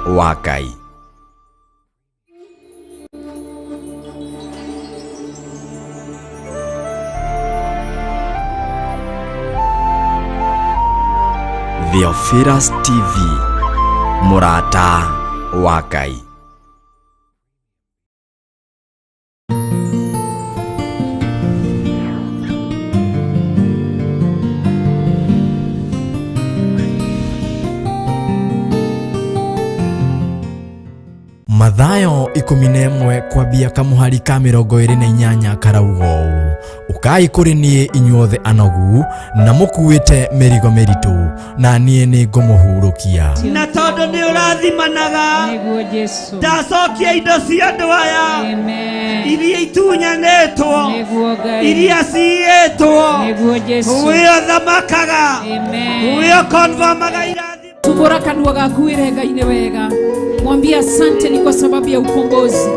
Wa Ngai. Theophilus TV, mũrata wa Ngai. Mathayo 11 kwambia kamũhari ka 28 karauga ũũ: ũkai kũrĩ niĩ inyuothe anogu na mũkuĩte mĩrigo mĩritũ, na niĩ nĩ ngũmũhurũkia. Na tondũ nĩ ũrathimanaga, Nĩguo Jesu. ndacokia indo cia andũ aya Amen. iria itunyanĩtwo, Nĩguo Ngai. iria ciiyĩtwo. Nĩguo Jesu. Wĩ ũthamakaga, Amen. wĩ ũkonfamaga irathimo. Tumbura kanua gaku wĩre Ngai nĩ wega, mwambie asante ni kwa sababu ya ukombozi.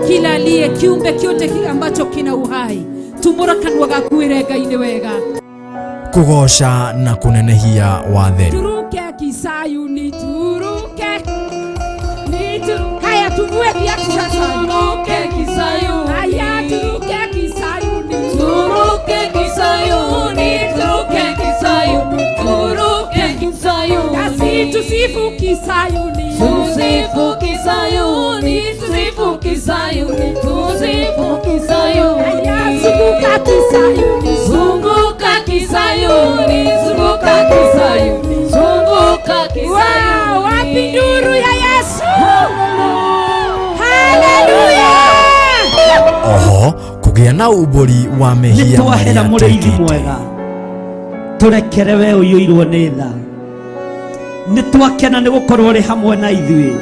Kila aliye kiumbe kyote kile ambacho kina uhai, tumbura kanua gaku wĩre Ngai nĩ wega. Kũgooca na kũnenehia watheru. Turuke Kisayuni, turuke ni haya, tuvue viatu sasa. Turuke Kisayuni. Haya, turuke Kisayuni, Turuke Kisayuni, turuke Kisayuni, turuke Kisayuni. Nasi tusifu Kisayuni, Tusifu Kisayuni, tusifu Kisayuni, tusifu Kisayuni. Haya, zunguka Kisayuni, Zunguka Kisayuni, zunguka Kisayuni, zunguka Kisayuni. Wow, wapi nduru ya Yesu? Haleluya! Oho kũgĩa na umbũri wa Nĩ mehia twahera marĩa mũrĩithi twĩkĩte. Mwega, tũrekere we ũiyũirwo nĩ tha. Nĩ twakena nĩ gũkorwo ũrĩ hamwe na ithuĩ,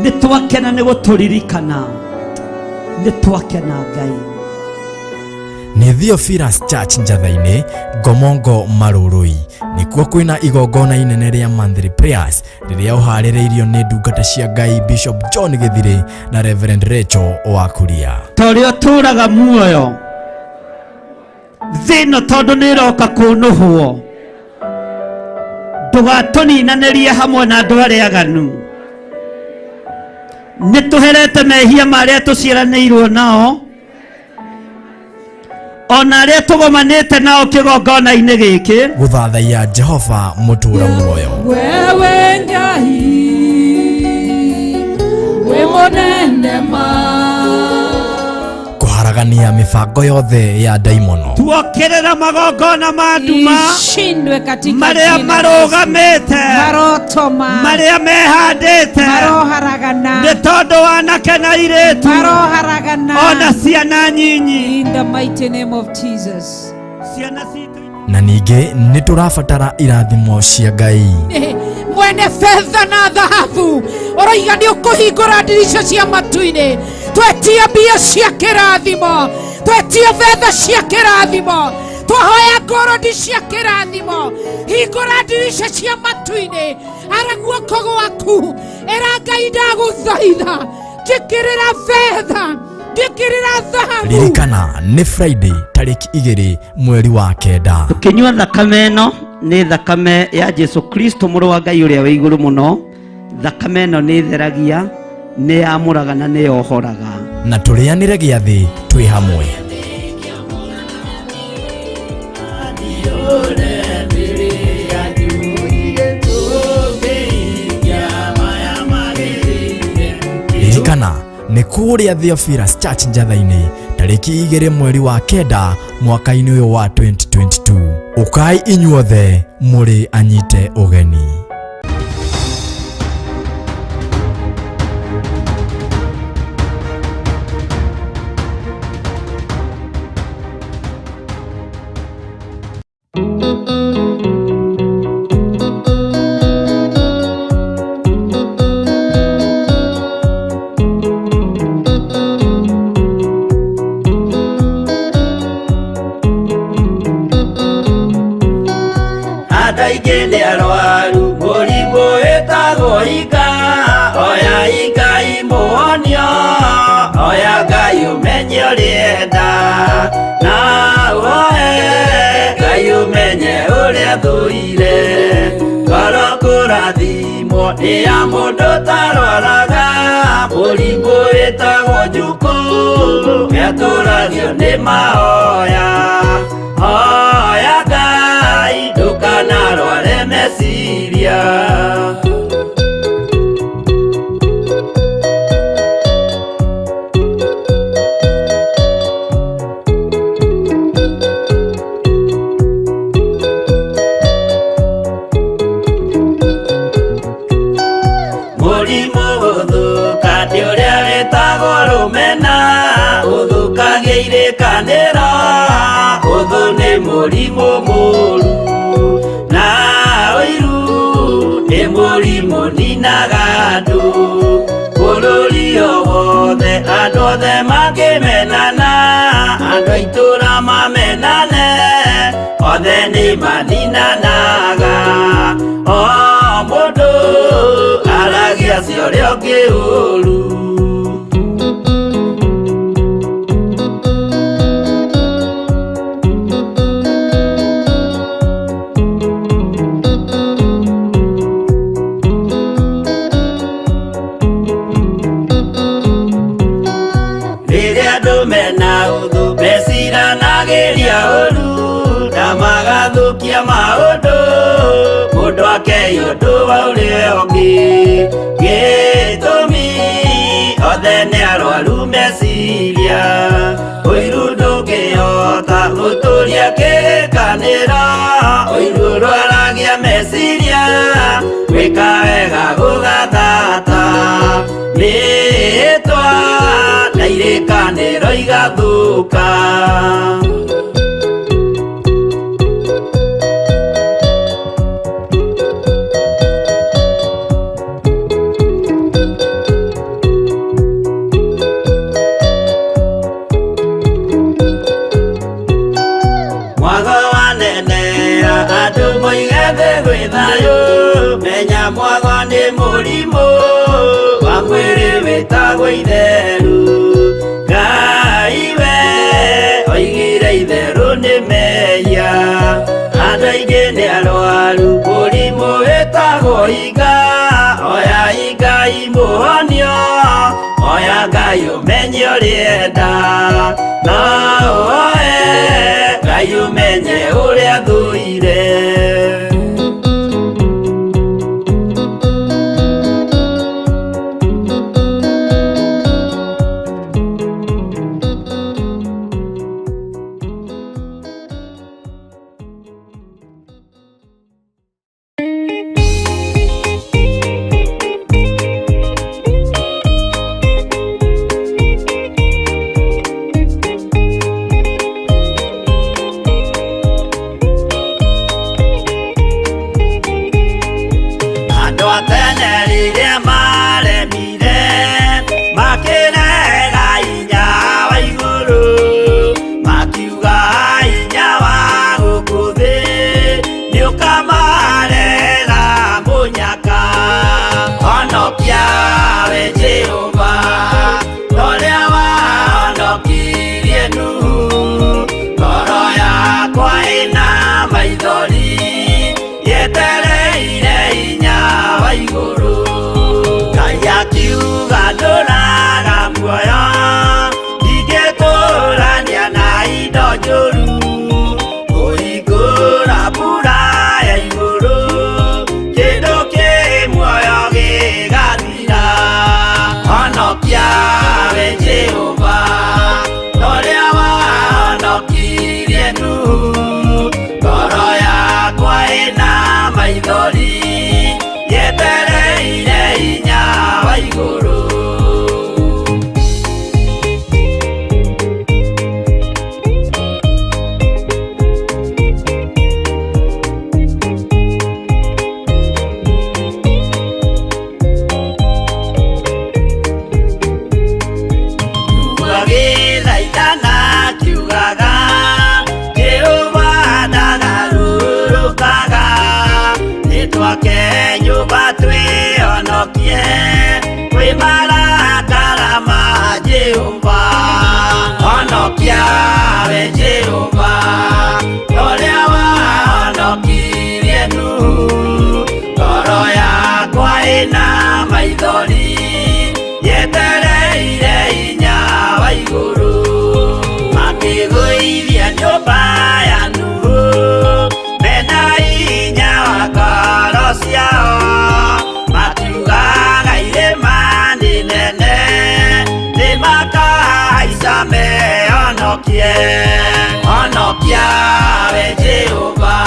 nĩ twakena nĩ gũtũririkana, nĩ twakena Ngai. Nĩ Theophilus Church Njatha-inĩ, Ngomongo Marũrũi, nĩkuo kwĩna igongona inene rĩa monthly prayers rĩrĩa ũharĩrĩirio nĩ ndungata cia Ngai Bishop John Gĩthirĩ na Reverend Rachel wa Kuria. Ta ũrĩa ũtũũraga muoyo, thĩ ĩno tondũ nĩ ĩroka kũnũhwo, ndũgatũninanĩrie hamwe na andũ arĩa aganu. Nĩ tũherete mehia marĩa tũciaranĩirwo nao, ona arĩa tũgomanĩte nao kĩgongona-inĩ gĩkĩ. Gũthathaiya Jehova mũtũũra muoyo. Wewe Ngai wĩ mũnene ma. Kũharagania mĩbango yothe ya ndaimono. Tuokĩrĩra magongona ma nduma Ishindwe katika marĩa jina la Yesu. marũgamĩte, Maroto ma marĩa mehandĩte maroharagana, nĩ tondũ wanake na airĩtu maroharagana ona ciana nyinyi, in the mighty name of Jesus. Ciana citũ. Na ningĩ nĩ tũrabatara irathimo cia Ngai. Mwene betha na thahabu ũroiga nĩ ũkũhingũra ndirica cia matu-inĩ. Twetia mbia cia kĩrathimo, twetia betha cia kĩrathimo, twahoya ngorodi cia kĩrathimo. Hingũra ndirica cia matu-inĩ, ara guoko gwaku, ĩra Ngai ndagũthaitha, njĩkĩrĩra betha, njĩkĩrĩra thahabu. Ririkana nĩ Friday tarĩki 2 mweri wa 9. Tũkĩnyua thakame ĩno, nĩ thakame ya Jesu Kristo mũrũ wa Ngai ũrĩa wĩ igũrũ mũno. Thakame ĩno nĩ ĩtheragia, nĩ yamũraga na nĩ yohoraga. Na tũrĩanĩre gĩathĩ twĩ hamwe. Ririkana nĩ kũrĩa Theophilus Church Njatha-inĩ tarĩki 2 mweri wa 9 mwaka-inĩ ũyũ wa 2022. Ũkai inyuothe mũrĩ anyite ũgeni. Andũ aingĩ nĩ arwaru mũrimũ wĩtagwo inga, oya Ngai mũhonio, oya Ngai ũmenye ũrĩenda, na woe Ngai ũmenye ũrĩa thũire, ngoro kũrathimwo. Ĩrarwara nĩ ya mũndũ ũtarwaraga mũrimũ wĩtagwo njukũ nĩatũragio nĩ mahoya hoya Ngai ndũkanarware meciria. Mũrimũ gũthũka nĩ ũrĩa wĩtagwo rũmena ũthũkagia irĩkanĩro ũthũ nĩ mũrimũ mũru na ũiru nĩ mũrimũ ninaga andũ bũrũri o wothe andũ othe mangĩmenana andũ a itũũra mamenane othe nĩ maninanaga o mũndũ aragia cia ũrĩa ũngĩ ũru. Rĩrĩa andũ mena ũthũ meciranagĩria ũru na magathũkia maũndũ mũndũ akei ũndũ wa ũrĩa ũngĩ gĩtũmi othe nĩ arwaru meciria ũiru ndũngĩhota gũtũria kĩrĩkanĩro ũiru ũrwaragia meciria gwĩka wega gũgathata mĩĩtwa na irĩkanĩro igathũka. Mwago wanenea andũ moige thĩ gwĩ thayũ menya mwago nĩ mũrimũ wa mwĩrĩ wĩtagwo itheru Ngai we oigire itherũ nĩ mehia andũ aingĩ nĩ arwaru mũrimũ wĩtagwo iga oya Ngai mũhonio oya Ngai ũmenye ũrĩenda no ũoe Ngai ũmenye ũrĩa thũire. Andũ a tene rĩrĩa maremire makĩrega hinya wa igũrũ makiuga hinya wa gũkũ thĩ nĩũkamarehera mũnyaka honokia we Jehova torĩa wahonokirie Nuhu ngoro yakwa ĩna maithori yetereire hinya wa igũrũ Ngai akiuga ndũraga muoyo ndingĩtũrania na indo njũru kũhingũra mbura ya igũrũ kĩndũ kĩ muoyo gĩgathira honokia we Jehova torĩa wahonokirie Nuhu ngoro yakwa ĩna maithori yetereire hinya wa igũrũ. Agĩthaithana akiugaga Jehova ndagarũrũkaga nĩtwake nyũmba twĩhonokie kwĩ marakara ma Jehova honokia we Jehova torĩa wahonokirie Nuhu ngoro yakwa ĩna maithori yetereire hinya wa igũrũ. Makĩgũithia nyũmba ya Nuhu mena hinya wa ngoro ciao, makiugaga irĩma nĩ nene nĩmakahaica mehonokie. Honokia we Jehova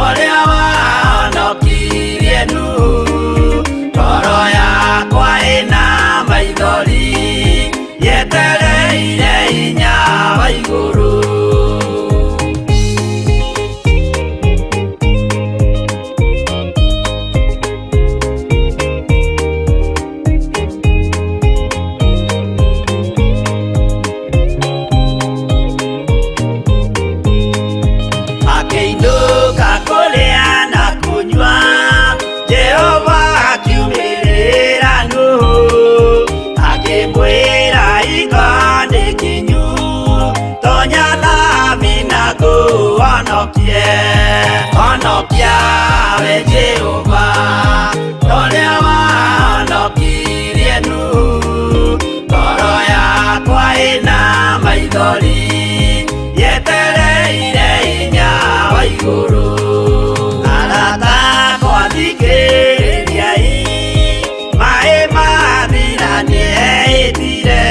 ũrĩa wahonokirie Nuhu, ngoro yakwa ĩna maithori yetereire hinya wa igũrũ. Akĩinũka kũrĩa na kũnyua, Jehova akiumĩrĩra Nuhu, akĩmwĩra hingo nĩ kinyu, tonya thabina ngũhonokie. Honokia we Jehova ũrĩa wahonokirie Nuhu, ngoro yakwa ĩna maithori yetereire hinya wa igũrũ. Arata akwa thikĩrĩriai, maĩ mathira nĩehĩtire,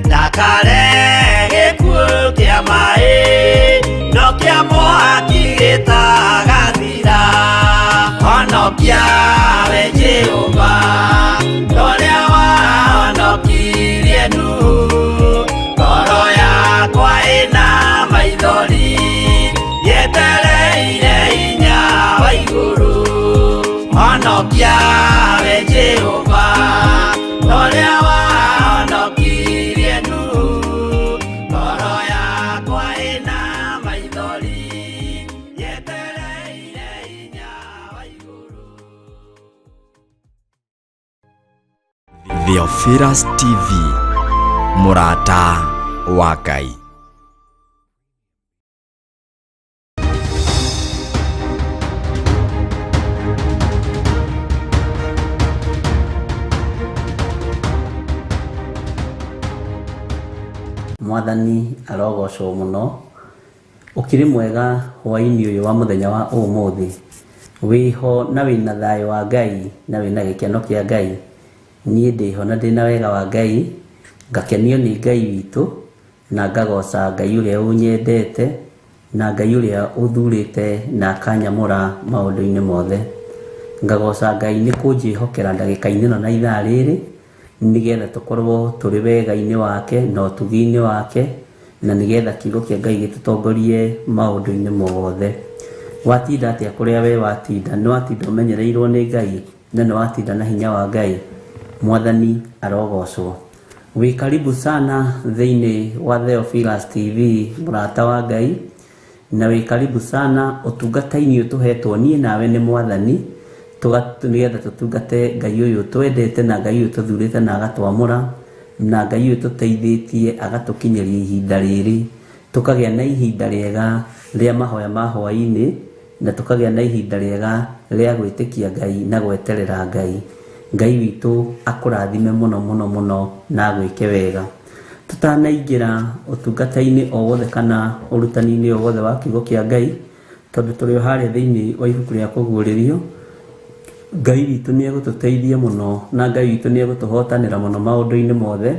ndakarehe gĩkuũ kĩa maĩ, no kĩa mwaki gĩtagathira. Honokia we Jehova ũrĩa wahonokirie Nuhu, ngoro yakwa ĩna maithori yetereire hinya wa igũrũ. Honokia we Jehova ũrĩa wahonokirie Nuhu, ngoro yakwa ĩna maithori yetereire hinya wa igũrũ. Theophilus TV, mũrata wa Ngai. Mwathani arogocwo mũno. Ũkĩrĩ mwega hwaĩ-inĩ ũyũ wa mũthenya wa ũmũthĩ, wĩho na wĩna thayũ wa Ngai na wĩna gĩkeno kĩa Ngai. Niĩ ndĩho na ndĩna wega wa Ngai, ngakenio nĩ Ngai witũ na ngagoca Ngai ũrĩa ũnyendete na Ngai ũrĩa ũthurĩte na akanyamũra maũndũ-inĩ mothe. Ngagoca Ngai nĩ kũnjĩhokera ndagĩka-inĩ ĩno na ithaa rĩrĩ, nĩgetha tũkorwo tũrĩ wega-inĩ wake na ũtugi-inĩ wake, na nĩgetha kiugo kĩa Ngai gĩtũtongorie maũndũ-inĩ mothe. Watinda atĩa kũrĩa we watinda? Nĩ watinda ũmenyereirwo nĩ Ngai na nĩ watinda na hinya wa Ngai. Mwathani arogocwo. Wĩ karibu sana thĩinĩ wa Theophilus TV, mũrata wa Ngai, na wĩ karibu sana ũtungata-inĩ ũyũ tũhetwo niĩ nawe nĩ Mwathani, nĩgetha tũtungate Ngai ũyũ twendete na Ngai ũyũ tũthurĩte na agatwamũra na Ngai ũyũ tũteithĩtie agatũkinyĩria ihinda rĩrĩ, tũkagĩa na ihinda rĩega rĩa mahoya ma hwaĩ-inĩ, na tũkagĩa na ihinda rĩega rĩa gwĩtĩkia Ngai na gweterera Ngai. Ngai witũ akũrathime mũno mũno mũno na agwĩke wega. Tũtanaingĩra ũtungata-inĩ o wothe kana ũrutani-inĩ o wothe wa kiugo kĩa Ngai, tondũ tũrĩ o harĩa thĩinĩ wa ibuku rĩa kũguũrĩrio, Ngai witũ nĩ egũtũteithia mũno na Ngai witũ nĩ egũtũhotanĩra mũno maũndũ-inĩ mothe,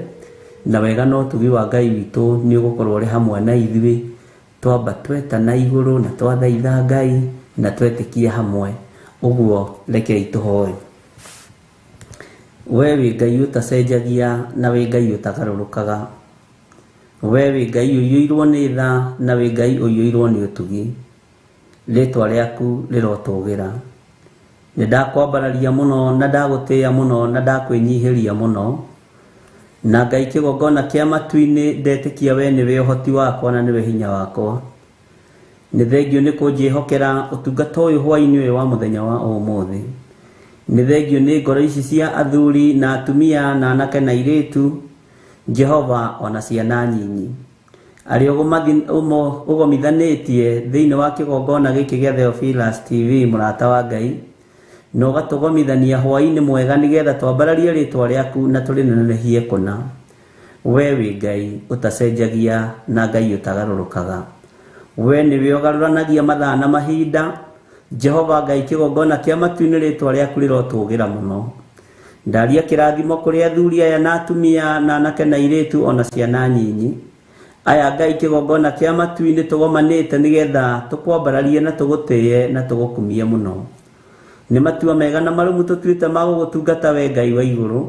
na wega na ũtugi wa Ngai witũ nĩ ũgũkorwo ũrĩ hamwe na ithuĩ. Twamba tweta na igũrũ na twathaitha Ngai na twetĩkia hamwe. Ũguo rekei tũhoe. We wĩ Ngai ũtacenjagia na wĩ Ngai ũtagarũrũkaga. We wĩ Ngai ũiyũirwo nĩ tha na wĩ Ngai ũiyũirwo nĩ ũtugi. Rĩtwa rĩaku rĩrotũgĩra. Nĩ ndakwambararia mũno na ndagũtĩĩa mũno na ndakwĩnyihĩria mũno. Na Ngai kĩgongona kĩa matu-inĩ ndetĩkia we nĩwe ũhoti wakwa na nĩwe hinya wakwa. Nĩ thengio nĩ kũnjĩhokera ũtungata ũyũ hwaĩ-inĩ ũyũ wa mũthenya wa ũmũthĩ. Nĩ thengio nĩ ngoro ici cia athuri na atumia na anake na airĩtu, Jehova ona ciana nyinyi, arĩa ũgomithanĩtie thĩinĩ wa kĩgongona gĩkĩ gĩa Theophilus TV, mũrata wa Ngai. Na ũgatũgomithania hwaĩ-inĩ mwega nĩgetha twambararie rĩtwa rĩaku na tũrĩnenehie kũna. We wĩ Ngai ũtacenjagia na Ngai ũtagarũrũkaga. We nĩwe ũgarũranagia mathaa na mahinda. Jehova Ngai kĩgongona kĩa matu-inĩ rĩtwa rĩaku rĩrotũgĩra mũno. Ndaria kĩrathimo kũrĩ athuri aya na atumia na anake na airĩtu ona ciana nyinyi. Aya Ngai kĩgongona kĩa matu-inĩ tũgomanĩte nĩgetha tũkwambararie na tũgũtĩye na tũgũkumie mũno. Nĩ matua mega na marũmu tũtuĩte ma gũgũtungata we Ngai wa igũrũ.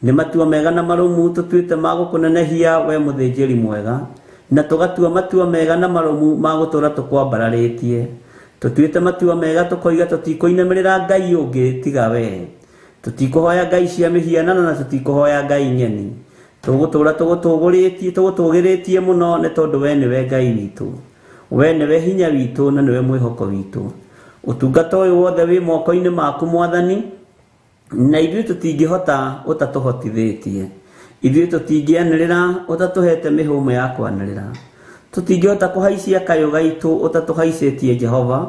Nĩ matua mega na marũmu tũtuĩte ma gũkũnenehia we mũthĩnjĩri mwega. Na tũgatua matua mega na marũmu ma gũtũũra tũkwambararĩtie. Tũtuĩte matua mega tũkoiga tũtikũinamĩrĩra Ngai ũngĩ tiga we. Tũtikũhoya Ngai cia mĩhianano na tũtikũhoya Ngai ng'eni. Tũgũtũũra tũgũtũgũrĩtie tũgũtũgĩrĩtie mũno nĩ tondũ we nĩwe Ngai witũ. We nĩwe hinya witũ na nĩwe mwĩhoko witũ. Ũtungata ũyũ wothe wĩ moko-inĩ maku Mwathani, na ithuĩ tũtingĩhota ũtatũhotithĩtie. Ithuĩ tũtingĩanĩrĩra ũtatũhete mĩhũmũ ya kwanĩrĩra. Tũtingĩhota kũhaicia kayũ gaitũ ũtatũhaicĩtie Jehova,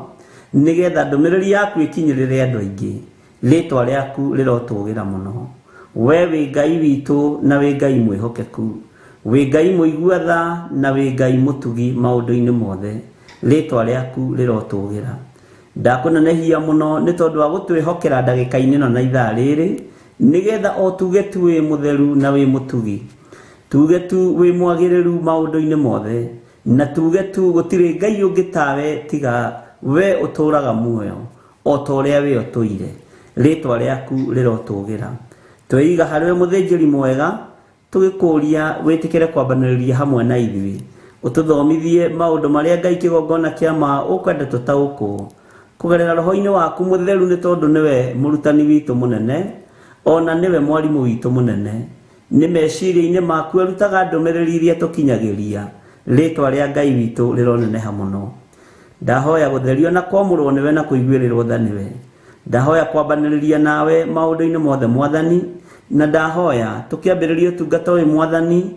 nĩgetha ndũmĩrĩri yaku ĩkinyĩrĩre andũ aingĩ. Rĩtwa rĩaku rĩrotũgĩra mũno. We wĩ Ngai witũ na wĩ Ngai mwĩhokeku. Wĩ Ngai mũigua tha na wĩ Ngai mũtugi maũndũ-inĩ mothe. Rĩtwa rĩaku rĩrotũgĩra. Ndakũnenehia mũno nĩ tondũ wa gũtwĩhokera ndagĩka-inĩ ĩno na ithaa rĩrĩ, nĩgetha o tuge tu wĩ mũtheru na wĩ mũtugi. Tuge tu wĩ mwagĩrĩru maũndũ-inĩ mothe, na tuge tu gũtirĩ Ngai ũngĩ tawe tiga we ũtũũraga muoyo o ta ũrĩa we ũtũire. Rĩtwa rĩaku rĩrotũgĩra. Tweiga harĩwe mũthĩnjĩri mwega, tũgĩkũria wĩtĩkĩre kwambanĩrĩria hamwe na ithuĩ. Ũtũthomithie maũndũ marĩa Ngai kĩgongona kĩa ma ũkwenda tũtaũkwo. Kũgerera roho-inĩ waku mũtheru nĩ tondũ nĩwe mũrutani witũ mũnene, ona nĩwe mwarimũ witũ mũnene. Nĩ meciria-inĩ maku arutaga ndũmĩrĩri iria tũkinyagĩria. Rĩtwa rĩa Ngai witũ rĩroneneha mũno. Ndahoya gũtherio na kwamũrwo nĩwe na kũiguĩrĩrwo tha nĩwe. Ndahoya kwambanĩrĩria nawe maũndũ-inĩ mothe Mwathani, na ndahoya tũkĩambĩrĩria ũtungata ũyũ Mwathani,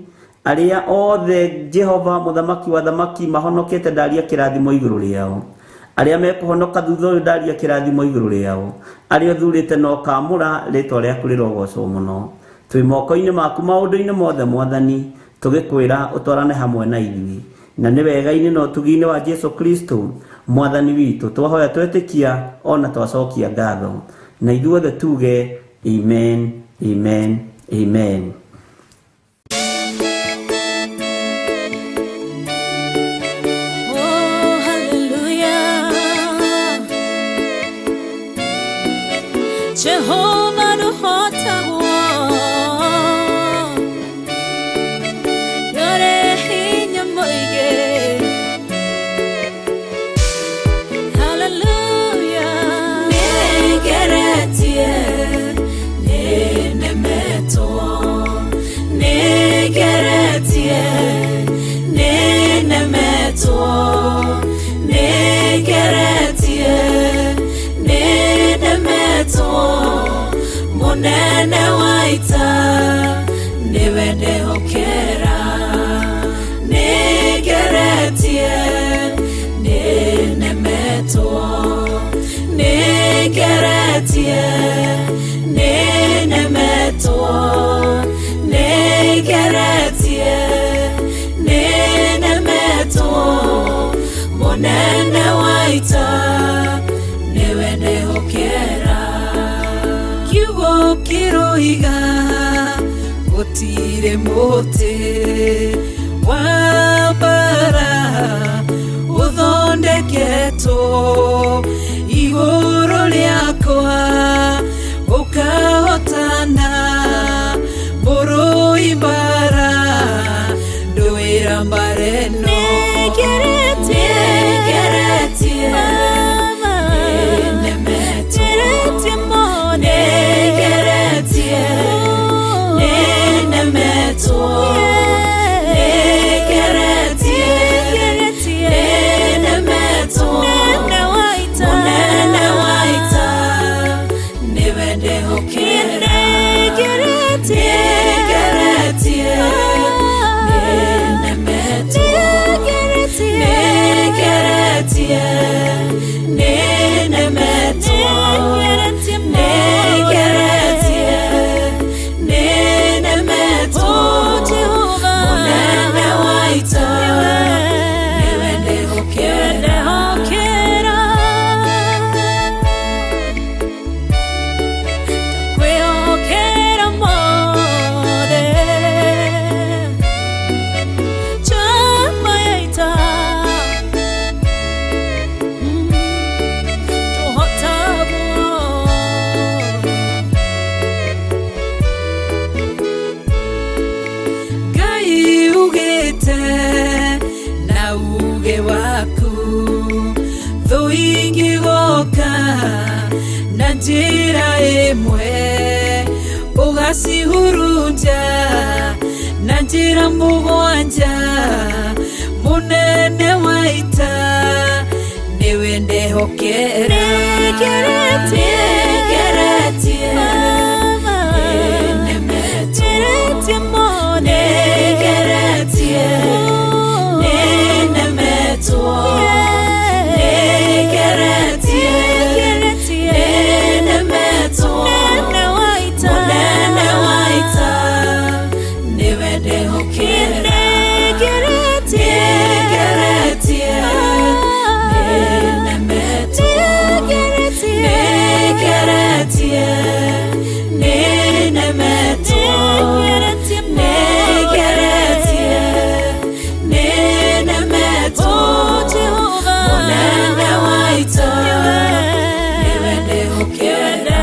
arĩa othe Jehova mũthamaki wa thamaki mahonokete ndaria kĩrathimo igũrũ rĩao. Arĩa mekũhonoka thutha ũyũ ndaria kĩrathimo igũrũ rĩao. Arĩa ũthurĩte na ũkaamũra rĩtwa rĩaku rĩrogocwo mũno. Twĩ moko-inĩ maku maũndũ-inĩ mothe Mwathani, tũgĩkwĩra ũtwarane hamwe na ithuĩ. Na nĩ wega-inĩ na ũtugi-inĩ wa Jesu Kristo Mwathani witũ twahoya twetĩkia ona twacokia ngatho. Na ithuothe tuge amen, amen, amen. Oh, hallelujah. Jehovah nũhotagwo. Nĩũrĩ hinya mũingĩ. Hallelujah. Nĩngeretie, nĩnemetwo. Nĩngeretie, nĩnemetwo. Nĩngeretie, nĩnemetwo. Mũnene wa ita nĩwe ndehokera. Nĩngeretie, nĩnemetwo. Nĩngeretie, nĩnemetwo. Nĩngeretie, nĩnemetwo. Mũnene wa ita nĩwe ndehokera. Kiugo kĩroiga gũtirĩ mũtĩ wa mbara ũthondeketwo igũrũ rĩakwa ũkahotana mũrũi mbara ndũĩra mbara ĩno. Nĩngeretie, nĩnemetwo. Nĩngeretie, nĩnemetwo. Nĩngeretie, nĩnemetwo. Mũnene wa ita nĩwe ndehokera. Nĩngeretie, nĩnemetwo. Nĩngeretie, nĩnemetwo. Njĩra ĩmwe ũgacihurunja na njĩra mũgwanja mũnene wa ita nĩwe ndehokera nĩngeretie nĩnemetwo nĩngeretie nĩnemetwo nĩngeretie nĩnemetwo mũnene wa ita nĩwe ndehokera nĩngeretie nĩnemetwo nĩngeretie nĩnemetwo nĩngeretie nĩnemetwo mũnene wa ita nĩwe ndehokera.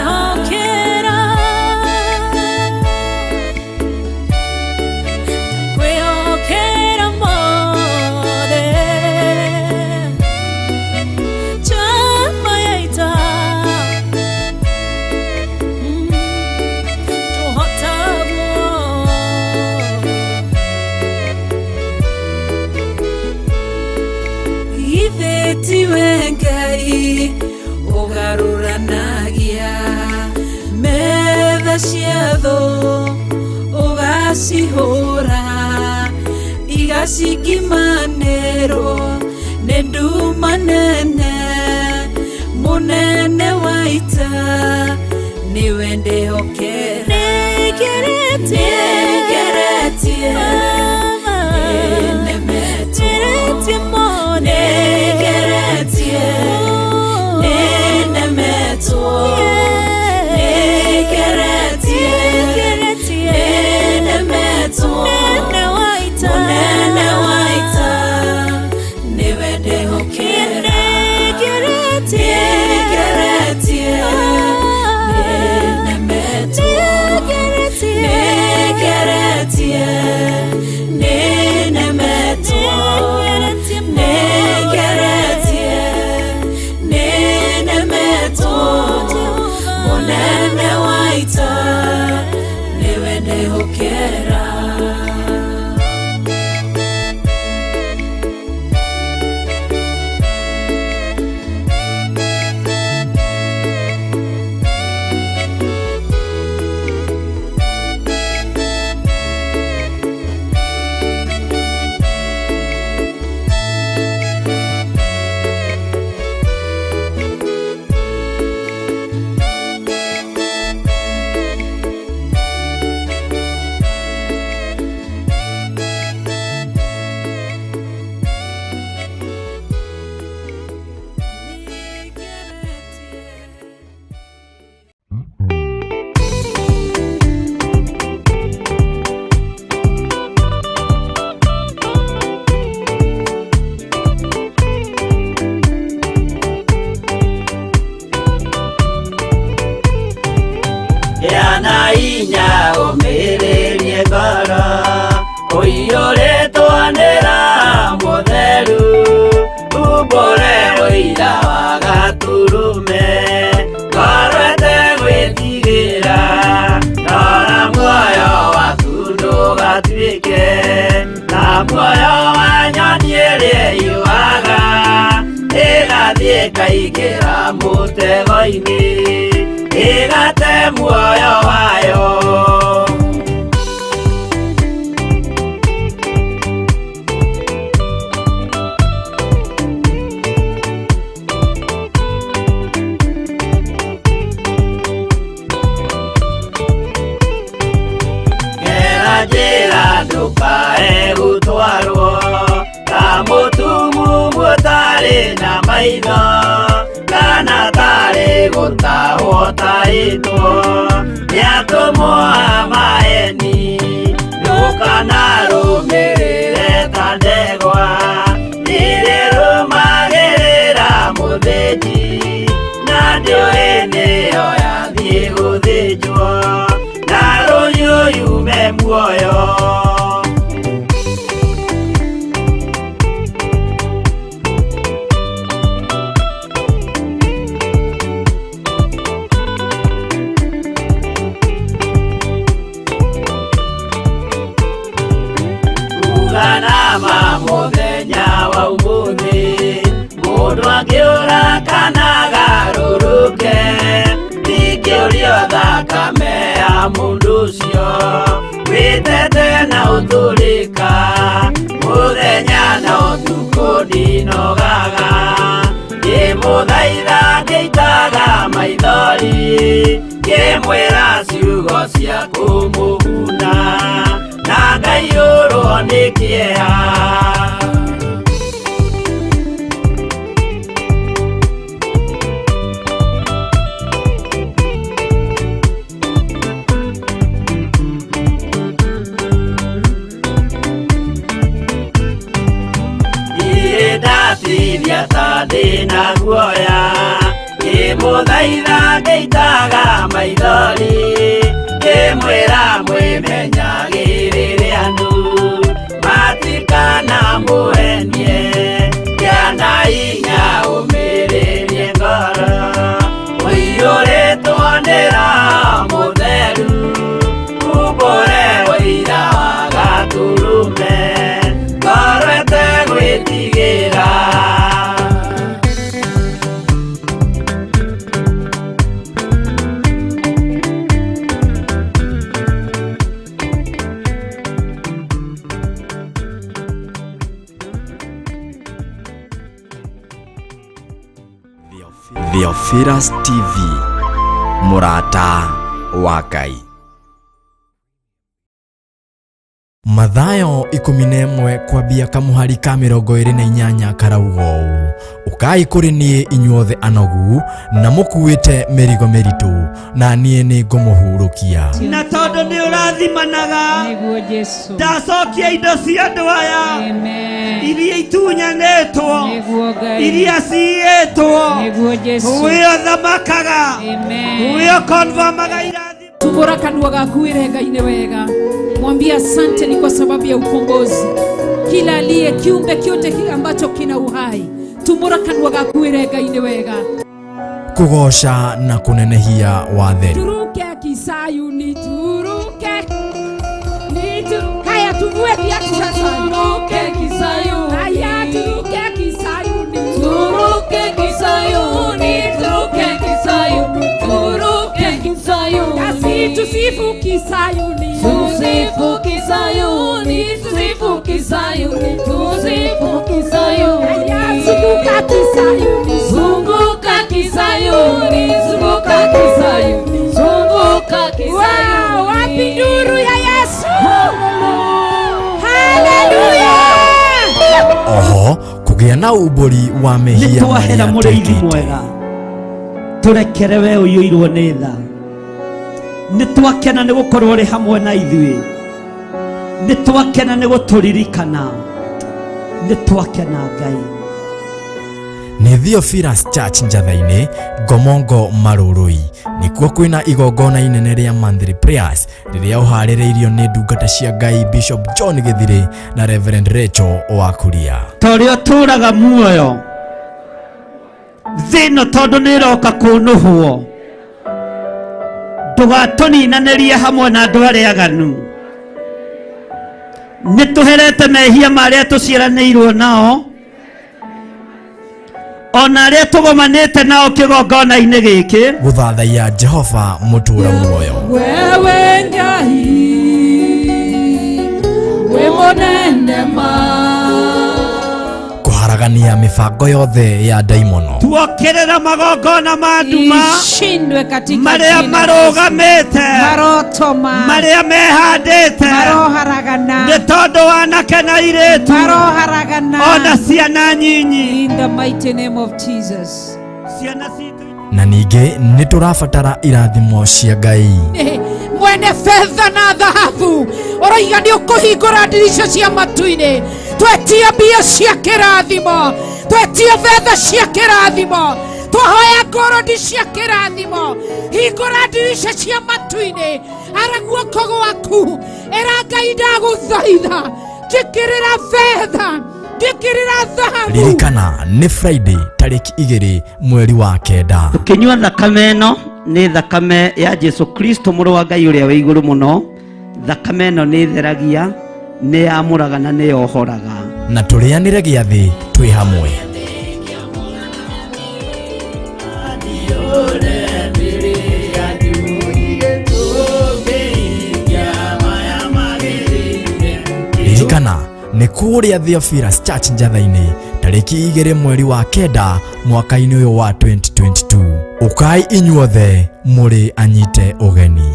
Kwĩhokera mothe njama ya ita tũhotagwo Githĩ tiwe Ngai ũgarũranagia metha cia thũ ũgacihũra igacingimanĩrwo nĩ nduma nene mũnene wa ita nĩwe ndehokera nĩngeretie nĩnemetwo nĩngeretie nĩnemetwo nĩngeretie nĩnemetwo mũnene wa ita nĩwe ndehokera nĩngeretie nĩnemetwo nĩngeretie nĩnemetwo nĩngeretie nĩnemetwo mũnene wa ita nĩwe ndehokera. Yana inya ũmĩrĩrie ngoro ũiyũrĩtwo nĩ Roho Mũtheru umbũre ũira wa Gatũrũme ngoro ĩtegwĩtigĩra rora muoyo waku ndũgatuĩke ta muoyo wa nyoni ĩrĩa ĩũaga ĩgathiĩ ĩkaingĩra mũtego-inĩ ĩgate muoyo wayo. Gera njĩra ndũkae gũtwarwo ta mũtumumu ũtarĩ na maitho kana tarĩ gũtahwo tahĩtwo nĩ atũmwo a maeni ndũkanarũmĩrĩre ta ndegwa irĩrũmagĩrĩra mũthĩnji na ndĩũĩ nĩyo yathiĩ gũthĩnjwo na rũhiũ yume muoyo. Ndikanagarũrũke ndingĩũrio thakame ya mũndũ ũcio wĩtete na ũtũrĩka mũthenya na ũtukũ ndinogaga ngĩmũthaitha ngĩitaga maithori ngĩmwĩra ciugo cia kũmũguna na ngaiyũrwo nĩ kĩeha. Ndatithia ta ndĩna guoya ngĩmũthaitha ngĩitaga maithori ngĩmwĩra mwĩmenyagĩrĩre andũ matikanamũhenie kĩana inya ũmĩrĩrie ngoro ũiyũrĩtwo nĩ Roho Mũtheru umbũre ũira wa Gatũrũme ngoro ĩtegwĩtigĩra. Theophilus TV, mũrata wa Ngai. Mathayo 11 kwambia kamuhari ka 28 karauga ũũ: ũkai kũrĩ niĩ inyuothe anogu na mũkuĩte mĩrigo mĩritũ, na niĩ nĩngũmũhurũkia. Na tondũ nĩ ũrathimanaga Nĩguo Jesu. ndacokia indo cia andũ aya Amen. iria itunyanĩtwo Nĩguo Ngai. iria ciiyĩtwo Nĩguo Jesu. wĩ ũthamakaga Amen. wĩ ũkonfamaga irathimo. Tumbura kanua gaku wĩre Ngai nĩ wega, mwambie asante ni kwa sababu ya ukombozi. Kila aliye kiumbe kyote kile ambacho kina uhai, tumbura kanua gaku wĩre Ngai nĩ wega. Kũgooca na kũnenehia watheru. Turuke Kisayuni, turuke ni haya, tuvue viatu sasa. Turuke Kisayuni. Haya, turuke Kisayuni, Turuke Kisayuni, turuke Kisayuni, turuke Kisayuni. Kasi tusifu Kisayuni, Tusifu Kisayuni, tusifu Kisayuni, tusifu Kisayuni. Haya, zunguka Kisayuni, Zunguka Kisayuni, zunguka Kisayuni, zunguka Kisayuni. Wow, wapi nduru ya Yesu? Haleluya! Oho kũgĩa na umbũri wa nĩ mehia twahera marĩa mũrĩithi twĩkĩte. mwega tũrekere we ũiyũirwo nĩ tha nĩ twakena nĩ gũkorwo ũrĩ hamwe na ithuĩ nĩ twakena nĩ gũtũririkana nĩ twakena Ngai. Nĩ Theophilus Church Njatha-inĩ, Ngomongo Marũrũi. Nĩkuo kwĩna igongona inene rĩa monthly prayers rĩrĩa ũharĩrĩirio nĩ ndungata cia Ngai Bishop John Gĩthirĩ na Reverend Rachel Wakuria. Ta ũrĩa ũtũũraga muoyo thĩ ĩno tondũ nĩ ĩroka kũnũhwo ndũgatũninanĩrie hamwe na andũ arĩa aganu nĩ tũherete mehia marĩa tũciaranĩirwo nao ona arĩa tũgomanĩte nao kĩgongona-inĩ gĩkĩ. Gũthathaiya Jehova mũtũũra muoyo. Wewe Ngai wĩ mũnene ma Kũharagania mĩbango yothe ya ndaimono. Tuokĩrĩra magongona ma nduma ishindwe katika marĩa jina la Yesu. marũgamĩte maroto ma marĩa mehandĩte maroharagana nĩ tondũ wanake na airĩtu maroharagana ona ciana nyinyi in the mighty name of Jesus. Ciana citũ Na ningĩ nĩ tũrabatara irathimo cia Ngai. Mwene fedha na dhahabu ũroiga nĩ ũkũhingũra ndirica cia matu-inĩ twetia mbia cia kĩrathimo twetia betha cia kĩrathimo twahoya ngorodi cia kĩrathimo hingũra ndirica cia matu-inĩ ara guoko gwaku ĩra Ngai ndagũthaitha njĩkĩrĩra betha njĩkĩrĩra thahabu. Ririkana nĩ Friday tarĩki 2 mweri wa 9. Tũkĩnyua thakame ĩno nĩ thakame ya Jesu Kristo mũrũ wa Ngai ũrĩa wĩ igũrũ mũno. Thakame ĩno nĩ ĩtheragia, nĩ yamũraga na nĩ yohoraga. Na tũrĩanĩre gĩathĩ twĩ hamwe. Kũrĩa Theophilus Church Njatha-inĩ tarĩki 2 mweri wa 9 mwaka-inĩ ũyũ wa 2022. Ũkai inyuothe mũrĩ anyite ũgeni.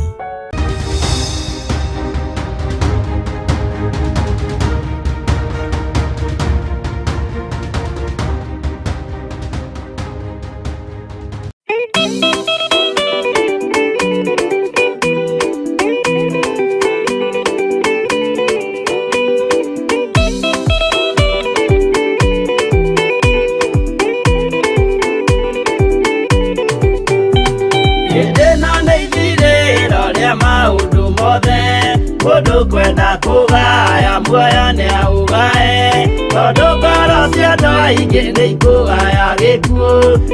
Hĩndĩ ĩno nĩ ithirĩro rĩa maũndũ mothe, mũndũ kwenda kũgaya muoyo nĩ aũgae, tondũ ngoro cia andũ aingĩ nĩ ikũgaya gĩkuũ,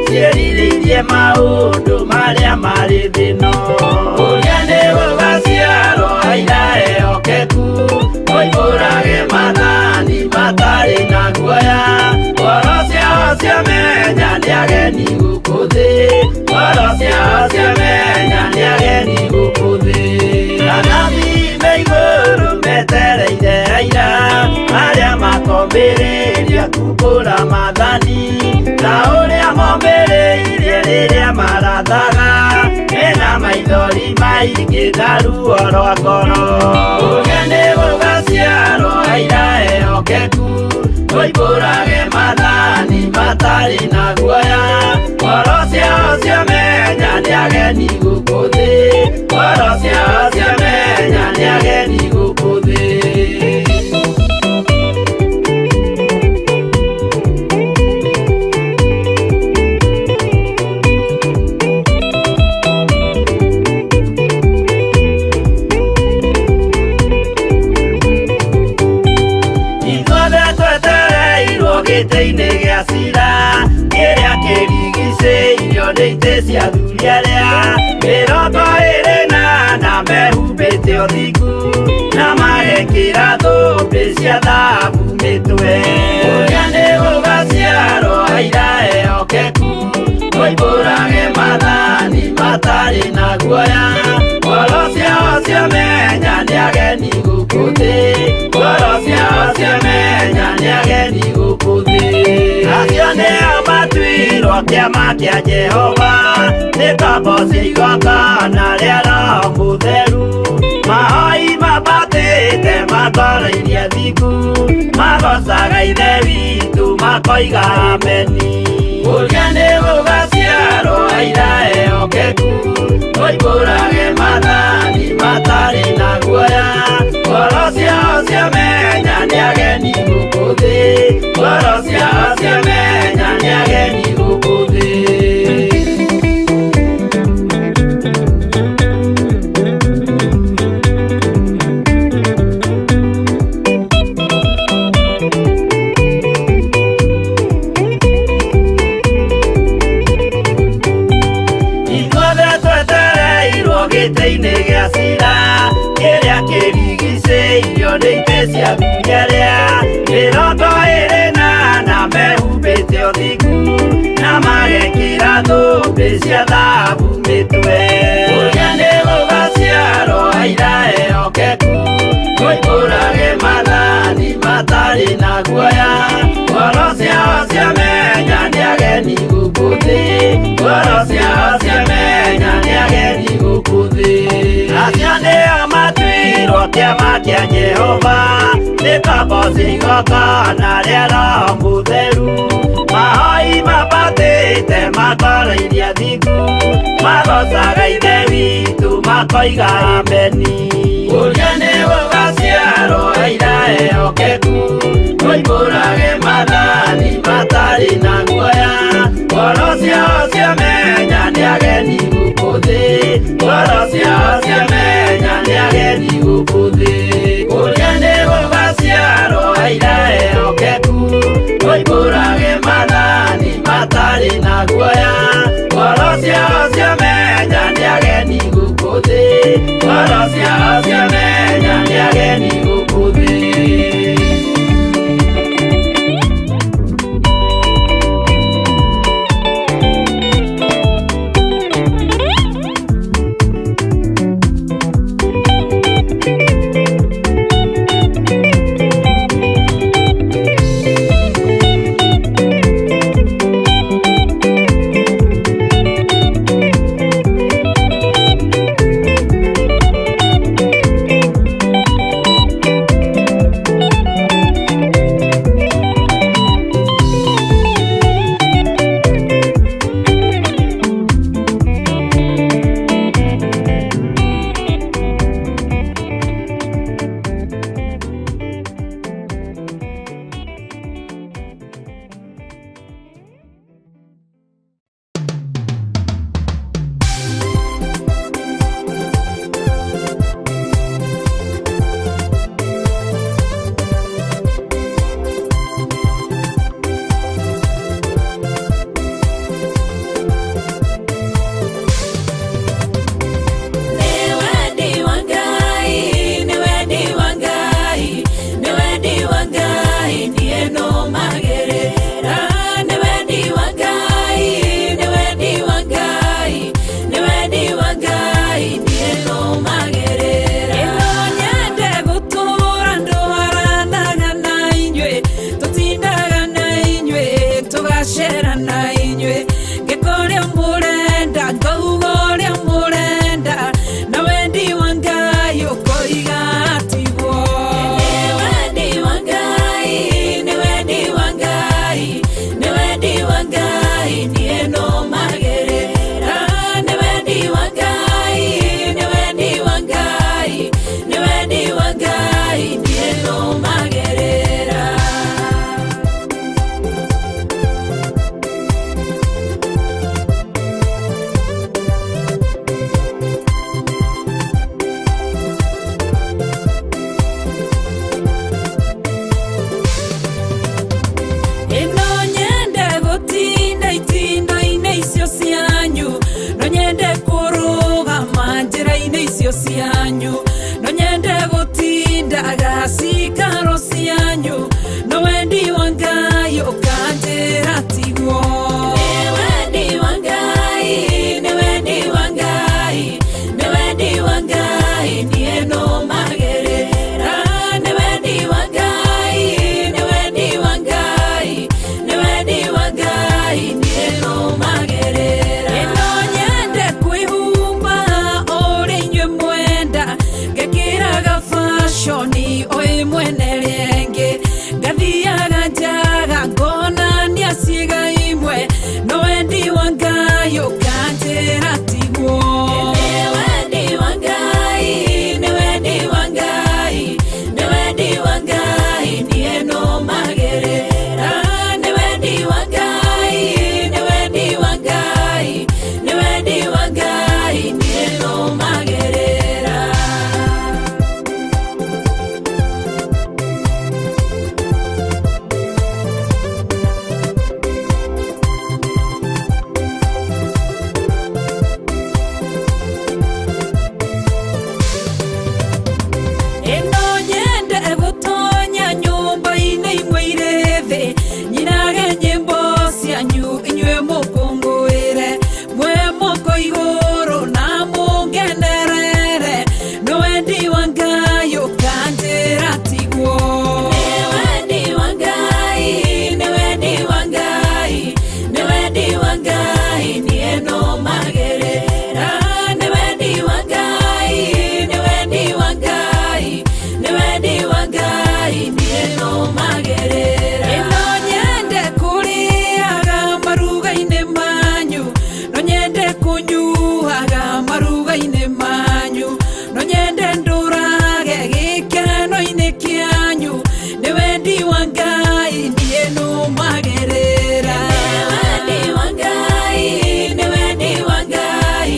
ciĩrirĩirie maũndũ marĩa marĩ thĩ ĩno. Ũrĩa nĩ gũgaciarwo aira ehokeku, moimbũrage maathani matarĩ na guoya, ngoro ciao ciamenya nĩ ageni gũkũ thĩ, ngoro ciao ciamenya nĩ ageni gũkũ thĩ. Anabii me igũrũ metereire aira, arĩa makomĩrĩria kumbũra maathani, ta ũrĩa momĩrĩirie rĩrĩa marathaga, mena maithori maingĩ na ruo rwa ngoro. Ũrĩa nĩ gũgaciarwo aira ehokeku, moimbũrage maathani matarĩ na guoya, ngoro ciao ciamenya nĩ ageni gũkũ thĩ, ngoro ciao ciamenya nĩ ageni gũkũ thĩ. Ithuothe twetereirwo gĩtĩ-inĩ gĩa cira, kĩrĩa kĩrigicĩirio nĩ itĩ cia athuri arĩa 24 mehumbĩte ũthingu, na magekĩra thũmbĩ cia thahabu mĩtwe. Ũrĩa nĩ gũgaciarwo aira ehokeku, moimbũrage maathani matarĩ na guoya, ngoro ciao ciamenya nĩ ageni gũkũ thĩ, ngoro ciao ciamenya nĩ ageni gũkũ thĩ. Acio nĩo matuirwo kĩama kĩa Jehova, nĩ ngombo cia igongona rĩa Roho Mũtheru, mahoi mambatĩte makoroirie thingu, magocaga Ithe witũ makoiga ameni. Ũrĩa nĩ gũgaciarwo aira ehokeku, moimbũrage maathani matarĩ na guoya, ngoro ciao ciamenya nĩ ageni gũkũ thĩ, ngoro ciao ciamenya nĩ ageni gũkũ thĩ. Ithuothe twetereirwo gĩtĩ-inĩ gĩa cira, kĩrĩa kĩrigicĩirio nĩ itĩ cia athuri arĩa 24 mehumbĩte ũthingu, na magekĩra thũmbĩ cia thahabu mĩtwe. Ũrĩa nĩ gũgaciarwo aira ehokeku, moimbũrage maathani matarĩ na guoya, ngoro ciao ciamenya nĩ ageni gũkũ thĩ, ngoro ciao ciamenya nĩ ageni gũkũ thĩ. Acio nĩo matuirwo kĩama kĩa Jehova, nĩ ngombo cia igongona rĩa Roho Mũtheru, mahoi mambatĩte makoroirie thingu, magocaga Ithe witũ makoiga ameni. Ũrĩa nĩ gũgaciarwo aira ehokeku, moimbũrage maathani matarĩ na guoya, ngoro ciao ciamenya nĩ ageni gũkũ thĩ, ngoro ciao ciamenya nĩ ageni gũkũ thĩ. Ũrĩa nĩ gũgaciarwo aira ehokeku, moimbũrage maathani matarĩ na guoya, ngoro ciao ciamenya nĩ ageni gũkũ thĩ, ngoro ciao ciamenya nĩ ageni gũkũ thĩ. Irio cianyu no nyende gũtindaga cikaro cianyu no wendi wa Ngai ũkanjĩra tiguo. Nĩ wendi wa Ngai, nĩ wendi wa Ngai, nĩ wendi wa Ngai niĩ nũmagĩrĩra. Nĩ wendi wa Ngai, nĩ wendi wa Ngai, nĩ wendi wa Ngai niĩ nũmagĩrĩra. Ĩno nyende kwĩhumba ũrĩa inyuĩ mwenda, ngekĩraga fashoni o ĩmwe na ĩrĩa ĩngĩ, ngathiaga njaga ngonania ciĩga imwe, no wendi wa Ngai ũkanjĩra tiguo. Nĩ wendi wa Ngai, nĩ wendi wa Ngai, nĩ wendi wa Ngai niĩ nũmagĩrĩra. Nĩ wendi wa Ngai, nĩ wendi wa Ngai, nĩ wendi wa Ngai niĩ nũmagĩrĩra. Ĩno nyende gũtonya nyũmba-inĩ imwe irĩ thĩ, nyinage nyĩmbo cianyu inyuĩ mũkũngũĩre, mwĩ moko igũrũ na mũngenerere, no wendi wa Ngai ũkanjĩra tiguo. Nĩ wendi wa Ngai, nĩ wendi wa Ngai, nĩ wendi wa Ngai niĩ nũmagĩrĩra. Nĩ wendi wa Ngai, nĩ wendi wa Ngai, nĩ wendi wa Ngai niĩ nũmagĩrĩra. Ĩno nyende kũrĩaga maruga-inĩ manyu, no nyende kũnyuaga maruga-inĩ manyu, no nyende ndũrage gĩkeno-inĩ kĩanyu, nĩ wendi wa Ngai niĩ nũmagĩrĩra. Nĩ wendi wa Ngai, nĩ wendi wa Ngai,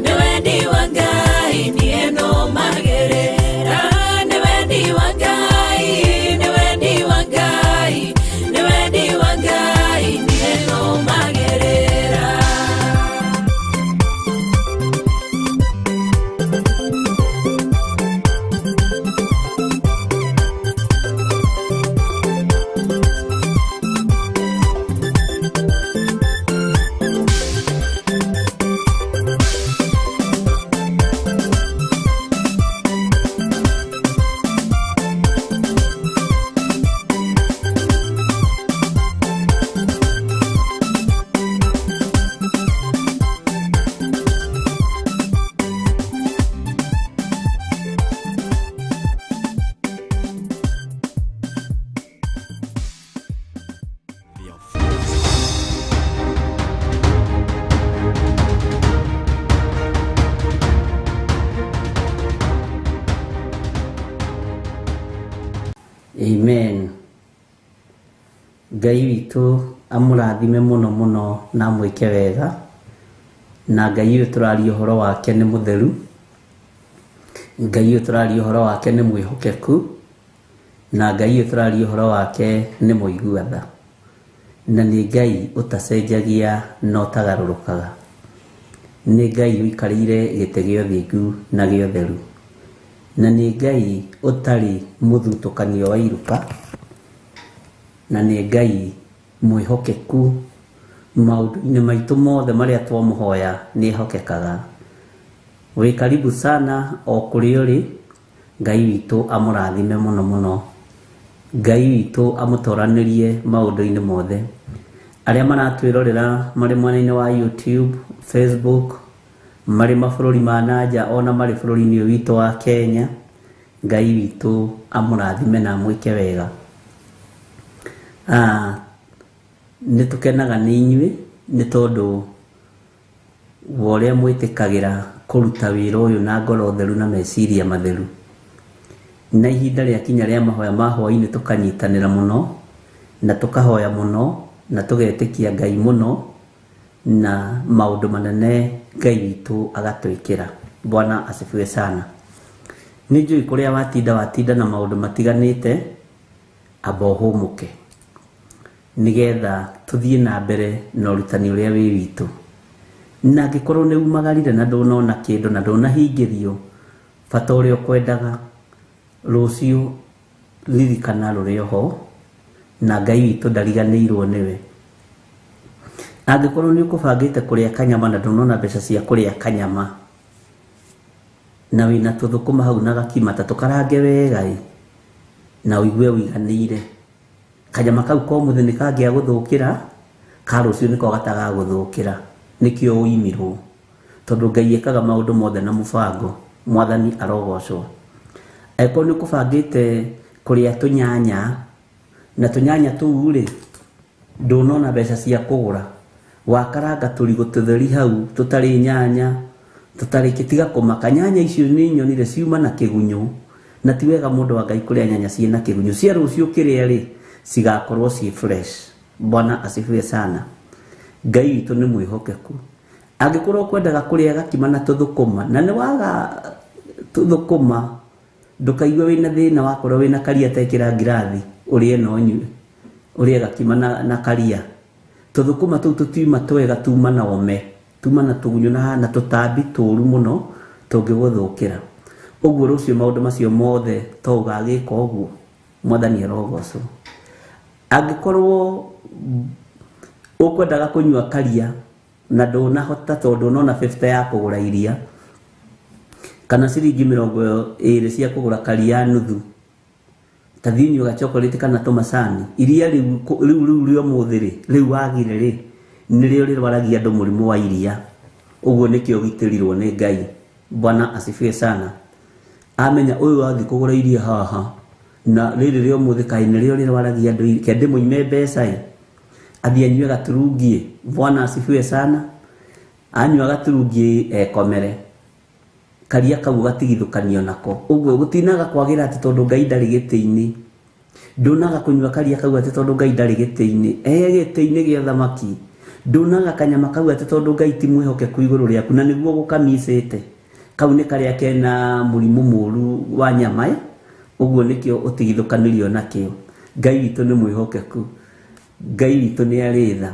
nĩ wendi wa Ngai niĩ nũmagĩrĩra. Nĩ wendi wa Ngai, nĩ wendi wa Ngai, nĩ wendi wa Ngai niĩ nũmagĩrĩra. Amen. Ngai witũ amũrathime mũno mũno na amwĩke wega, na Ngai ũyũ tũraria ũhoro wake nĩ mũtheru, Ngai ũyũ tũraria ũhoro wake nĩ mwĩhokeku, na Ngai ũyũ tũraria ũhoro wake nĩ mũigua tha, na nĩ Ngai ũtacenjagia na ũtagarũrũkaga, nĩ Ngai ũikarĩire gĩtĩ gĩa ũthingu na gĩa ũtheru, na nĩ Ngai ũtarĩ mũthutũkanio wa iruka, na nĩ Ngai mwĩhokeku maũndũ-inĩ maitũ mothe marĩa twamũhoya nĩ ehokekaga. Wĩ karibu sana o kũrĩa ũrĩ, Ngai witũ amũrathime mũno mũno, Ngai witũ amũtoranĩrie maũndũ-inĩ mothe. Arĩa maratwĩrorera marĩ mwena-inĩ wa YouTube, Facebook, marĩ mabũrũri ma nanja ona marĩ bũrũri-inĩ ũyũ witũ wa Kenya, Ngai witũ amũrathime na amwĩke wega. Nĩ tũkenaga nĩ inyuĩ nĩ tondũ wa ũrĩa mwĩtĩkagĩra kũruta wĩra ũyũ na ngoro theru na meciria matheru. Na ihinda rĩakinya rĩa mahoya ma hwaĩ-inĩ tũkanyitanĩra mũno na tũkahoya mũno na tũgetĩkia Ngai mũno, na maũndũ manene Ngai witũ agatwĩkĩra. Bwana asifiwe sana. Nĩ njũĩ kũrĩa watinda watinda na maũndũ matiganĩte, amba ũhũmũke nĩgetha tũthiĩ na mbere na ũrutani ũrĩa wĩ witũ. Na angĩkorwo nĩ umagarire na ndũnona kĩndũ na ndũnahingĩrio, Bata ũrĩa ũkwendaga rũciũ ririkana rũrĩ oho na Ngai witũ ndariganĩirwo nĩwe. Angĩkorwo nĩ ũkũbangĩte kũrĩa kanyama na ndũnona mbeca cia kũrĩa kanyama na wĩna tũthũkũma hau na gakima ta tũkarange wega ĩ na ũigue ũiganĩire, kanyama kau ka ũmũthĩ nĩ kangĩagũthũkĩra, ka rũciũ nĩko gatagagũthũkĩra. Nĩkĩo ũimirwo, tondũ Ngai ekaga maũndũ mothe na mũbango. Mwathani arogocwo. Angĩkorwo nĩ ũkũbangĩte kũrĩa tũnyanya na tũnyanya tũu rĩ ndũnona mbeca cia kũgũra, wakaranga tũrigũ tũtheri hau tũtarĩ nyanya tũtarĩ kĩ, tiga kũmaka. Nyanya icio nĩ nyonire ciuma na kĩgunyũ, na ti wega mũndũ wa Ngai kũrĩa nyanya ciĩna kĩgunyũ. Cia rũciũ ũkĩrĩa rĩ cigakorwo ciĩ fresh. Bwana asifiwe sana. Ngai witũ nĩ mwĩhokeku. Angĩkorwo ũkwendaga kũrĩa gakima na tũthũkũma na nĩ waga tũthũkũma, ndũkaigue wĩna thĩna wakorwo wĩna karia ta ĩkĩra ngirathi ũrĩe na ũnyue, ũrĩe gakima na karia. Tũthũkũma tũu tũtiuma twega, tuma na ome, tuma na tũgunyũ na tũtambi tũru mũno tũngĩgũthũkĩra. Ũguo rũciũ maũndũ macio mothe to ũgagĩka ũguo. Mwathani arogocwo. Angĩkorwo ũkwendaga kũnyua karia na ndũnahota tondũ ndũnona 50 ya kũgũra iria kana ciringi 20 cia kũgũra karia nuthu, ta thiĩ ũnyue ga chocolate kana tũmacani, iria rĩu rĩu rĩu rĩa ũmũthĩ rĩ, rĩu wagire rĩ, nĩrĩo rĩrwaragia andũ mũrimũ wa iria. Ũguo nĩkĩo ũgitĩrirwo nĩ Ngai. Bwana asifiwe sana. Amenya ũyũ wathiĩ kũgũra iria haha na rĩrĩ rĩa ũmũthĩ kaĩ nĩrĩo rĩrwaragia andũ iria, kende mũime mbeca ĩ, athiĩ anyue gaturungi. Bwana asifiwe sana. Anyua gaturungi ekomere, karia kau gatigithũkanio nako. Ũguo gũtinaga kwagĩra atĩ tondũ Ngai ndarĩ gĩtĩ-inĩ. Ndũnaga kũnyua karia kau atĩ tondũ Ngai ndarĩ gĩtĩ-inĩ, e gĩtĩ-inĩ gĩa thamaki. Ndũnaga kanyama kau atĩ tondũ Ngai ti mwĩhokeku igũrũ rĩaku na nĩguo gũkamicĩte. Kau nĩ karĩa kena mũrimũ mũru wa nyama ĩ, ũguo nĩkĩo ũtigithũkanirio nakĩo. Ngai witũ nĩ mwĩhokeku, Ngai witũ nĩ arĩ tha,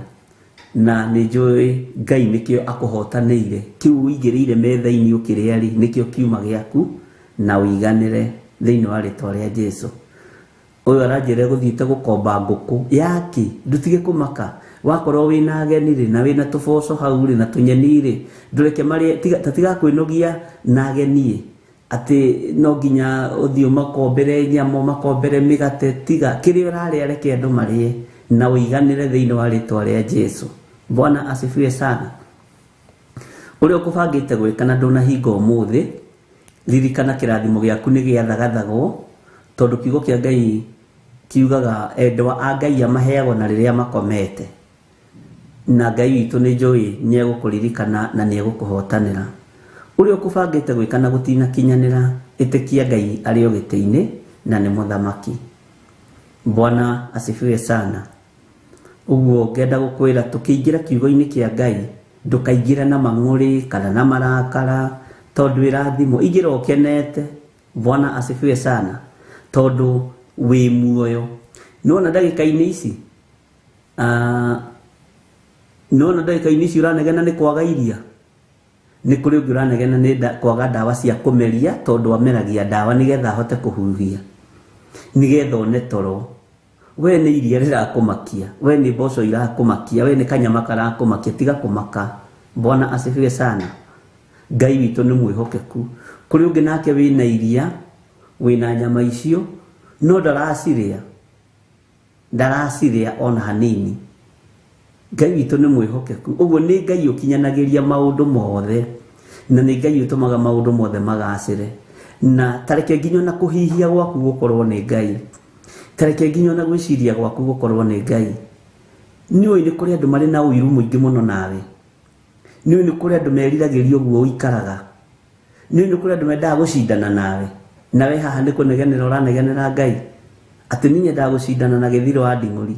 na nĩ njũĩ Ngai nĩkĩo akũhotanĩire. Kĩu ũigĩrĩire metha-inĩ ũkĩrĩa rĩ, nĩkĩo kiuma gĩaku na ũiganĩre thĩinĩ wa rĩtwa rĩa Jesu. Ũyũ aranjĩra gũthiĩte gũkomba ngũkũ yake, ndũtige kũmaka. Wakorwo wĩna ageni rĩ, na wĩna tũboco hau rĩ, na tũnyeni rĩ, ndũreke marĩe, ta tiga kwĩnogia na ageni ĩ, atĩ no nginya ũthiĩ ũmakombere nyama, ũmakombere mĩgate, tiga kĩrĩa ũrarĩa reke andũ marĩe na ũiganĩre thĩinĩ wa rĩtwa rĩa Jesu. Bwana asifiwe sana. Ũrĩa ũkũbangĩte gwĩka na ndũnahinga ũmũthĩ, ririkana kĩrathimo gĩaku nĩ gĩathagathagwo, tondũ kiugo kĩa Ngai kiugaga endwa a Ngai amaheagwo na rĩrĩa makomete. Na Ngai witũ nĩ njũĩ nĩ egũkũririkana na nĩ egũkũhotanĩra. Ũrĩa ũkũbangĩte gwĩka na gũtinakinyanĩra, ĩtĩkia Ngai arĩ o gĩtĩ-inĩ na nĩ mũthamaki. Bwana asifiwe sana. Ũguo ngenda gũkwĩra tũkĩingĩra kiugo-inĩ kĩa Ngai, ndũkaingĩre na mang'ũrĩ kana na marakara, tondũ ĩrathimo, ingĩra ũkenete. Bwana asifiwe sana. Tondũ wĩ muoyo. Nĩwona ndagĩka-inĩ ici? Nĩwona ndagĩka-inĩ ici ũranegena nĩ kwaga iria? Nĩ kũrĩ ũngĩ ũranegena nĩ kwaga ndawa cia kũmeria, tondũ ameragia ndawa nĩgetha ahote kũhuhia, nĩgetha one toro. We nĩ iria rĩrakũmakia, we nĩ mboco irakũmakia, we nĩ kanyama karakũmakia, tiga kũmaka. Bwana asifiwe sana. Ngai witũ nĩ mwĩhokeku. Kũrĩ ũngĩ nake wĩna iria, wĩna nyama icio, no ndaracirĩa, ndaracirĩa ona hanini. Ngai witũ nĩ mwĩhokeku. Ũguo nĩ Ngai ũkinyanagĩria maũndũ mothe, na nĩ Ngai ũtũmaga maũndũ mothe magacĩre. Na tareke nginya ona kũhihia gwaku gũkorwo nĩ Ngai, tareke nginya ona gwĩciria gwaku gũkorwo nĩ Ngai. Nĩũĩ nĩ kũrĩ andũ marĩ na ũiru mũingĩ mũno nawe. Nĩũĩ nĩ kũrĩ andũ meriragĩria ũguo ũikaraga. Nĩũĩ nĩ kũrĩ andũ mendaga gũcindana nawe. Nawe haha nĩ kũnegenera ũranegenera Ngai. Atĩ niĩ nyendaga gũcindana na Gĩthirũ wa Nding'ũri,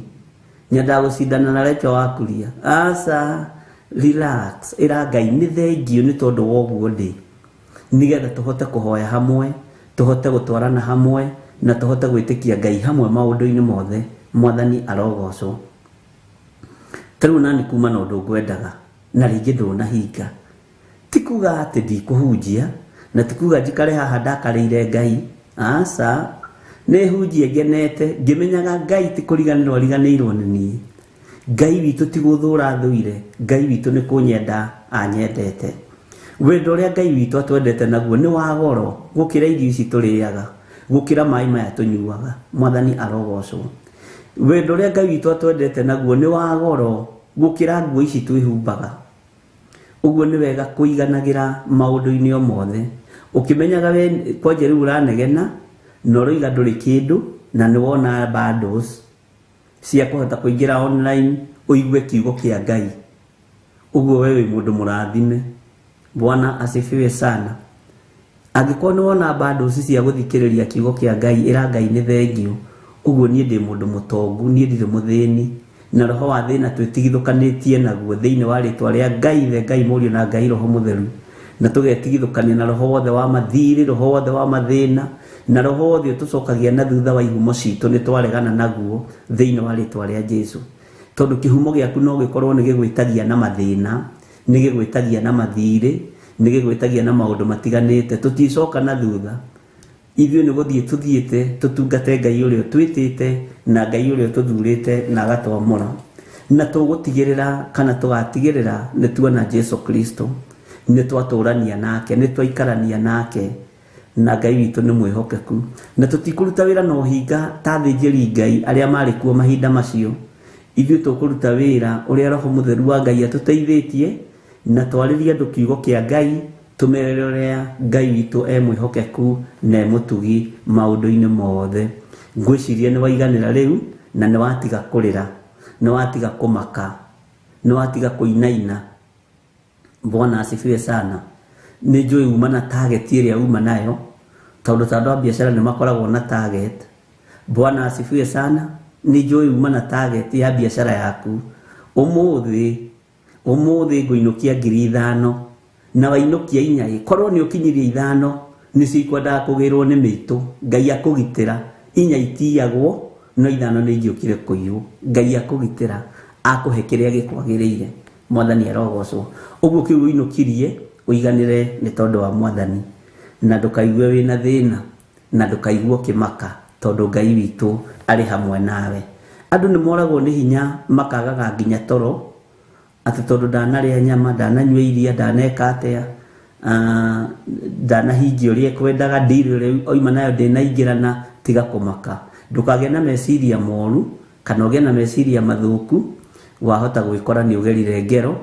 nyendaga gũcindana na Recho wa Kuria. Aca, relax, ĩra Ngai nĩ thengiũ nĩ tondũ wa ũguo ndĩ, nĩgetha tũhote kũhoya hamwe, tũhote gũtwarana hamwe, na tũhote gwĩtĩkia Ngai hamwe maũndũ-inĩ mothe. Mwathani arogocwo. Ta rĩu nani kuma na ũndũ ngwendaga na rĩngĩ ndũnahinga, ti kuga atĩ ndikũhunjia, Na ti kuga njikare haha ndakarĩire Ngai, aca, nĩ hunjie ngenete ngĩmenyaga Ngai ti kũriganĩrwo ariganĩirwo nĩ niĩ. Ngai witũ ti gũthũra thũire, Ngai witũ nĩ kũnyenda anyendete. Wendo ũrĩa Ngai witũ atwendete naguo nĩ wa goro gũkĩra irio ici tũrĩaga, gũkĩra maĩ maya tũnyuaga. Mwathani arogocwo. Wendo ũrĩa Ngai witũ atwendete naguo nĩ wa goro gũkĩra nguo ici twĩhumbaga. Ũguo nĩ wega kũiganagĩra maũndũ-inĩ o mothe, ũkĩmenyaga we kwanja rĩu ũranegena na ũroiga ndũrĩ kĩndũ, na nĩ wona bundles cia kũhota kũingĩra online ũigue kiugo kĩa Ngai. Ũguo we wĩ mũndũ mũrathime. Bwana asifiwe sana. Angĩkorwo nĩ wona bundles cia gũthikĩrĩria kiugo kĩa Ngai, ĩra Ngai nĩ thengiũ. Ũguo niĩ ndĩ mũndũ mũtongu, niĩ ndirĩ mũthĩni, na roho wa thĩna twĩtigithũkanĩtie naguo thĩinĩ wa rĩtwa rĩa Ngai Ithe, Ngai Mũriũ na Ngai Roho Mũtheru, na tũgetigithũkania na roho wothe wa mathirĩ, roho wothe wa mathĩna, na roho wothe ũtũcokagia na thutha wa ihumo citũ, nĩ twaregana naguo thĩinĩ wa rĩtwa rĩa Jesu. Tondũ kĩhumo gĩaku no gĩkorwo nĩ gĩgwĩtagia na mathĩna, nĩ gĩgwĩtagia na mathirĩ, nĩ gĩgwĩtagia na maũndũ matiganĩte, tũticoka na thutha. Ithuĩ nĩ gũthiĩ tũthiĩte tũtungate Ngai ũrĩa ũtwĩtĩte na Ngai ũrĩa ũtũthurĩte na agatwamũra, na tũgũtigĩrĩra kana tũgatigĩrĩra nĩ tuona Jesu Kristo, nĩ twatũrania nake, nĩ twaikarania nake, na Ngai witũ nĩ mwĩhokeku, na tũtikũruta wĩra na ũhinga ta athĩnjĩri Ngai arĩa marĩ kuo mahinda macio. Ithuĩ tũkũruta wĩra ũrĩa Roho Mũtheru wa Ngai atũteithĩtie, na twarĩrie andũ kiugo kĩa Ngai, tũmerere ũrĩa Ngai witũ e mwĩhokeku na e mũtugi maũndũ-inĩ mothe. Ngwĩciria nĩ waiganĩra rĩu, na nĩ watiga kũrĩra, nĩ watiga kũmaka, nĩ watiga kũinaina. Bwana asifiwe sana. Nĩ njũĩ uma na target ĩrĩa uma nayo, tondũ ta andũ a biacara nĩ makoragwo na target. Bwana asifiwe sana. Nĩ njũĩ uma na target ya biacara yaku. Ũmũthĩ ngũinũkia 5,000 na wainũkia 4, korwo nĩ ũkinyirie 5 nĩcio ikwendaga kũgĩrwo nĩ mĩitũ. Ngai akũgitĩra, 4 itiyagwo no 5 nĩ ingĩũkire kũiywo. Ngai akũgitĩra, akũhe kĩrĩa gĩkwagĩrĩire. Mwathani arogocwo. Ũguo kĩu ũinũkirie ũiganĩre nĩ tondũ wa Mwathani, na ndũkaigue wĩna thĩna, na ndũkaigue ũkĩmaka, tondũ Ngai witũ arĩ hamwe nawe. Andũ nĩ moragwo nĩ hinya makagaga nginya toro, atĩ tondũ ndanarĩa nyama, ndananyua iria, ndaneka atĩa, ndanahingia ũrĩa ekwendaga, ndiri ũrĩa oima nayo ndĩnaingĩrana. Tiga kũmaka, ndũkagĩe na meciria moru kana ũgĩe na meciria mathũku. Wahota gwĩkora nĩ ũgerire ngero,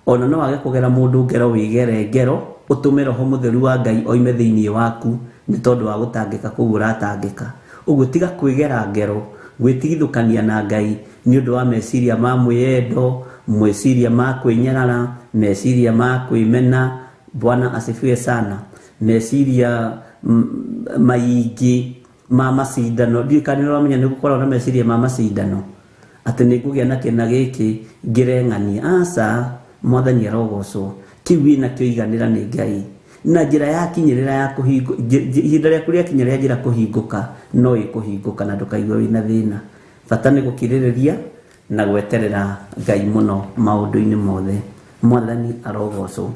ona no wage kũgera mũndũ ngero, wĩgere ngero, ũtũme Roho Mũtheru wa Ngai oime thĩinĩ waku nĩ tondũ wa gũtangĩka kũu ũratangĩka. Ũguo tiga kwĩgera ngero, gwĩtigithũkania na Ngai nĩ ũndũ wa meciria ma mwĩyendo, meciria ma kwĩnyarara, meciria ma kwĩmena. Bwana asifiwe sana. Meciria maingĩ ma macindano, ndiũĩ kana nĩ ũramenya nĩ gũkoragwo na meciria ma macindano, atĩ nĩ ngũgĩa na kĩna gĩkĩ ngĩreng'ania. Aca, Mwathani arogocwo. Kĩu wĩnakĩo iganĩra nĩ Ngai, na njĩra ya kinyĩrĩra ya kũhingũ, ihinda rĩaku rĩakinya rĩa njĩra kũhingũka, no ĩkũhingũka na ndũkaigua wĩna thĩna. Bata nĩ gũkirĩrĩria na gweterera Ngai mũno maũndũ-inĩ mothe. Mwathani arogocwo.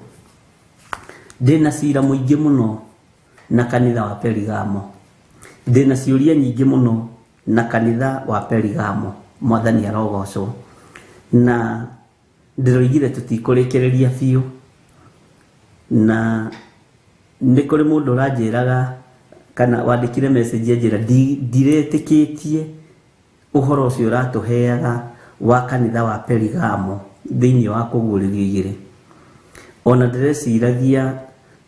Ndĩna cira mũingĩ mũno na kanitha wa Perigamo, ndĩna ciũria nyingĩ mũno na kanitha wa Perigamo. Mwathani arogocwo. Na ndĩroigire tũtikũrĩkĩrĩria biũ, na nĩ kũrĩ mũndũ ũranjĩraga kana wandĩkire message anjĩra ndiretĩkĩtie ũhoro ũcio ũratũheaga wa kanitha wa Perigamo thĩinĩ wa kũguũrĩrio igĩrĩ. Ona ndĩreciragia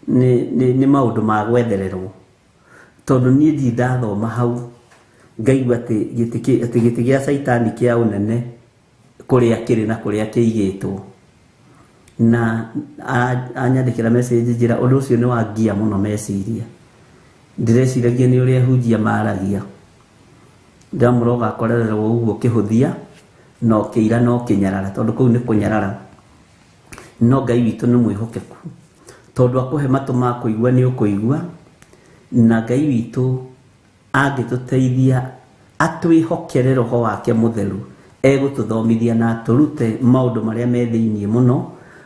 nĩ maũndũ ma gwethererwo, tondũ niĩ ndirĩ ndathoma hau ngaigua atĩ gĩtĩ gĩa Caitani kĩa ũnene kũrĩa kĩrĩ na kũrĩa kĩigĩtwo. Na anyandĩkĩra message njĩra ũndũ ũcio nĩ wangia mũno meciria. Ndĩreciragia nĩ ũrĩa hunjia maragia, ndĩramũra ũgakorererwo ũguo ũkĩhũthia na ũkĩira na ũkĩnyarara, tondũ kũu nĩ kũnyarara. No Ngai witũ nĩ mwĩhokeku, tondũ akũhe matũ ma kũigua nĩ ũkũigua, na Ngai witũ angĩtũteithia atwĩhokere Roho wake Mũtheru, egũtũthomithia na atũrute maũndũ marĩa me thĩinĩ mũno,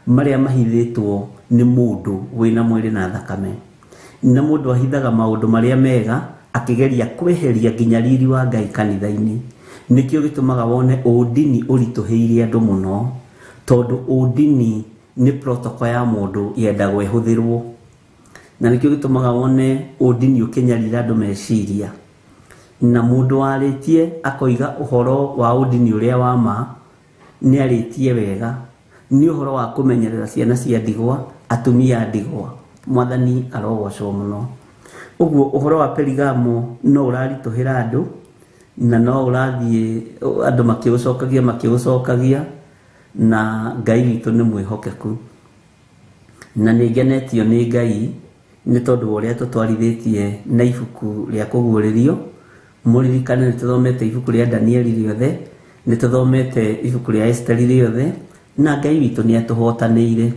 marĩa mahithĩtwo nĩ mũndũ wĩna mwĩrĩ na thakame. Na mũndũ ahithaga maũndũ marĩa mega akĩgeria kweheria nginya riri wa Ngai kanitha-inĩ. Nĩkĩo gĩtũmaga wone ũndini ũritũhĩire andũ mũno, tondũ ũndini nĩ protocol ya mũndũ yendagwo ĩhũthĩrwo. Na nĩkĩo gĩtũmaga wone ũndini ũkĩnyarira andũ meciria. Na mũndũ warĩtie akoiga ũhoro wa ũndini ũrĩa wa ma nĩ arĩtie wega. Nĩ ũhoro wa kũmenyerera ciana cia ndigwa, atumia a ndigwa. Mwathani arogocwo mũno. Ũguo ũhoro wa Perigamo no ũraritũhĩra andũ, na no ũrathiĩ andũ makĩũcokagia, na Ngai witũ nĩ mwĩhokeku. Na nĩ ngenetio nĩ Ngai nĩ tondũ wa ũrĩa tũtwarithĩtie na ibuku rĩa kũguũrĩrio. Mũririkane nĩ tũthomete ibuku rĩa Danieli rĩothe, nĩ tũthomete ibuku rĩa Esteri rĩothe, na Ngai witũ nĩ atũhotanĩire,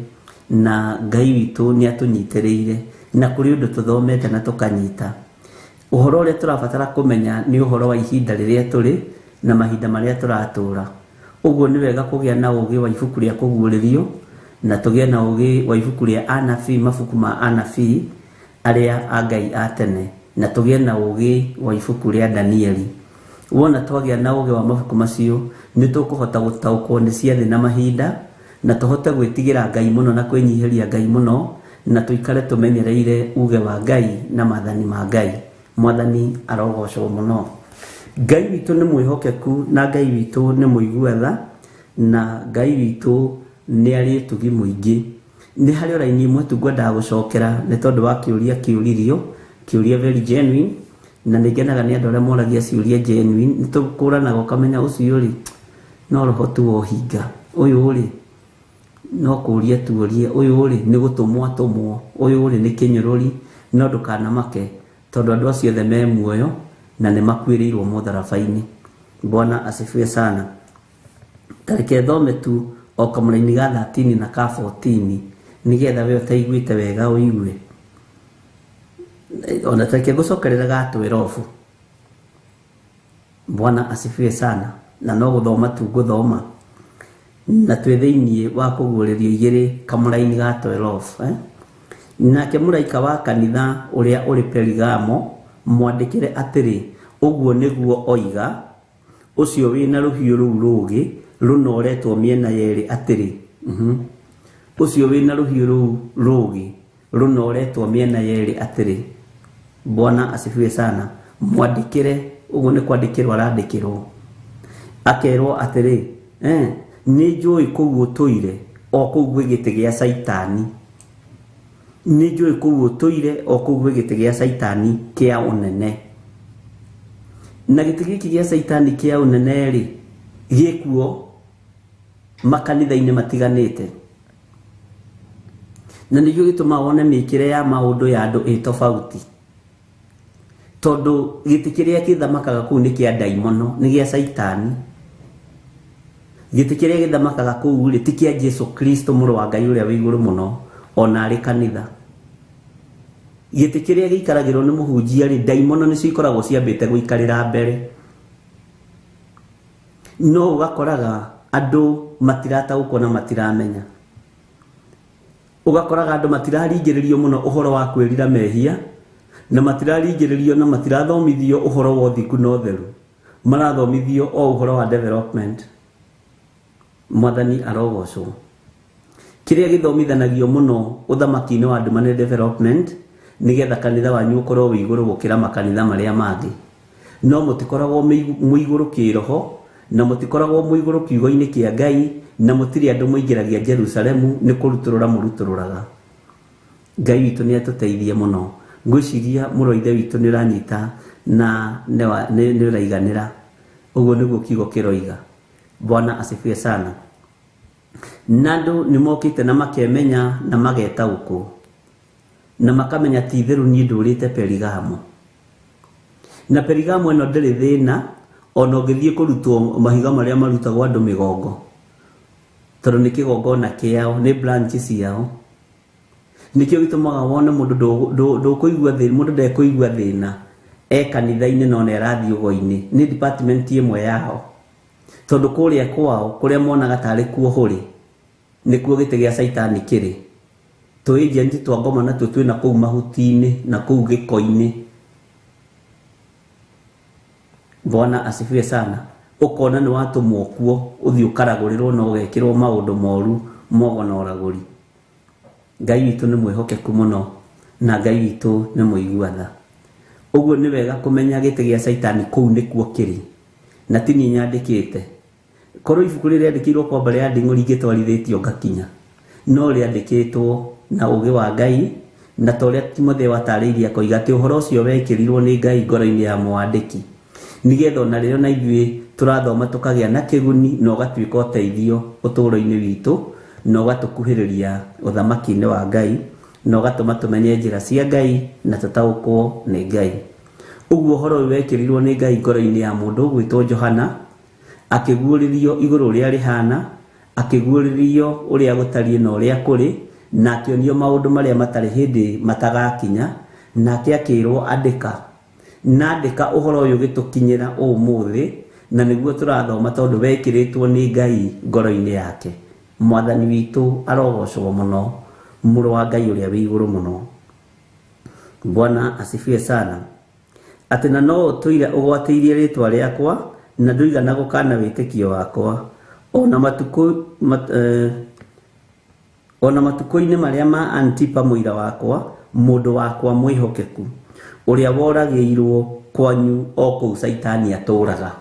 na Ngai witũ nĩ atũnyitĩrĩire, na kũrĩ ũndũ tũthomete na tũkanyita. Ũhoro ũrĩa tũrabatara kũmenya nĩ ũhoro wa ihinda rĩrĩa tũrĩ na mahinda marĩa tũratũra. Ũguo nĩ wega kũgĩa na ũũgĩ wa ibuku rĩa kũguũrĩrio, na tũgĩe na ũũgĩ wa ibuku rĩa anabii, mabuku ma anabii arĩa a Ngai a tene, na tũgĩe na ũũgĩ wa ibuku rĩa Danieli. Wona twagĩa na ũũgĩ wa mabuku macio, nĩ tũkũhota gũtaũkwo nĩ ciathĩ na mahinda, na tũhote gwĩtigĩra Ngai mũno na kwĩnyihĩria Ngai mũno, na tũikare tũmenyereire uge wa Ngai na maathani ma Ngai. Mwathani arogocwo mũno. Ngai witũ nĩ mwĩhokeku, na Ngai witũ nĩ mũigua tha, na Ngai witũ nĩ arĩ ũtugi mũingĩ. Nĩ harĩ o raini ĩmwe tu ngwendaga gũcokera nĩ tondũ wa kĩũria kĩũririo, kĩũria very genuine, na nĩ ngenaga nĩ andũ arĩa moragia ciũria genuine. Nĩ tũkũranaga ũkamenya ũcio rĩ no roho tu wa ũhinga, ũyũ rĩ no kũũria tuorie, ũyũ rĩ nĩ gũtũmwo atũmwo, ũyũ rĩ nĩ kĩnyũrũri. No ndũkanamake tondũ andũ acio othe me muoyo na nĩ makuĩrĩirwo mũtharaba-inĩ. Bwana asifiwe sana. Tareke thome tu o kamũraini ga 13 na ka 14 nĩgetha we ũtaiguĩte wega ũigue. Ona tareke ngũcokerera ga 12. Bwana asifiwe sana. Na no gũthoma tu ngũthoma, na twĩ thĩinĩ wa kũguũrĩrio igĩrĩ kamũraini ga 12. Nake mũraika wa kanitha ũrĩa ũrĩ Perigamo mwandĩkĩre atĩrĩ, ũguo nĩguo oiga ũcio wĩna rũhiũ rũu rũũgĩ rũnoretwo mĩena yerĩ atĩrĩ. Ũcio wĩna rũhiũ rũu rũũgĩ rũnoretwo mĩena yerĩ atĩrĩ. Bwana asifiwe sana. Mwandĩkĩre, ũguo nĩ kwandĩkĩrwo arandĩkĩrwo, akerwo atĩrĩ, nĩ njũĩ kũu ũtũire o kũu gwĩ gĩtĩ gĩa Caitani. Nĩ njũĩ kũu ũtũire o kũu gwĩ gĩtĩ gĩa Caitani kĩa ũnene. Na gĩtĩ gĩkĩ gĩa Caitani kĩa ũnene rĩ, gĩkuo makanitha-inĩ matiganĩte. Na nĩkĩo gĩtũmaga wone mĩkĩre ya maũndũ ya andũ ĩ tofauti, tondũ gĩtĩ kĩrĩa gĩthamakaga kũu nĩ kĩa ndaimono, nĩ gĩa Caitani. Gĩtĩ kĩrĩa gĩthamakaga kũu rĩ ti kĩa Jesu Kristo mũrũ wa Ngai ũrĩa wĩ igũrũ mũno, ona arĩ kanitha. Gĩtĩ kĩrĩa gĩikaragĩrwo nĩ mũhunjia rĩ, ndaimono nĩcio ikoragwo ciambĩte gũikarĩra mbere. No ũgakoraga andũ matirataũkwo na matiramenya. Ũgakoraga andũ matiraringĩrĩrio mũno ũhoro wa kwĩrira mehia, na matiraringĩrĩrio na matirathomithio ũhoro wa ũthingu na ũtheru. Marathomithio o ũhoro wa development. Mwathani arogocwo. Kĩrĩa gĩthomithanagio mũno ũthamaki-inĩ wa nduma nĩ development, nĩgetha kanitha wanyu ũkorwo wĩ igũrũ gũkĩra makanitha marĩa mangĩ. No mũtikoragwo mwĩ igũrũ kĩroho, na mũtikoragwo mwĩ igũrũ kiugo-inĩ kĩa Ngai, na mũtirĩ andũ mũingĩragia Jerusalemu nĩ kũrutũrũra mũrutũrũraga. Ngai witũ nĩ atũteithie mũno. Ngwĩciria mũrũ wa ithe witũ nĩ ũranyita na nĩ ũraiganĩra. Ũguo nĩguo kiugo kĩroiga. Bwana asifiwe sana. Na andũ nĩ mokĩte na makemenya na magetaũkwo, na makamenya ti itherũ niĩ ndũrĩte Perigamo. Na Perigamo ĩno ndĩrĩ thĩna, ona ũngĩthiĩ kũrutwo mahiga marĩa marutagwo andũ mĩgongo, tondũ nĩ kĩgongona kĩao, nĩ branch ciao. Nĩkĩo gĩtũmaga wone mũndũ ndũkũigua thĩna, mũndũ ndekũigua thĩna e kanitha-inĩ no nĩ arathiĩ ũgo-inĩ, nĩ department ĩmwe yao. Tondũ kũrĩa kwao, kũrĩa monaga tarĩ kuo hũrĩ, nĩkuo gĩtĩ gĩa Caitani kĩrĩ. Tũ agent twa ngoma natuo twĩna kũu mahuti-inĩ na kũu gĩko-inĩ. Bwana asifiwe sana. Ũkona nĩ watũmwo kuo ũthiĩ ũkaragũrĩrwo na ũgekĩrwo maũndũ moru mogo na ũragũri. Ngai witũ nĩ mwĩhokeku mũno na Ngai witũ nĩ mũigua tha. Ũguo nĩ wega kũmenya gĩtĩ gĩa Caitani kũu nĩkuo kĩrĩ, na ti niĩ nyandĩkĩte. Korwo ibuku rĩrĩa rĩandĩkĩirwo kwa mbere ya nding'ũri ingĩtwarithĩtio ngakinya, no rĩandĩkĩtwo na ũũgĩ wa Ngai, na ta ũrĩa Timotheo atarĩirie akoiga atĩ ũhoro ũcio wekĩrirwo nĩ Ngai ngoro-inĩ ya mwandĩki, nĩgetha ona rĩrĩa ona ithuĩ tũrathoma tũkagĩa na kĩguni na ũgatuĩka ũteithio ũtũũro-inĩ witũ, na ũgatũkuhĩrĩria ũthamaki-inĩ wa Ngai, na ũgatũma tũmenye njĩra cia Ngai na tũtaũkwo nĩ Ngai. Ũguo ũhoro ũyũ wekĩrirwo nĩ Ngai ngoro-inĩ ya mũndũ ũgwĩtwo Johana, akĩguũrĩrio igũrũ ũrĩa rĩhana, akĩguũrĩrio ũrĩa gũtariĩ na ũrĩa kũrĩ, na akĩonio maũndũ marĩa matarĩ hĩndĩ matagakinya, nake akĩrwo andĩka. Na andĩka ũhoro ũyũ ũgĩtũkinyĩra ũmũthĩ, na nĩguo tũrathoma tondũ wekĩrĩtwo nĩ Ngai ngoro-inĩ yake. Mwathani witũ arogocwo mũno, mũrũ wa Ngai ũrĩa wĩ igũrũ mũno. Bwana asifiwe sana. Atĩ na no ũtũire ũgwatĩirie rĩtwa rĩakwa na ndũigana gũkana wĩtĩkio wakwa, ona matukũ ona matukũ-inĩ marĩa ma Antipa mũira wakwa, mũndũ wakwa mwĩhokeku, ũrĩa woragĩirwo kwanyu o kũu Caitani atũũraga.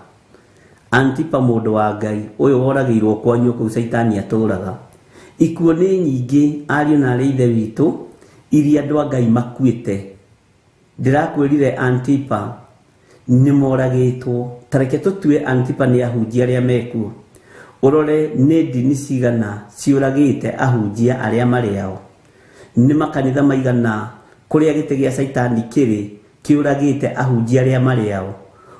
Antipa mũndũ wa Ngai ũyũ woragĩirwo kwanyu kũu Caitani atũũraga. Ikuũ nĩ nyingĩ ariũ na arĩ ithe witũ iria andũ a Ngai makuĩte. Ndĩrakwĩrire Antipa nĩ moragĩtwo. Ta reke tũtue Antipa nĩ ahunjia arĩa mekuo. Ũrore nĩ ndini cigana ciũragĩte ahunjia arĩa marĩ ao. Nĩ makanitha maigana kũrĩa gĩtĩ gĩa Caitani kĩrĩ kĩũragĩte ahunjia arĩa marĩ ao.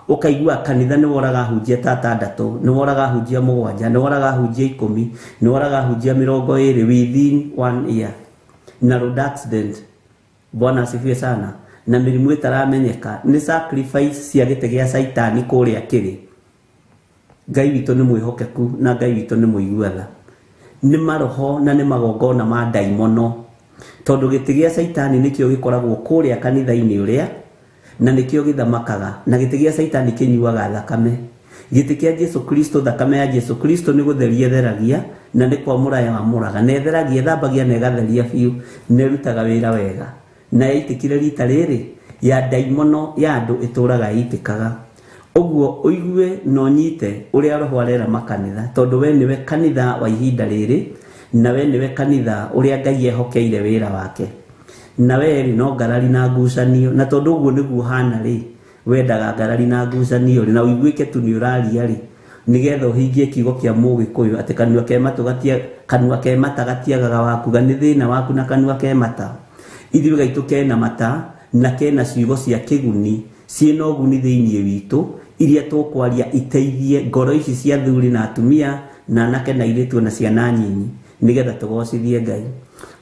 Ũkaigua kanitha nĩ woraga ahunjia ta atandatũ, nĩ woraga ahunjia mũgwanja, nĩ woraga ahunjia 10, nĩ woraga ahunjia 20 within 1 year. Na road accident. Bwana asifiwe sana. Na mĩrimũ ĩtaramenyeka nĩ sacrifice cia gĩtĩ gĩa Caitani kũrĩa kĩrĩ. Ngai witũ nĩ mwĩhokeku na Ngai witũ nĩ mũigua tha. Nĩ maroho na nĩ magongona ma ndaimono, tondũ gĩtĩ gĩa Caitani nĩkĩo gĩkoragwo kũrĩa kanitha-inĩ ũrĩa, na nĩkĩo gĩthamakaga, na gĩtĩ gĩa Caitani kĩnyuaga thakame. Gĩtĩ kĩa Jesu Kristo, thakame ya Jesu Kristo nĩ gũtheria ĩtheragia, na nĩ kwamũra yamũraga, na ĩtheragia, ĩthambagia na ĩgatheria biũ, na ĩrutaga wĩra wega. Na yaitĩkire rita rĩrĩ ya ndaimono ya andũ ĩtũraga ĩitĩkaga. Ũguo ũigue na ũnyite ũrĩa roho arera makanitha, tondũ we nĩwe kanitha wa ihinda rĩrĩ, na we nĩwe kanitha ũrĩa Ngai ehokeire wĩra wake. Na we rĩ no ngarari na ngucanio, na tondũ ũguo nĩguo hana rĩ, wendaga ngarari na ngucanio rĩ, na ũiguĩke tu nĩ ũraria rĩ, nĩgetha ũhingie kiugo kĩa Mũgĩkũyũ atĩ kanua ke matũ gatia, kanua ke mata gatiagaga wakuga, nĩ thĩna waku na kanua ke mata. Ithuĩ gaitũ kena mata na kena ciugo cia kĩguni ciĩna ũguni thĩinĩ witũ, iria tũkwaria iteithie ngoro ici cia athuri na atumia na anake na airĩtu na ciana nyinyi, nĩgetha tũgocithie Ngai.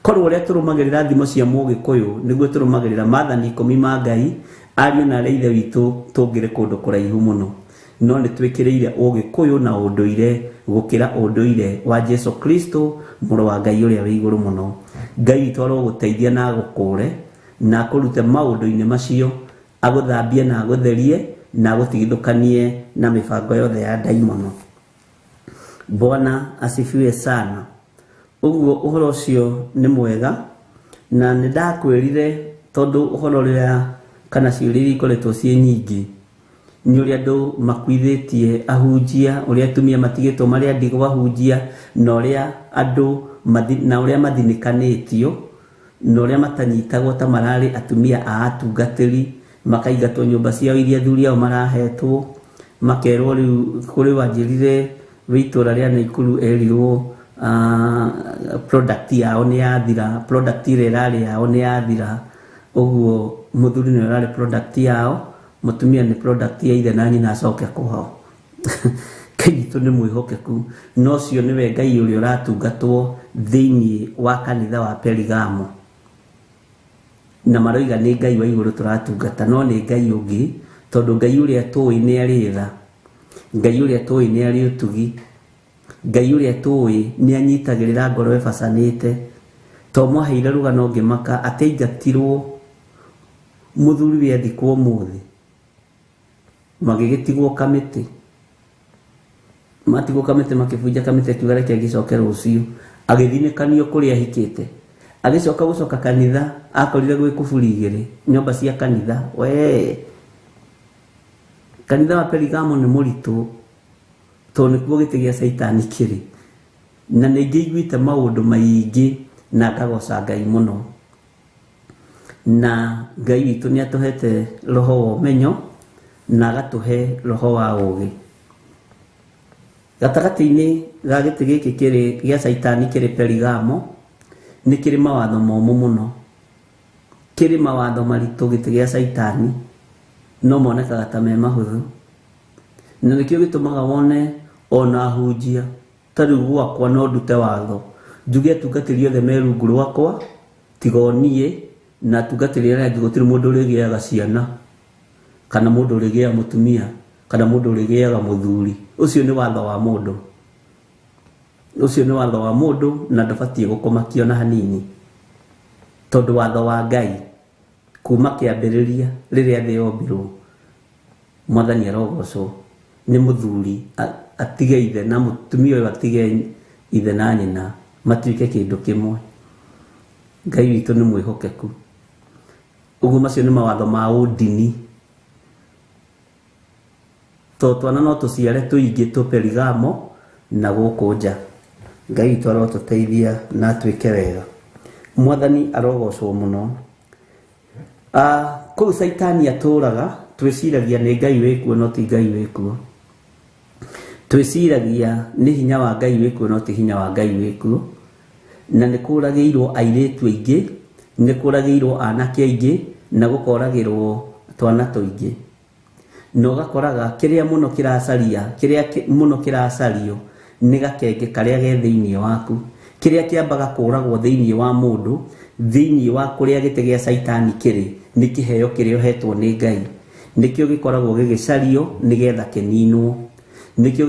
Korwo ũrĩa tũrũmagĩrĩra thimo cia Mũgĩkũyũ nĩguo tũrũmagĩrĩra maathani 10 ma Ngai, ariũ na arĩ ithe witũ tũngĩrĩ kũndũ kũraihu mũno. No nĩ twĩkĩrĩire Ũgĩkũyũ na ũndũire gũkĩra ũndũire wa Jesu Kristo mũrũ wa Ngai ũrĩa wĩ igũrũ mũno. Ngai witũ arogũteithia na agũkũre na akũrute maũndũ-inĩ macio, agũthambie na agũtherie na agũtigithũkanie na mĩbango yothe ya ndaimono. Bwana asifiwe sana. Ũguo ũhoro ũcio nĩ mwega, na nĩ ndakwĩrire tondũ ũhoro ũrĩa kana ciũria iria ikoretwo ciĩ nyingĩ nĩ ũrĩa andũ makuithĩtie ahunjia, ũrĩa atumia matigĩtwo marĩ a ndigwa ahunjia, na ũrĩa andũ na ũrĩa mathinĩkanĩtio, na ũrĩa matanyitagwo ta mararĩ atumia a atungatĩri, makaingatwo nyũmba ciao iria athuri ao marahetwo, makerwo rĩu kũrĩ wanjĩrire wĩ itũũra rĩa Naikuru erirwo product yao nĩ yathira, product ĩrĩa ĩrarĩ yao nĩ yathira. Ũguo mũthuri nĩ ũrarĩ product yao, mũtumia nĩ product ya ithe na nyina acoke kwao. Ngai witũ nĩ mwĩhokeku, na ũcio nĩwe Ngai ũrĩa ũratungatwo thĩinĩ wa kanitha wa Perigamo. Na maroiga nĩ Ngai wa igũrũ tũratungata, no nĩ Ngai ũngĩ, tondũ Ngai ũrĩa tũĩ nĩ arĩ tha, Ngai ũrĩa tũĩ nĩ arĩ ũtugi, Ngai ũrĩa tũĩ nĩ anyitagĩrĩra ngoro ĩbacanĩte. To mwaheire rũgano ngĩmaka atĩ aingatirwo mũthuri we athikwo ũmũthĩ, magĩgĩtigwo kamĩtĩ, matigwo kamĩtĩ makĩbunja kamĩtĩ, akiuga reke ngĩcoke rũciũ, agĩthinĩkanio kũrĩa ahikĩte, agĩcoka gũcoka kanitha akorire gwĩ kuburi igĩrĩ nyũmba cia kanitha. We kanitha wa Perigamo nĩ mũritũ tondũ nĩkuo gĩtĩ gĩa Caitani kĩrĩ, na nĩ ngĩiguĩte maũndũ maingĩ na ngagoca Ngai mũno, na Ngai witũ nĩ atũhete roho wa ũmenyo na agatũhe roho wa ũũgĩ. Gatagatĩ-inĩ ga gĩtĩ gĩkĩ kĩrĩ gĩa Caitani kĩrĩ Perigamo nĩ kĩrĩ mawatho momũ mũno, kĩrĩ mawatho maritũ gĩtĩ gĩa Caitani, no monekaga ta me mahũthũ, na nĩkĩo gĩtũmaga wone ona ahunjia ta rĩu gwakwa no ndute watho njuge atungatĩri othe me rungu rwakwa tiga o niĩ, na atungatĩri arĩa angĩ gũtirĩ mũndũ ũrĩgĩaga ciana kana mũndũ ũrĩgĩaga mũtumia kana mũndũ ũrĩgĩaga mũthuri. Ũcio nĩ watho wa mũndũ, ũcio nĩ watho wa mũndũ na ndũbatiĩ gũkũmakio na hanini, tondũ watho wa Ngai kuma kĩambĩrĩria rĩrĩa thĩ yombirwo, Mwathani arogocwo, nĩ mũthuri atige ithe na mũtumia ũyũ atige ithe na nyina matuĩke kĩndũ kĩmwe. Ngai witũ nĩ mwĩhokeku. Ũguo macio nĩ mawatho ma ũndini, to twana no tũciare tũingĩ tũ Perigamo na gũkũ nja. Ngai witũ arotũteithia na atuĩke wega. Mwathani arogocwo mũno. Kũu Caitani atũraga twĩciragia nĩ Ngai wĩkuo no ti Ngai wĩkuo, twĩciragia nĩ hinya wa Ngai wĩkuo no ti hinya wa Ngai wĩkuo, na nĩ kũragĩirwo airĩtu aingĩ, nĩ kũragĩirwo anake aingĩ, na gũkoragĩrwo twana tũingĩ, na ũgakoraga kĩrĩa mũno kĩracaria, kĩrĩa mũno kĩracario nĩ gakenge karĩa ge thĩinĩ waku, kĩrĩa kĩambaga kũragwo thĩinĩ wa mũndũ, thĩinĩ wa kũrĩa gĩtĩ gĩa Caitani kĩrĩ, nĩ kĩheo kĩrĩa ũhetwo nĩ Ngai, nĩkĩo gĩkoragwo gĩgĩcario nĩgetha kĩninwo, nĩkĩo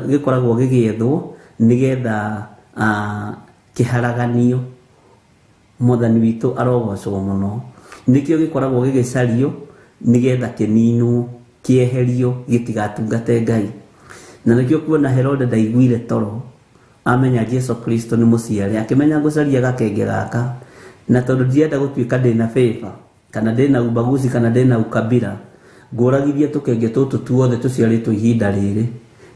gĩkoragwo gĩgĩethwo nĩgetha kĩharaganio. Mwathani witũ arogocwo mũno. Nĩkĩo gĩkoragwo gĩgĩcario nĩgetha kĩninwo, kĩeherio, gĩtigatungate Ngai. Na nĩkĩo kuona Herode ndaiguire toro amenya Jesu Kristo nĩ mũciare, akĩmenya ngũcaria gakenge gaka, na tondũ ndirenda gũtuĩka ndĩna favor kana ndĩna ubaguzi kana ndĩna ukabira, ngũragithie tũkenge tũtũ tuothe tũciarĩtwo ihinda rĩrĩ.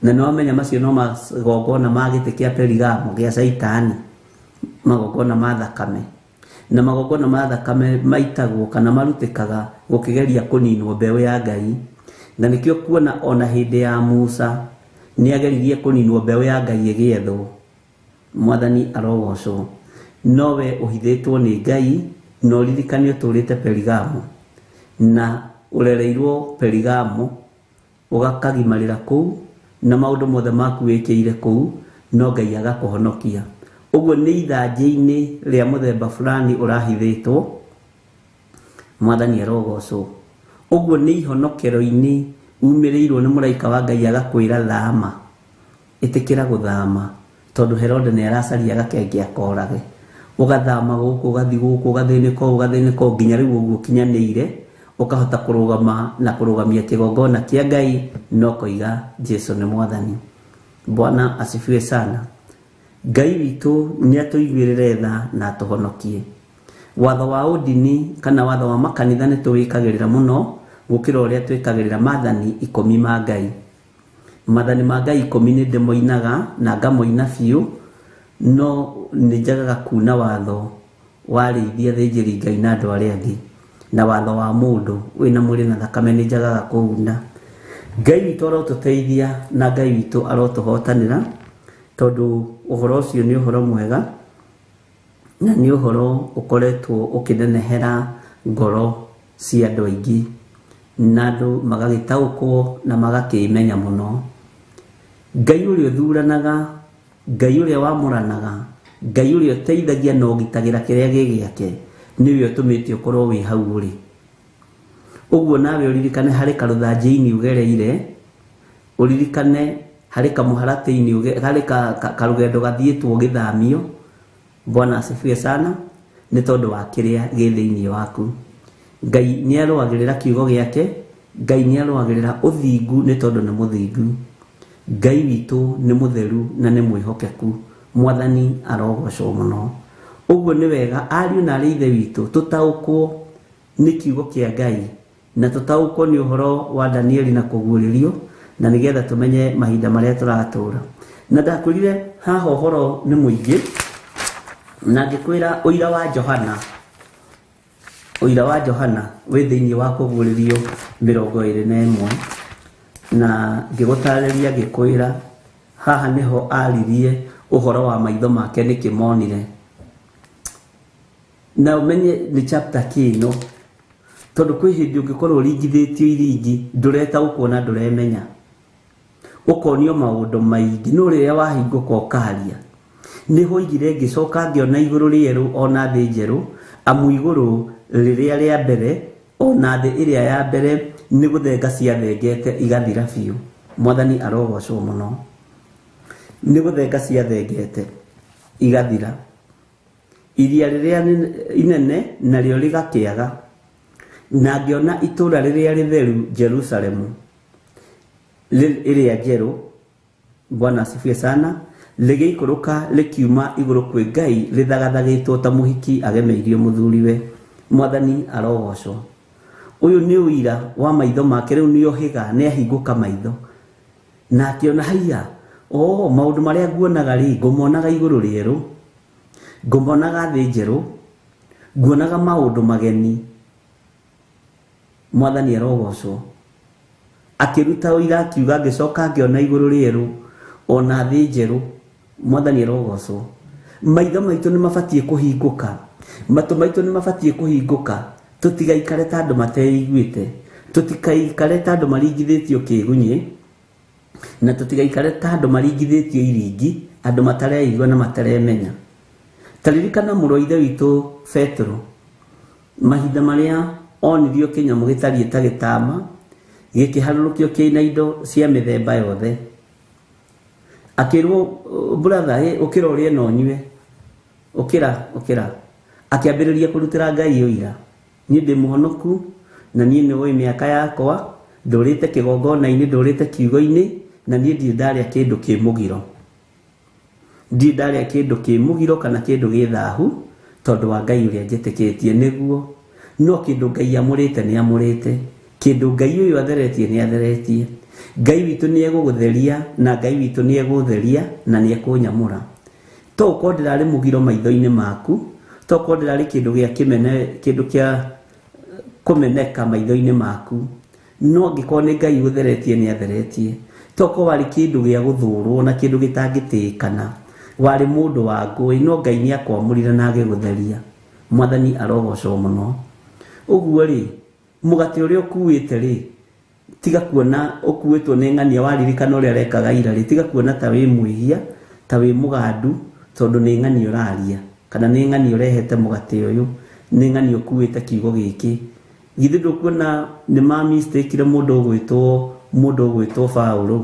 Na nĩ wamenya macio no magongona ma gĩtĩ kĩa Perigamo gĩa Caitani, magongona ma thakame, na magongona ma thakame maitagwo kana marutĩkaga gũkĩgeria kũninwo mbeũ ya Ngai. Na nĩkĩo kuona ona hĩndĩ ya Musa nĩ ageririe kũninwo mbeũ ya Ngai ĩgĩethwo. Mwathani arogocwo. Nowe ũhithĩtwo nĩ Ngai, na ũririkane ũtũrĩte Perigamo na ũrereirwo Perigamo, ũgakagimarĩra kũu na maũndũ mothe maku wĩkĩire kũu, no Ngai agakũhonokia. Ũguo nĩ ithanjĩ-inĩ rĩa mũthemba fulani ũrahithĩtwo. Mwathani arogocwo. Ũguo nĩ ihonokero-inĩ umĩrĩirwo nĩ mũraika wa Ngai agakwĩra thama, ĩtĩkĩra gũthama, tondũ Herode nĩ aracaria gakenge akorage. Ũgathama gũkũ, ũgathiĩ gũkũ, ũgathĩnĩka ũũ, ũgathĩnĩka ũũ, nginya rĩu ũguo ũkinyanĩire, ũkahota kũrũgama na kũrũgamia kĩgongona kĩa Ngai na ũkoiga Jesu nĩ Mwathani. Bwana asifiwe sana. Ngai witũ nĩ atũiguĩrĩre tha na atũhonokie. Watho wa ũndini kana watho wa makanitha nĩ tũwĩkagĩrĩra mũno gũkĩra ũrĩa twĩkagĩrĩra maathani 10 ma Ngai. Maathani ma Ngai 10 nĩ ndĩmoinaga na ngamoina biũ, no nĩ njagaga kuna watho wa arĩithi, athĩnjĩri Ngai na andũ arĩa angĩ, na watho wa mũndũ wĩna mwĩrĩ na thakame nĩ njagaga kũuna. Ngai witũ arotũteithia na Ngai witũ arotũhotanĩra, tondũ ũhoro ũcio nĩ ũhoro mwega na nĩ ũhoro ũkoretwo ũkĩnenehera ngoro cia andũ aingĩ, na andũ magagĩtaũkwo na magakĩmenya mũno. Ngai ũrĩa ũthuranaga, Ngai ũrĩa wamũranaga, Ngai ũrĩa ũteithagia na ũgitagĩra kĩrĩa gĩ gĩake, nĩwe ũtũmĩte ũkorwo wĩ hau ũrĩ. Ũguo nawe ũririkane harĩ karũthanjĩ-inĩ ũgereire, ũririkane harĩ kamũharatĩ-inĩ, harĩ karũgendo gathiĩtwo gĩthamio. Bwana asifiwe sana. Nĩ tondũ wa kĩrĩa gĩ thĩinĩ waku. Ngai nĩ arũagĩrĩra kiugo gĩake, Ngai nĩ arũagĩrĩra ũthingu nĩ tondũ nĩ mũthingu. Ngai witũ nĩ mũtheru na nĩ mwĩhokeku. Mwathani arogocwo mũno. Ũguo nĩ wega ariũ na arĩ ithe witũ tũtaũkwo nĩ kiugo kĩa Ngai na tũtaũkwo nĩ ũhoro wa Danieli na kũguũrĩrio, na nĩgetha tũmenye mahinda marĩa tũratũra. Na ndakwĩrire haha ũhoro nĩ mũingĩ, na ngĩkwĩra ũira wa Johana, ũira wa Johana wĩ thĩinĩ wa kũguũrĩrio 21, na ngĩgũtarĩria ngĩkwĩra haha nĩho aririe ũhoro wa maitho make nĩkĩ monire. Na ũmenye nĩ chapter kĩno, tondũ kwĩ hĩndĩ ũngĩkorwo ũringithĩtio iringi ndũretaũkwo na ndũremenya, ũkonio maũndũ maingĩ, no rĩrĩa wahingũka ũkaria. Nĩho oigire ngĩcoka ngĩona igũrũ rĩerũ ona thĩ njerũ, amu igũrũ rĩrĩa rĩa mbere ona thĩ ĩrĩa ya mbere nĩ gũthenga ciathengete igathira biũ. Mwathani arogocwo mũno. Nĩ gũthenga ciathengete igathira, iria rĩrĩa inene narĩo rĩgakĩaga, na ngĩona itũũra rĩrĩa rĩtheru Jerusalemu ĩrĩa njerũ, Bwana asifiwe sana, rĩgĩikũrũka rĩkiuma igũrũ kwĩ Ngai rĩthagathagĩtwo ta mũhiki agemeirio mũthuriwe. Mwathani arogocwo. Ũyũ nĩ ũira wa maitho make, rĩu nĩ ohĩga, nĩ ahingũka maitho na akĩona haiya, o maũndũ marĩa nguonaga rĩ, ngũmonaga igũrũ rĩerũ, ngũmonaga thĩ njerũ, nguonaga maũndũ mageni. Mwathani arogocwo. Akĩruta ũira akiuga ngĩcoka ngĩona igũrũ rĩerũ ona thĩ njerũ. Mwathani arogocwo. Maitho maitũ nĩ mabatiĩ kũhingũka, matũ maitũ nĩ mabatiĩ kũhingũka, tũtigaikare ta andũ mateiguĩte, tũtikaikare ta andũ maringithĩtio kĩgunyĩ, na tũtigaikare ta andũ maringithĩtio iringi, andũ matareigua na mataremenya. Ta ririkana mũrũ wa ithe witũ Petero, mahinda marĩa onirio kĩnyamũ gĩtariĩ ta gĩtama gĩkĩharũrũkio kĩna indo cia mĩthemba yothe, akĩrwo brother, ũkĩra ũrĩe na ũnyue, ũkĩra ũkĩra. Akĩambĩrĩria kũrutĩra Ngai ũira, niĩ ndĩ mũhonoku na niĩ nĩ ũĩ mĩaka yakwa, ndũrĩte kĩgongona-inĩ, ndũrĩte kiugo-inĩ, na niĩ ndirĩ ndarĩa kĩndũ kĩ mũgiro, ndirĩ ndarĩa kĩndũ kĩ mũgiro kana kĩndũ gĩ thahu, tondũ wa Ngai ũrĩa njĩtĩkĩtie nĩguo. No kĩndũ Ngai amũrĩte nĩ amũrĩte, kĩndũ Ngai ũyũ atheretie nĩ atheretie. Ngai witũ nĩ egũgũtheria na Ngai witũ nĩ egũtheria na nĩ ekũnyamũra. To ũkorwo ndĩrarĩ mũgiro maitho-inĩ maku, to ũkorwo ndĩrarĩ kĩndũ gĩa kĩmene, kĩndũ kĩa kũmeneka maitho-inĩ maku, no angĩkorwo nĩ Ngai ũtheretie nĩ atheretie. To ũkorwo warĩ kĩndũ gĩa gũthũrwo na kĩndũ gĩtangĩtĩĩkana, warĩ mũndũ wa ngũĩ, no Ngai nĩ akwamũrire na agĩgũtheria. Mwathani arogocwo mũno. Ũguo rĩ, mũgate ũrĩa ũkuĩte rĩ, tiga kuona ũkuĩtwo nĩ ng'ania waririkana ũrĩa arekaga ira rĩ, tiga kuona ta wĩ mwĩhia, ta wĩ mũgandu, tondũ nĩ ng'ania ũraria, kana nĩ ng'ania ũrehete mũgate ũyũ, nĩ ng'ania ũkuĩte kiugo gĩkĩ. Githĩ ndũkuona nĩ ma mistake-ire mũndũ ũgwĩtwo Paũlũ?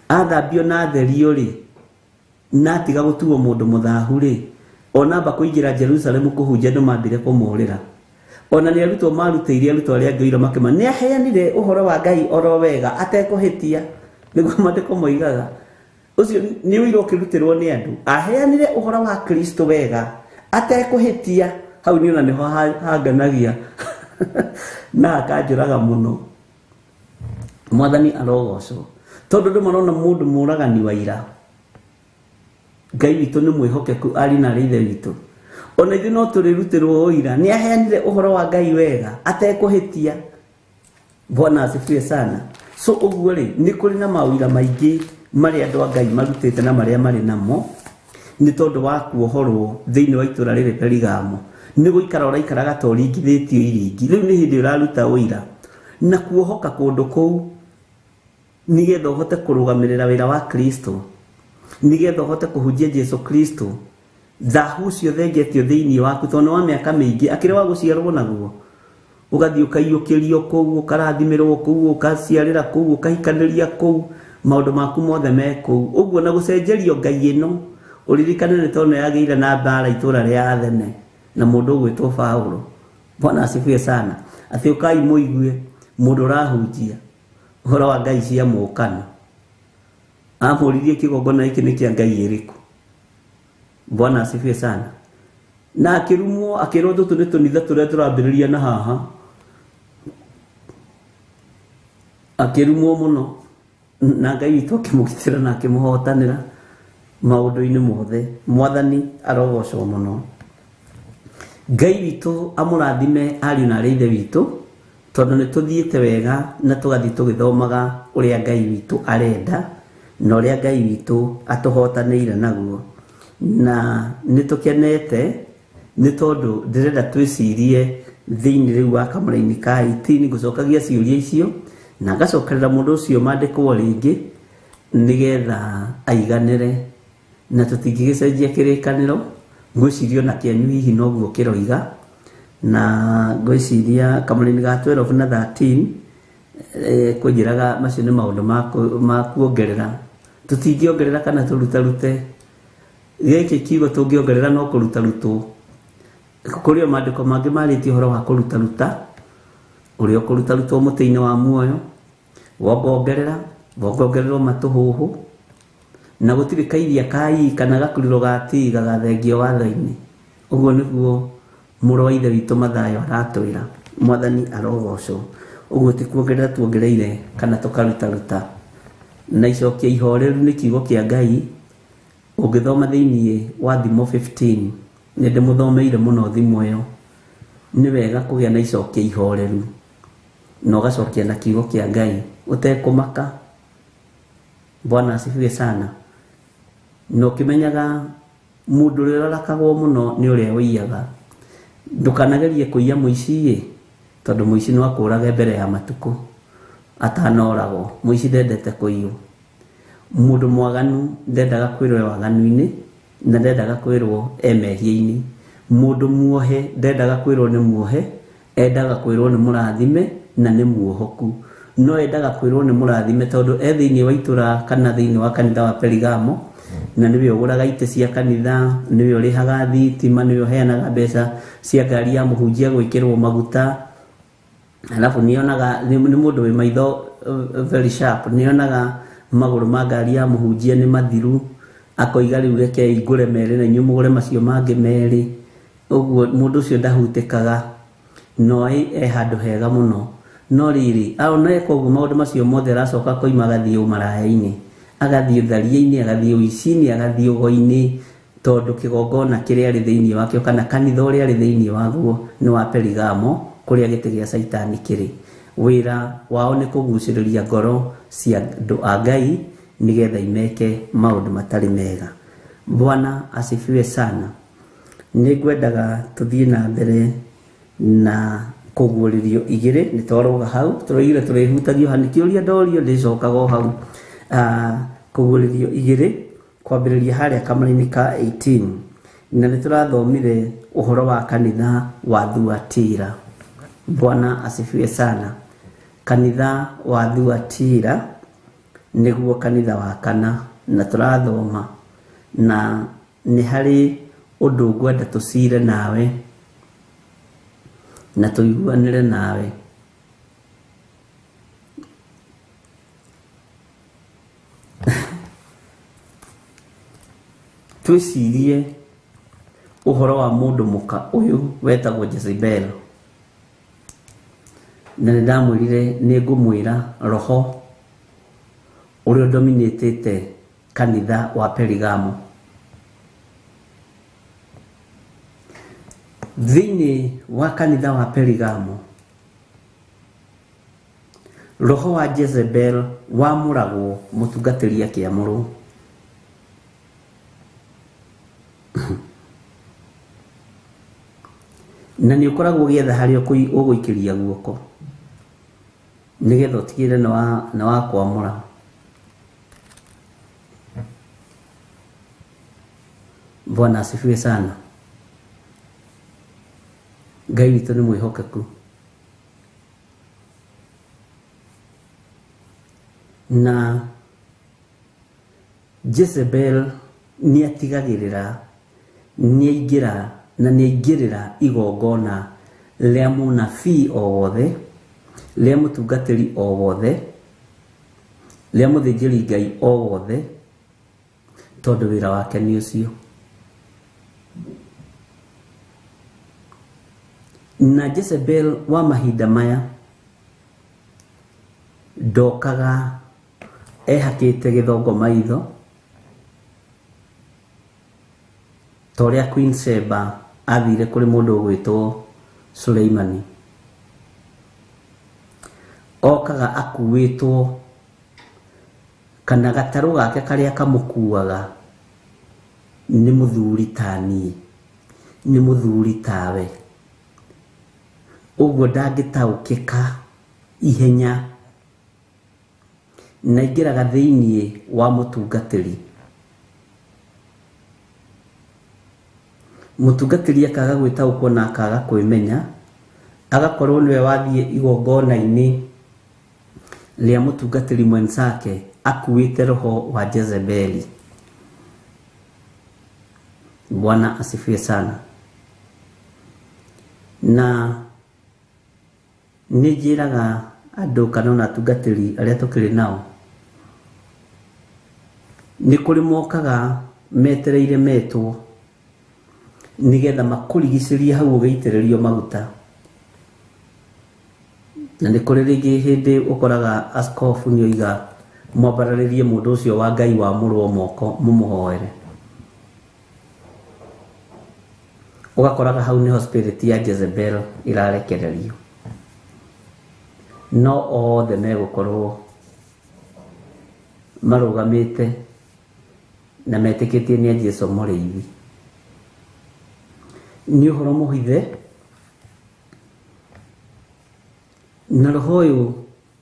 Athambio na atherio rĩ, na atiga gũtuo mũndũ mũthahu rĩ, ona amba kũingĩra Jerusalemu kũhunjia andũ mambire kũmũrĩra. Ona nĩ arutwo marutĩire arutwo arĩa angĩ ũira makĩma nĩ aheanire ũhoro wa Ngai oro wega atekũhĩtia, nĩguo maandĩko moigaga. Ũcio nĩ ũira ũkĩrutĩrwo nĩ andũ, aheanire ũhoro wa Kristo wega atekũhĩtia. Hau niĩ ona nĩho hanganagia na hakanjũraga mũno. Mwathani arogocwo, tondũ andũ marona mũndũ mũragani wa ira. Ngai witũ nĩ mwĩhokeku, ari na arĩ ithe witũ. Ona ithuĩ no tũrĩrutĩrwo ũira, nĩ aheanire ũhoro wa Ngai wega atekũhĩtia. Bwana asifiwe sana. So ũguo rĩ, nĩ kũrĩ na maũira maingĩ marĩa andũ a Ngai marutĩte na marĩa marĩ namo, nĩ tondũ wa kuohorwo thĩinĩ wa itũũra rĩrĩ Perigamo. Nĩ gũikara ũraikaraga ta ũringithĩtio iringi. Rĩu nĩ hĩndĩ ũraruta ũira na kuohoka kũndũ kũu, nĩgetha ũhote kũrũgamĩrĩra wĩra wa Kristo, nĩgetha ũhote kũhunjia Jesu Kristo. Thahu ũcio thengetio thĩinĩ waku tondũ nĩ wa mĩaka mĩingĩ, akĩrĩ wa gũciarwo naguo, ũgathiĩ ũkaiyũkĩrio kũu, ũkarathimĩrwo kũu, ũkaciarĩra kũu, ũkahikanĩria kũu, maũndũ maku mothe me kũu. Ũguo na gũcenjerio Ngai ĩno, Ũririkane nĩ tondũ yagĩire na mbara itũra rĩa Athene na mũndũ ũgwĩtwo Paulo. Bwana asifiwe sana. Atĩ ũkai mũigue mũndũ ũrahunjia ũhoro wa ngai cia mũũkano. Amũririe kĩgongona gĩkĩ nĩ kĩa ngai ĩrĩkũ. Bwana asifiwe sana. Na akĩrumwo akĩrwo tũtũ nĩ tũnitha tũrĩa tũrambĩrĩria na haha. Akĩrumwo mũno na Ngai witũ akĩmũgitĩra na akĩmũhotanĩra maũndũ-inĩ mothe. Mwathani arogocwo mũno. Ngai witũ amũrathime ariũ na arĩ ithe witũ, tondũ nĩ tũthiĩte wega na tũgathiĩ tũgĩthomaga ũrĩa Ngai witũ arenda na ũrĩa Ngai witũ atũhotanĩire naguo. Na nĩ tũkenete nĩ tondũ ndĩrenda twĩcirie thĩinĩ rĩu wa kamũraini ka 18 ngũcokagia ciũria icio na ngacokerera mũndũ ũcio mandĩkwo rĩngĩ nĩgetha aiganĩre, na tũtingĩgĩcenjia kĩrĩkanĩro. Ngwĩciria ona kĩanyu hihi noguo kĩroiga, na ngwĩciria kamũraini ga 12 na 13 kũnjĩraga macio nĩ maũndũ ma kuongerera. Tũtingĩongerera kana tũrutarute. Gĩkĩ kiugo tũngĩongerera no kũrutarutwo. Kũrĩ o maandĩko mangĩ marĩtie ũhoro wa kũrutaruta, ũrĩa ũkũrutarutwo mũtĩ-inĩ wa muoyo, wongongerera, wongongererwo matũhũhũ, na gũtirĩ kairia ka i kana gakuriro ga ti gagathengio watho-inĩ. Ũguo nĩguo mũrũ wa ithe witũ Mathayo aratwĩra. Mwathani arogocwo. Ũguo ti kuongerera tuongereire kana tũkarutaruta. Na icokia ihoreru nĩ kiugo kĩa Ngai. Ũngĩthoma thĩinĩ wa Thimo 15, nĩ ndĩmũthomeire mũno thimo ĩyo. Nĩ wega kũgĩa na icokia ihoreru na ũgacokia na kiugo kĩa Ngai ũtekũmaka. Bwana asifiwe sana. Na ũkĩmenyaga mũndũ ũrĩa ũrakagwo mũno nĩ ũrĩa ũiyaga. Ndũkanagerie kũiya mũici-ĩ, tondũ mũici no akũrage mbere ya matukũ atanoragwo. Mũici ndendete kũiywo. Mũndũ mwaganu ndendaga kwĩrwo e waganu-inĩ na ndendaga kwĩrwo e mehia-inĩ. Mũndũ muohe ndendaga kwĩrwo nĩ muohe, endaga kwĩrwo nĩ mũrathime na nĩ muohoku. No endaga kwĩrwo nĩ mũrathime tondũ e thĩinĩ wa itũra kana thĩinĩ wa kanitha wa Perigamo, na nĩwe ũgũraga itĩ cia kanitha, nĩwe ũrĩhaga thitima, nĩwe ũheanaga mbeca cia ngari ya mũhunjia gwĩkĩrwo maguta. Alafu nĩonaga nĩ mũndũ wĩ maitho very sharp, nĩonaga magũrũ ma ngari ya mũhunjia nĩ mathiru, akoiga rĩu rekei ngũre merĩ na inyuĩ mũgũre macio mangĩ merĩ. Ũguo mũndũ ũcio ndahutĩkaga, no e handũ hega mũno. No rĩrĩ ona eka ũguo maũndũ macio mothe aracoka koima agathiĩ ũmaraya-inĩ, agathiĩ ũtharia-inĩ, agathiĩ ũici-inĩ, agathiĩ ũgo-inĩ, tondũ kĩgongona kĩrĩa arĩ thĩinĩ wakĩo kana kanitha ũrĩa arĩ thĩinĩ waguo nĩ wa Perigamo, kũrĩa gĩtĩ gĩa Caitani kĩrĩ. Wĩra wao nĩ kũgucĩrĩria ngoro cia andũ a Ngai nĩgetha imeke maũndũ matarĩ mega. Bwana asifiwe sana. Nĩ ngwendaga tũthiĩ na mbere na kũguũrĩrio igĩrĩ. Nĩ twaroga hau, tũroigire tũrĩhutagio ha, nĩ kĩũria ndorio ndĩcokaga o hau. Kũguũrĩrio igĩrĩ kwambĩrĩria harĩa kamũraini ka 18, na nĩ tũrathomire ũhoro wa kanitha wa Thuatira. Bwana asifiwe sana. Kanitha wa Thuatira nĩguo kanitha wa kana, na tũrathoma na nĩ harĩ ũndũ ngwenda tũcire nawe na tũiguanĩre nawe. Twĩcirie ũhoro wa mũndũ mũka ũyũ wetagwo Jezebel, na nĩ ndamwĩrire nĩ ngũmwĩra roho ũrĩa ũdominĩtĩte kanitha wa Perigamo. Thĩinĩ wa kanitha wa Perigamo, roho wa Jezebel wamũragwo mũtungatĩri akĩamũrwo. Na nĩ ũkoragwo ũgĩetha harĩa ũgũikĩria guoko nĩgetha ũtigĩrĩre nĩ wa kwamũra. Bwana asifiwe sana. Ngai witũ nĩ mwĩhokeku. Na Jezebel Nĩ atigagĩrĩra nĩ aingĩra na nĩ aingĩrĩra igongona rĩa mũnabii o wothe, rĩa mũtungatĩri o wothe, rĩa mũthĩnjĩri Ngai o wothe, tondũ wĩra wake nĩ ũcio. Na Jezebel wa mahinda maya ndokaga ehakĩte gĩthongo maitho ta ũrĩa Queen Sheba athire kũrĩ mũndũ ũgwĩtwo Suleimani. Okaga akuĩtwo kana gatarũ gake karĩa kamũkuaga nĩ mũthuri ta niĩ, nĩ mũthuri tawe, ũguo ndangĩtaũkĩka ihenya, na aingĩraga thĩiniĩ wa mũtungatĩri. Mũtungatĩri akaga gwĩtaũkwo na akaga kwĩmenya, agakorwo nĩwe wathiĩ igongona-inĩ rĩa mũtungatĩri mwenzake akuĩte roho wa Jezebeli. Bwana asifiwe sana. Na nĩ njĩraga andũ kana ona atungatĩri arĩa tũkĩrĩ nao, nĩ kũrĩ mokaga metereire metwo nĩgetha makũrigicĩrie hau ũgĩitĩrĩrio maguta. Na nĩ kũrĩ rĩngĩ hĩndĩ ũkoraga askofu nĩ oiga mwambararĩrie mũndũ ũcio wa Ngai wamũrwo moko mũmũhoere. Ũgakoraga hau nĩho spirit ya Jezebel ĩrarekererio. No othe megũkorwo marũgamĩte na metĩkĩtie nĩ Jesũ mũrĩithi. Nĩ ũhoro mũhithe, na roho ũyũ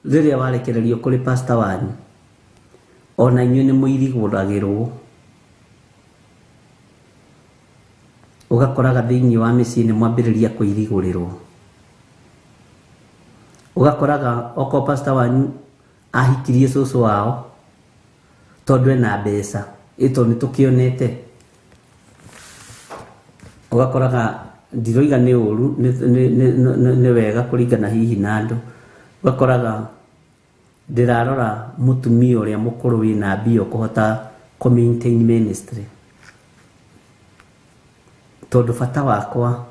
rĩrĩa warekererio kũrĩ pastor wanyu, ona inyuĩ nĩ mũirigũragĩrwo. Ũgakoraga thĩinĩ wa mĩciĩ nĩ mwambĩrĩria kũirigũrĩrwo. Ũgakoraga okorwo pastor wanyu ahikirie cũcũ wao tondũ ena mbeca, ĩ tondũ nĩ tũkĩonete. Ũgakoraga ndiroiga nĩ ũru, nĩ wega kũringana hihi na andũ. Ũgakoraga ndĩrarora mũtumia ũrĩa mũkũrũ wĩna mbia ũkũhota kũ maintain ministry, tondũ bata wakwa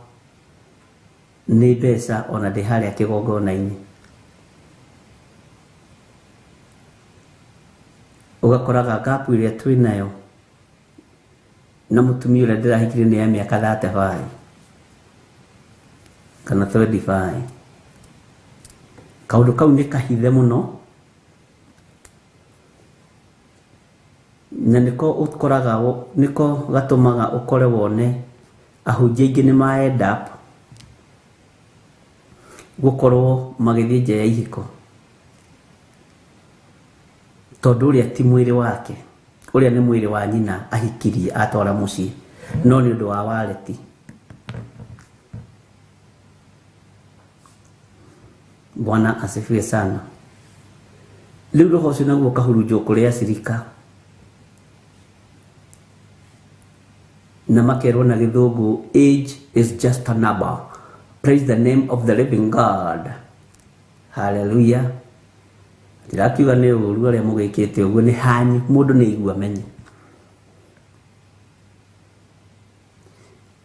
nĩ mbeca ona ndĩ harĩa kĩgongona-inĩ. Ũgakoraga gap ĩrĩa twĩnayo na mũtumia ũrĩa ndĩrahikirie nĩ ya mĩaka 35 kana 25. Kaũndũ kau nĩ kahithe mũno, na nĩko ũkoraga, nĩko gatũmaga ũkore wone ahunjia aingĩ nĩ ma end up gũkorwo magĩthiĩ nja ya ihiko, tondũ ũrĩa ti mwĩrĩ wake, ũrĩa nĩ mwĩrĩ wa nyina ahikirie atwara mũciĩ, no nĩ ũndũ wa wareti. Bwana asifiwe sana. Rĩu roho ũcio naguo ũkahurunjwo kũrĩ acirika, na makerwo na gĩthũngũ, age is just a number. Praise the name of the living God. Hallelujah. Ndirakiuga nĩ ũru arĩa mũgĩkĩte ũguo, nĩ hanyu, mũndũ nĩ aigua amenye.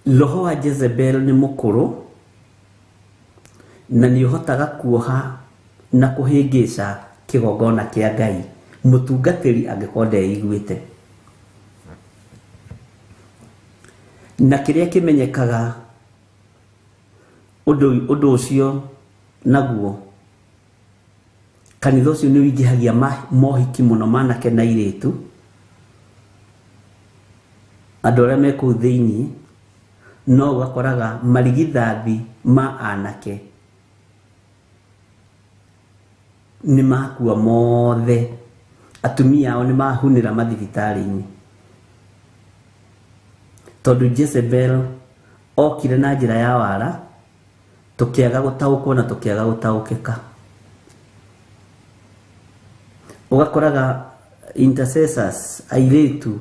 Roho wa Jezebel nĩ mũkũrũ na nĩ ũhotaga kuoha na kũhĩngĩca kĩgongona kĩa Ngai mũtungatĩri angĩkorwo ndeiguĩte. Na kĩrĩa kĩmenyekaga ũndũ ũcio naguo, kanitha ũcio nĩ ũingĩhagia mohiki mũno manake na airĩtu, andũ arĩa me kũu thĩiniĩ, no ũgakoraga marigithathi ma anake nĩ makua mothe, atumia ao nĩ mahunĩra mathibitarĩ-inĩ, tondũ Jezebel okire na njĩra ya wara, tũkĩaga gũtaũkwo na tũkĩaga gũtaũkĩka. Ũgakoraga intercessors airĩtu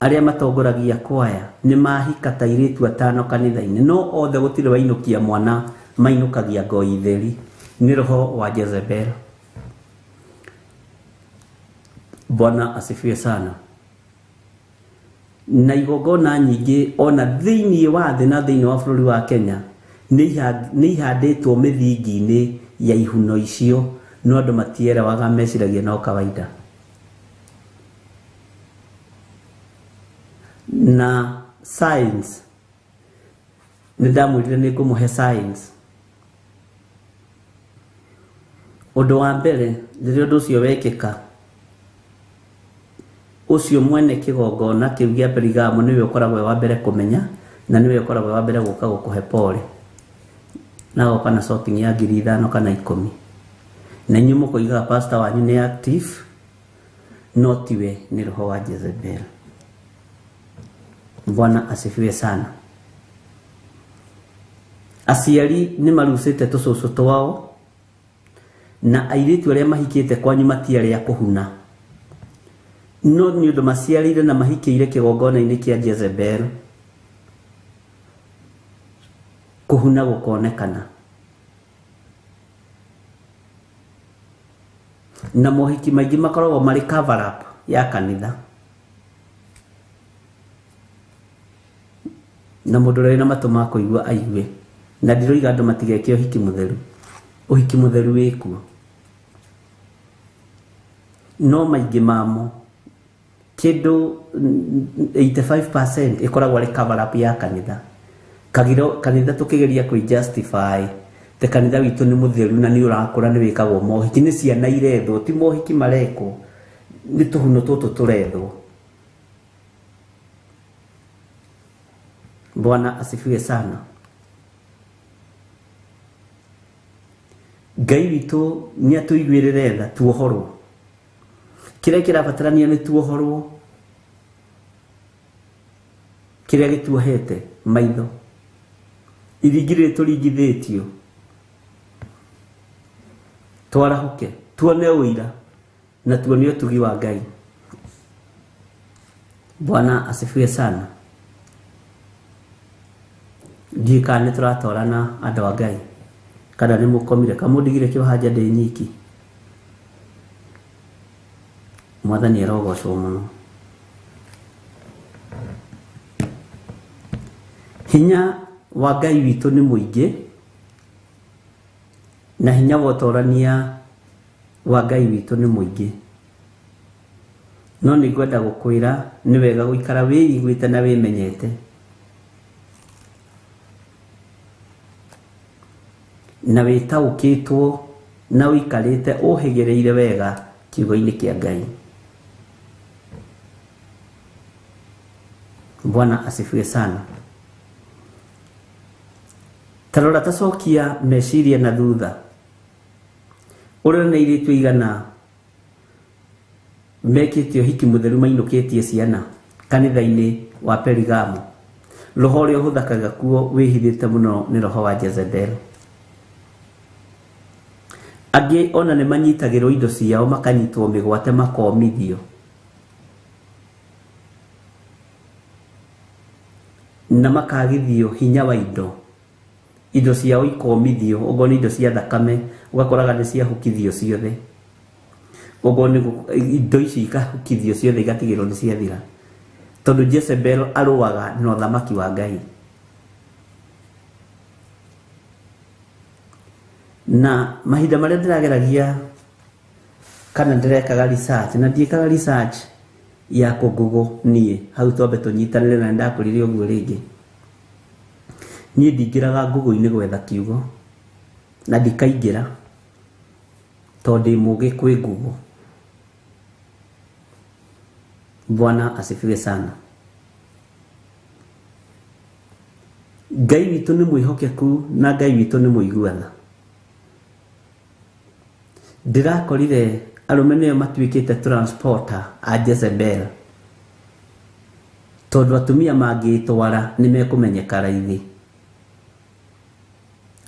Arĩa matongoragia kwaya nĩ mahika ta airĩtu atano kanitha-inĩ, no othe gũtirĩ wainũkia mwana, mainũkagia ngoi theri. Nĩ roho wa Jezebel. Bwana asifiwe sana. Na igongona nyingĩ ona thĩinĩ wa thĩ na thĩinĩ wa bũrũri wa Kenya nĩ ihandĩtwo mĩthingi-inĩ ya ihuno icio, no andũ matierewaga, meciragia no kawaida. Na science, nĩ ndamwĩrire nĩ ngũmũhe science. Ũndũ wa mbere rĩrĩa ũndũ ũcio wekĩka, ũcio mwene kĩgongona kĩu gĩa Perigamo nĩwe ũkoragwo wa mbere kũmenya, na nĩwe ũkoragwo wa mbere gũka gũkũhe pole, na agoka na shopping ya 5,000 kana 10. Na inyuĩ mũkoigaga pastor wanyu nĩ active, no tiwe, nĩ roho wa Jezebel. Bwana asifiwe sana. Aciari nĩ marucĩte tũcũcũ twao, na airĩtu arĩa mahikĩte kwanyu matiarĩ a kũhuna, no nĩ ũndũ maciarĩire na mahikĩire kĩgongona-inĩ kĩa Jezebel, kũhuna gũkonekana. Na mohiki maingĩ makoragwo marĩ cover up ya kanitha, na mũndũ ũrĩa wĩna matũ ma kũigua aigue. Na ndiroiga andũ matigeke ũhiki mũtheru, ũhiki mũtheru wĩkuo, no maingĩ mamo kĩndũ 85% ĩkoragwo arĩ cover up ya kanitha. Kagiro kanitha tũkĩgeria kũ justify te kanitha witũ nĩ mũtheru na nĩ ũrakũra, nĩ wĩkagwo mohiki, nĩ ciana irethwo, ti mohiki marekwo, nĩ tũhuno tũtũ tũrethwo. Bwana asifiwe sana. Ngai witũ nĩ atũiguĩrĩre tha, tuohorwo. Kĩrĩa kĩrabatarania nĩ tuohorwo, kĩrĩa gĩtuohete maitho, iringi rĩrĩ tũringithĩtio, twarahũke, tuone ũira na tuone ũtugi wa Ngai. Bwana asifiwe sana. Ndiũĩ kana nĩ tũratwarana andũ a Ngai, kana nĩ mũkomire, kamũndigire kĩohanja ndĩ nyiki. Mwathani arogocwo mũno. Hinya wa Ngai witũ nĩ mũingĩ, na hinya wa ũtorania wa Ngai witũ nĩ mũingĩ. No nĩ ngwenda gũkwĩra nĩ wega gũikara wĩiguĩte na wĩmenyete, na wĩtaũkĩtwo na ũikarĩte ũhĩgĩrĩire wega kiugo-inĩ kĩa Ngai. Bwana asifiwe sana. Tarora tacokia meciria na thutha, ũrĩa nĩ airĩtu aigana mekĩte ũhiki mũtheru mainũkĩtie ciana kanitha-inĩ wa Perigamo. Roho ũrĩa ũhũthakaga kuo wĩhithĩte mũno nĩ roho wa Jezebel. Angĩ ona nĩ manyitagĩrwo indo ciao, makanyitwo mĩgwate, makomithio, na makagithio hinya wa indo. Indo ciao ikomithio, ũguo nĩ indo cia thakame, ũgakoraga nĩ ciahukithio ciothe. Ũguo nĩ indo ici ikahukithio ciothe, igatigĩrwo nĩ ciathira, tondũ Jezebel arũaga na ũthamaki wa Ngai. Na mahinda marĩa ndĩrageragia kana ndĩrekaga research, na ndiĩkaga research ya kũngũgũ niĩ, hau twambe tũnyitanĩre, na nĩndakũrire ũguo rĩngĩ. Niĩ ndingĩraga ngũgũ-inĩ gwetha kiugo, na ndikaingĩra tondũ ndĩ mũũgĩ kwĩ ngũgũ. Bwana asifiwe sana. Ngai witũ nĩ mwĩhokeku na Ngai witũ nĩ mũigua tha. Ndĩrakorire arũme nĩo matuĩkĩte transporter a Jezebel, tondũ atumia mangĩtwara nĩ mekũmenyeka raithi.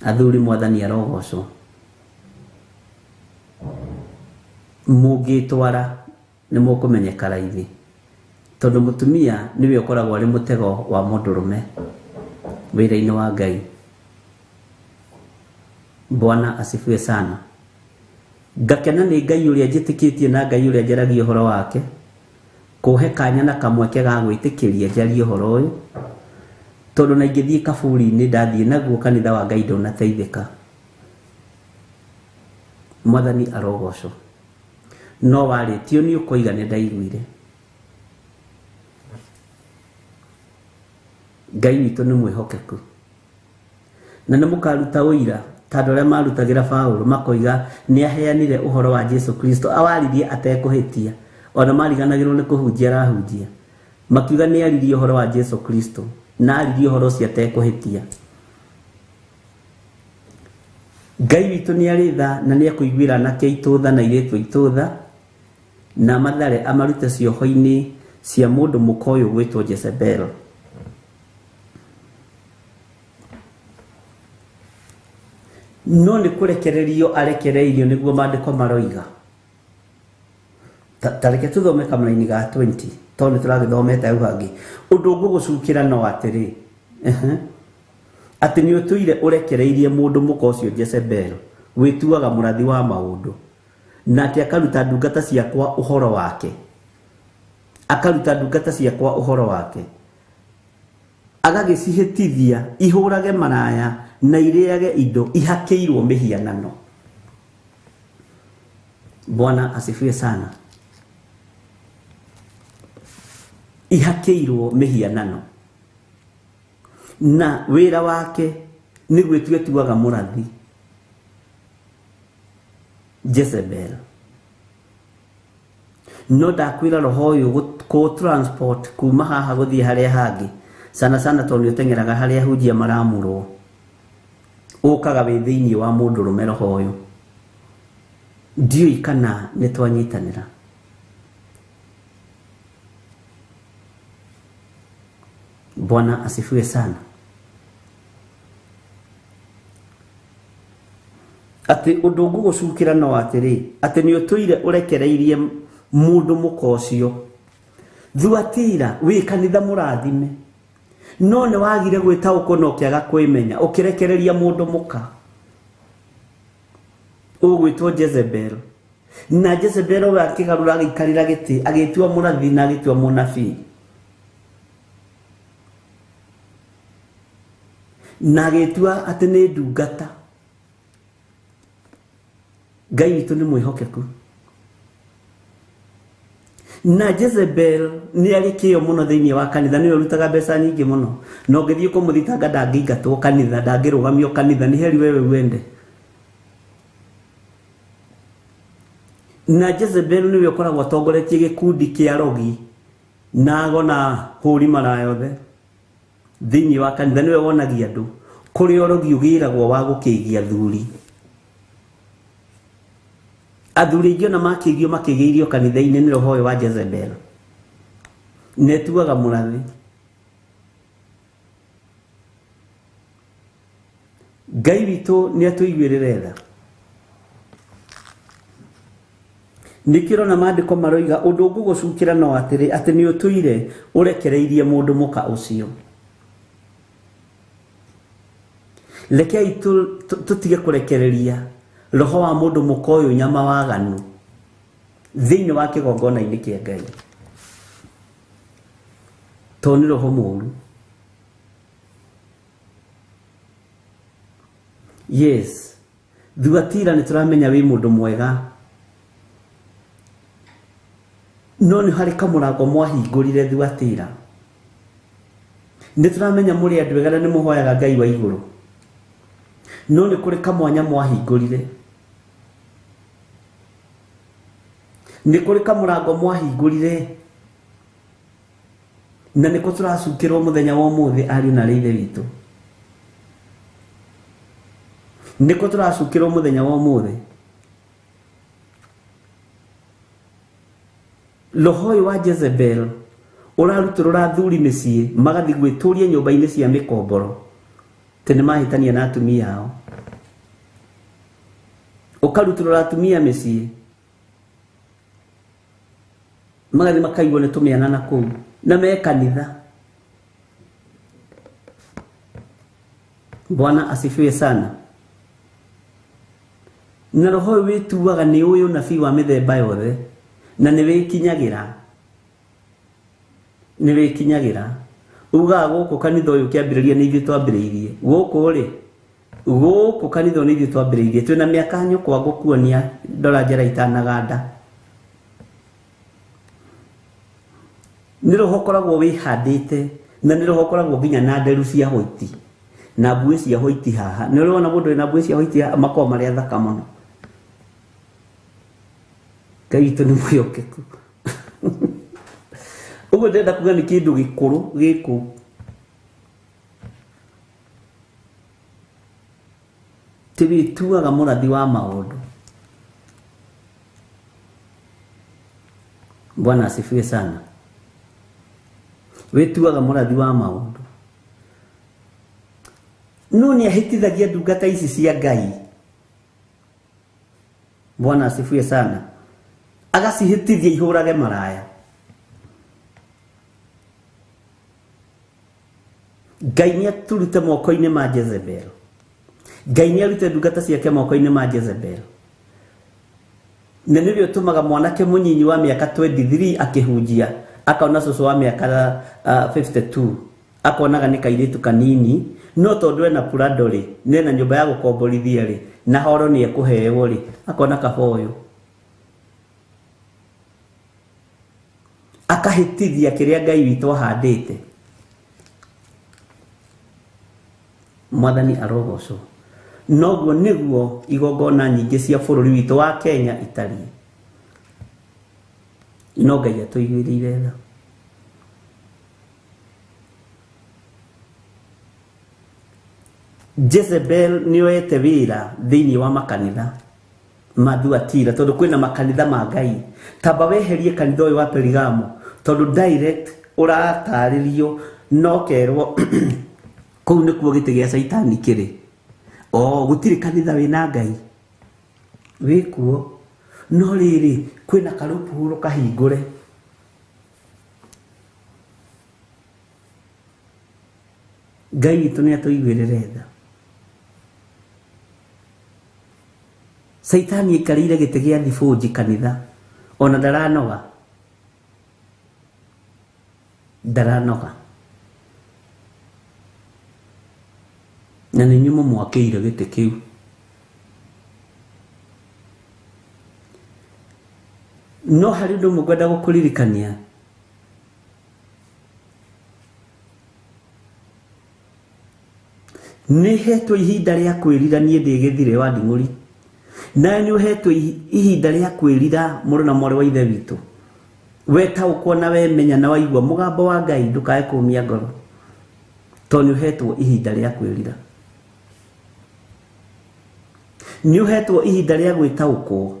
Athuri, Mwathani arogocwo. Mũngĩtwara nĩ mũkũmenyeka raithi. Tondũ mũtumia nĩwe ũkoragwo arĩ mũtego wa mũndũrũme wĩra-inĩ wa Ngai. Bwana asifiwe sana. Ngakena nĩ Ngai ũrĩa njĩtĩkĩtie na Ngai ũrĩa njaragia ũhoro wake, kũhe kanya na kamweke ga gwĩtĩkĩria njarie ũhoro ũyũ, tondũ na ingĩthiĩ kaburi-inĩ ndathiĩ naguo kanitha wa Ngai ndũnateithĩka. Mwathani arogocwo. No warĩtio nĩ ũkoiga nĩ ndaiguire. Ngai witũ nĩ mwĩhokeku. Na nĩ mũkaruta ũira ta andũ arĩa marutagĩra Paũlũ makoiga nĩ aheanire ũhoro wa Jesu Kristo, awaririe atekũhĩtia, ona mariganagĩrwo nĩ kũhunjia arahunjia. Makiuga nĩ aririe ũhoro wa Jesu Kristo na aririe ũhoro ũcio atekũhĩtia. Ngai witũ nĩ arĩ tha na nĩ ekũiguĩra anake aitũ tha na airĩtu aitũ tha, na amathare amarute cioho-inĩ cia mũndũ mũka ũyũ gwĩtwo Jezebel. No nĩ kũrekererio arekereirio nĩguo maandĩko maroiga. Ta reke tũthome kamũraini ga 20 tondũ nĩ tũragĩthomete hau hangĩ. Ũndũ ngũgũcukĩra no atĩrĩ, atĩ nĩ ũtũire ũrekereirie mũndũ mũka ũcio Jezebel wĩtuaga mũrathi wa maũndũ, nake akaruta ndungata ciakwa ũhoro wake, akaruta ndungata ciakwa ũhoro wake, agagĩcihĩtithia ihũrage maraya na irĩage indo ihakĩirwo mĩhianano. Bwana asifiwe sana. Ihakĩirwo mĩhianano, na wĩra wake nĩ gwĩtua etuaga mũrathi Jezebel. No ndakwĩra roho ũyũ kũ transport kuma haha gũthiĩ harĩa hangĩ, sana sana tondũ nĩ ũteng'eraga harĩa hunjia maramũrwo, ũkaga wĩ thĩinĩ wa mũndũrũme roho ũyũ. Ndiũĩ kana nĩ twanyitanĩra. Bwana asifiwe sana. Atĩ ũndũ ngũgũcukĩra no atĩrĩ, atĩ nĩ ũtũire ũrekereirie mũndũ mũka ũcio. Thuatira wĩ kanitha mũrathime, no nĩ wagire gwĩtaũkwo na ũkĩaga kwĩmenya, ũkĩrekereria mũndũ mũka ũgwĩtwo Jezebel. Na Jezebel we akĩgarũra agĩikarĩra gĩtĩ, agĩtua mũrathi na agĩtua mũnabii, na agĩtua atĩ nĩ ndungata. Ngai witũ nĩ mwĩhokeku. Na Jezebel nĩ arĩ kĩyo mũno thĩinĩ wa kanitha, nĩwe ũrutaga mbeca nyingĩ mũno, na ũngĩthiĩ kũmũthitanga ndangĩingatwo kanitha, ndangĩrũgamio kanitha, nĩ heri wewe uende. Na Jezebel nĩwe ũkoragwo atongoretie gĩkundi kĩa rogi na ago na hũri maraya othe thĩinĩ wa kanitha, nĩwe wonagia andũ kũrĩa ũrogi ũgĩragwo wa gũkĩgia athuri. Athuri aingĩ ona makĩgio makĩgĩirio kanitha-inĩ nĩ roho ũyũ wa Jezebel. Netuaga mũrathi. Ngai witũ nĩ atũiguĩrĩre tha. Nĩkĩo ũrona maandĩko maroiga ũndũ ngũgũcukĩra no atĩrĩ, atĩ nĩ ũtũire ũrekereirie mũndũ mũka ũcio. Rekei tũtige kũrekereria roho wa mũndũ mũka ũyũ nyama waganu thĩinĩ wa kĩgongona-inĩ kĩa Ngai, tondũ nĩ roho mũũru. Yes, Thuatira nĩ tũramenya wĩ mũndũ mwega, no nĩ harĩ kamũrango mwahingũrire Thuatira. Nĩ tũramenya mũrĩ andũ ega na nĩ mũhoyaga Ngai wa igũrũ, no nĩ kũrĩ kamwanya mwahingũrire, nĩ kũrĩ kamũrango mwahingũrire, na nĩko tũracukĩrwo mũthenya wa ũmũthĩ ariũ na arĩ ithe witũ. Nĩko tũracukĩrwo mũthenya wa ũmũthĩ. Roho ũyũ wa Jezebel ũrarutũrũra athuri mĩciĩ magathiĩ gwĩtũria nyũmba-inĩ cia mĩkomboro, atĩ nĩ mahĩtania na atumia ao. Ũkarutũrũra atumia mĩciĩ magathiĩ makaigwo nĩ tũmĩana na kũu. Na me kanitha. Bwana asifiwe sana. Na roho wĩtuaga nĩ ũyũ nabii wa mĩthemba yothe na nĩ wĩkinyagĩra. Nĩ wĩkinyagĩra. Ugaga gũkũ kanitha ũyũ kĩambĩrĩria nĩ ithuĩ twambĩrĩirie. Gũkũ rĩ, gũkũ kanitha nĩ ithuĩ twambĩrĩirie. Twĩna mĩaka nyũkwa ngũkuonia ndora njera itanaganda. Nĩ roho ũkoragwo wĩhandĩte na nĩ roho ũkoragwo nginya na nderu cia hoiti. Na mbuĩ cia hoiti haha. Nĩ ũrona mũndũ wĩna mbuĩ cia hoiti haha makoragwo marĩ athaka mũno. Ngai witũ nĩ mwĩhokeku. Ũguo ndĩrenda kuga nĩ kĩndũ gĩkũrũ gĩkũ. Ti wĩtuaga mũrathi wa maũndũ. Bwana asifiwe sana. Wĩtuaga mũrathi wa maũndũ. No nĩ ahĩtithagia ndungata ici cia Ngai. Bwana asifiwe sana. Agacihĩtithia ihũrage maraya. Ngai nĩ aturute moko-inĩ ma Jezebel. Ngai nĩ arute ndungata ciake moko-inĩ ma Jezebel. Na nĩwe ũtũmaga mwanake mũnyinyi wa mĩaka 23 akĩhunjia, akaona cũcũ wa mĩaka 52, akonaga nĩ kairĩtu kanini, no tondũ ena Prado rĩ, nĩ ena nyũmba ya gũkomborithia rĩ, na horo nĩ ekũheo rĩ, akona kaba ũyũ. Akahĩtithia kĩrĩa Ngai witũ ahandĩte. Mwathani arogocwo. Noguo nĩguo igongona nyingĩ cia bũrũri witũ wa Kenya itariĩ. No Ngai atũiguĩrĩire tha. Jezebel nĩoete wĩra thĩinĩ wa makanitha ma Thuatira tondũ kwĩna makanitha ma Ngai. Tamba weherie kanitha ũyũ wa Perigamo tondũ direct ũratarĩrio no kerwo kũu nĩkuo gĩtĩ gĩa Caitani kĩrĩ. O gũtirĩ kanitha wĩna Ngai wĩkuo, no rĩrĩ kwĩna karũpuro kahingũre. Ngai witũ nĩ atũiguĩrĩre tha. Caitani aikarĩire gĩtĩ gĩa thibũnji kanitha ona ndaranoga. Ndaranoga. Na nĩ inyuĩ mũmwakĩire gĩtĩ kĩu. No harĩ ũndũ ũmwe ngwenda gũkũririkania. Nĩ hetwo ihinda rĩa kwĩrira niĩ ndĩ gĩthire wa nding'ũri. Nawe nĩ ũhetwo ihinda rĩa kwĩrira mũrũ na mwarĩ wa ithe witũ. Wetaũkwo na wemenya na waigua mũgambo wa Ngai ndũkae kũmia ngoro. Tondũ nĩ ũhetwo ihinda rĩa kwĩrira. Nĩ ũhetwo ihinda rĩa gwĩtaũkwo.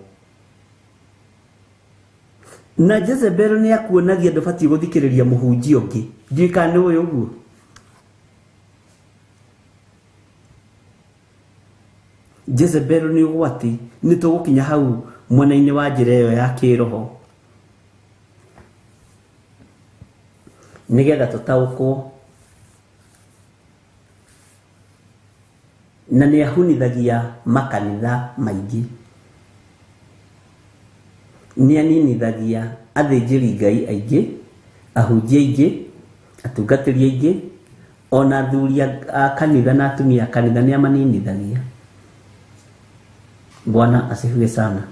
Na Jezebel nĩ akuonagia ndũbatiĩ gũthikĩrĩria mũhunjia ũngĩ. Ndiũĩ kana nĩ ũĩ ũguo. Jezebel nĩ ũgwati, nĩ tũgũkinya hau mwena-inĩ wa njĩra ĩyo ya kĩroho. Nĩgetha tũtaũkwo. Na nĩ ahunithagia makanitha maingĩ. Nĩ aninithagia athĩnjĩri Ngai aingĩ, ahunjia aingĩ, atungatĩri aingĩ, ona athuri a kanitha na atumia a kanitha nĩ amaninithagia. Bwana asifiwe sana.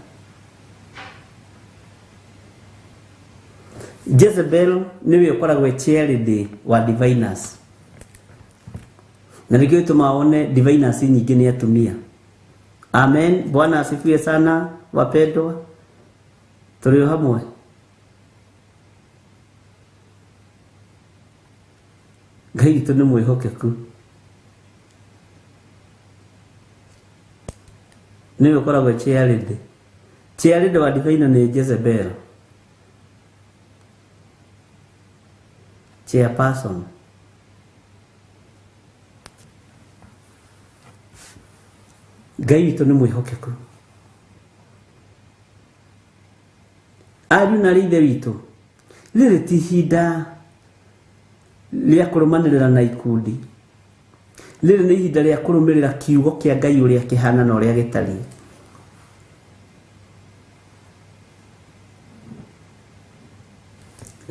Jezebel nĩwe ũkoragwo e chairlady wa diviners. Na nĩkĩo gĩtũmaga wone diviners nyingĩ nĩ atumia. Amen. Bwana asifiwe sana wapendwa. Tũrĩ o hamwe. Ngai witũ nĩ mwĩhokeku. Nĩwe ũkoragwo e chairlady. Chairlady wa diviner nĩ Jezebel. Chairperson. Ngai witũ nĩ mwĩhokeku. Ariũ na arĩ ithe witũ, rĩrĩ ti ihinda rĩa kũrũmanĩrĩra na ikundi. Rĩrĩ nĩ ihinda rĩa kũrũmĩrĩra kiugo kĩa Ngai ũrĩa kĩhana na ũrĩa gĩtariĩ.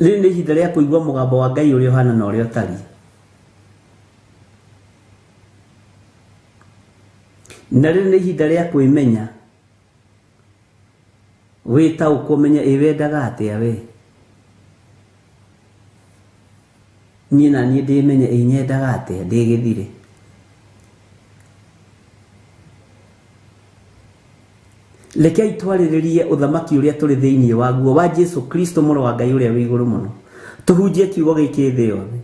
Rĩrĩ nĩ ihinda rĩa kũigua mũgambo wa Ngai ũrĩa ũhana na ũrĩa ũtariĩ. Na rĩrĩ nĩ ihinda rĩa kwĩmenya, wĩtaũkwo ũmenye ĩ wendaga atĩa we. Niĩ na niĩ ndĩmenye ĩ nyendaga atĩa ndĩ gĩthirĩ. Rekei twarĩrĩrie ũthamaki ũrĩa tũrĩ thĩinĩ waguo wa Jesu Kristo mũrũ wa Ngai ũrĩa wĩ igũrũ mũno. Tũhunjie kiugo gĩkĩ thĩ yothe.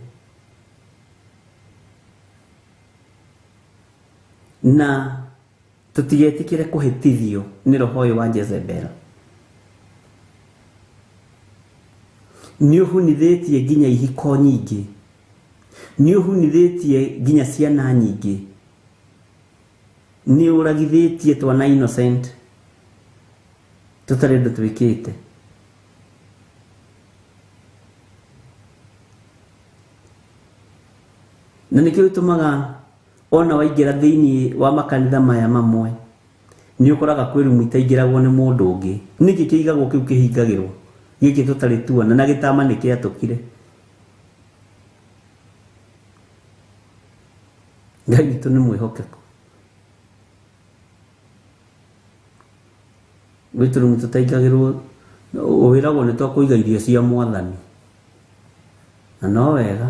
Na tũtigetĩkĩre kũhĩtithio nĩ roho ũyũ wa Jezebel. Nĩ ũhunithĩtie nginya ihiko nyingĩ. Nĩ ũhunithĩtie nginya ciana nyingĩ. Nĩ ũragithĩtie twana innocent tũtarĩ ũndũ twĩkĩte. Na nĩkĩo gĩtũmaga ona waingĩra thĩinĩ wa makanitha maya mamwe nĩ ũkoraga kwĩ rumu itaingĩragwo nĩ mũndũ ũngĩ. Nĩkĩ kĩigagwo kĩu kĩhingagĩrwo gĩkĩ tũtarĩ tuona na gĩtama nĩ kĩatũkire. Ngai witũ nĩ mwĩhokeku. Gwĩ tũrumu tũtaingagĩrwo, wĩragwo nĩ twa kũiga irio cia mwathani. Na no wega.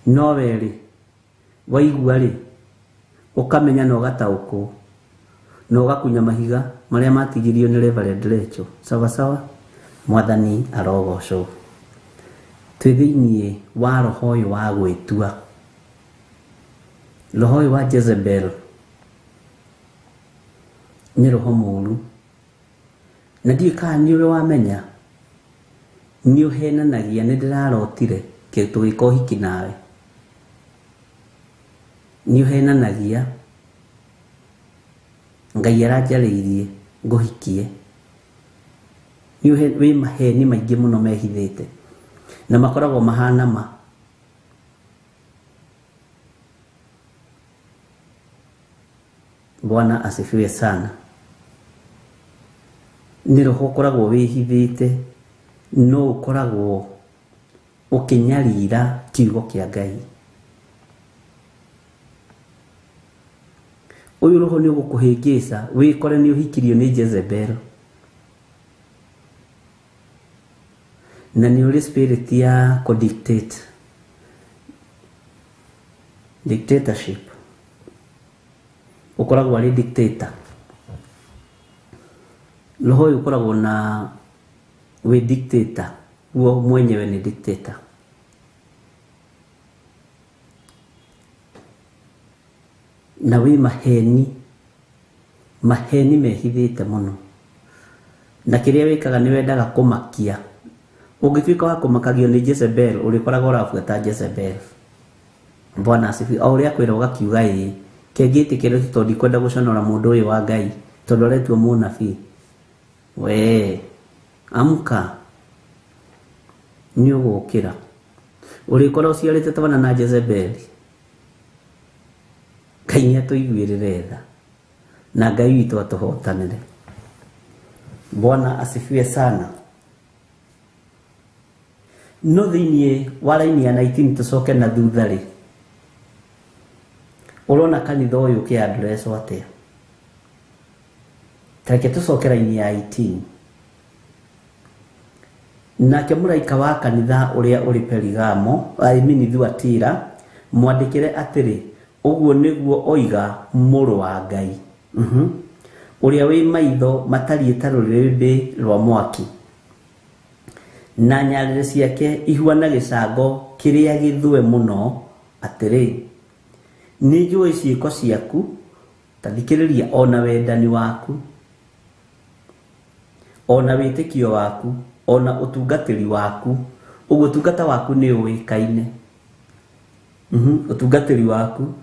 No werĩ waigua rĩ ũkamenya na ũgataũkwo na ũgakunya mahiga marĩa matigirio nĩ Reverend Rachel. Sawa sawa. Mwathani arogocwo. Twĩ thĩinĩ wa roho ũyũ wa gwĩtua, roho ũyũ wa Jezebel nĩ roho mũru, na ndiũĩ kana nĩ ũrĩ wamenya nĩ ũhenanagia. Nĩ ndĩrarotire tũgĩka ũhiki nawe, nĩ ũhenanagia. Ngai aranjarĩirie ngũhikie. Wĩ maheni maingĩ mũno mehithĩte na makoragwo mahana ma. Bwana asifiwe sana. Nĩ roho ũkoragwo wĩhithĩte no ũkoragwo ũkĩnyarira kiugo kĩa Ngai. Ũyũ roho nĩ ũgũkũhĩngĩca wĩkore nĩ ũhikirio nĩ Jezebel. Na nĩ ũrĩ spirit ya kũ-dictate, dictatorship. Ũkoragwo arĩ dictator. Roho ũyũ ũkoragwo na wĩ dictator, guo mwenyewe nĩ dictator. Na wĩ maheni, maheni mehithĩte mũno. Na kĩrĩa wĩkaga nĩ wendaga kũmakia. Ũngĩtuĩka wa kũmakagio nĩ Jezebel, ũrĩkoragwo ũrabuata Jezebel. Bwana asifiwe. O ũrĩa akwĩra ũgakiuga ĩĩ, kengĩtĩkĩre tu tondũ ndikwenda gũconora mũndũ ũyũ wa Ngai tondũ aretua mũnabii. We amka, nĩ ũgũkĩra. Ũrĩkora ũciarĩte twana na Jezebel. Ngai nĩ atũiguĩrĩre tha na Ngai witũ atũhotanĩre. Bwana asifiwe sana. No thĩinĩ wa raini ya 19 tũcoke na thutha rĩ, ũrona kanitha ũyũ ũkĩ-address atĩa? Tareke tũcoke raini ya 18. Nake mũraika wa kanitha ũrĩa ũrĩ Perigamo, I mean Thuatira, mwandĩkĩre atĩrĩ, ũguo nĩguo oiga mũrũ wa Ngai, ũrĩa wĩ maitho matariĩ ta rũrĩrĩmbĩ rwa mwaki, na nyarĩrĩ ciake ihuana gĩcango kĩrĩa gĩthũe mũno, atĩrĩ, nĩ njũĩ ciĩko ciaku, ta thikĩrĩria, ona wendani waku, ona wĩtĩkio waku, ona ũtungatĩri waku. Ũguo ũtungata waku nĩ ũĩkaine. Ũtungatĩri waku,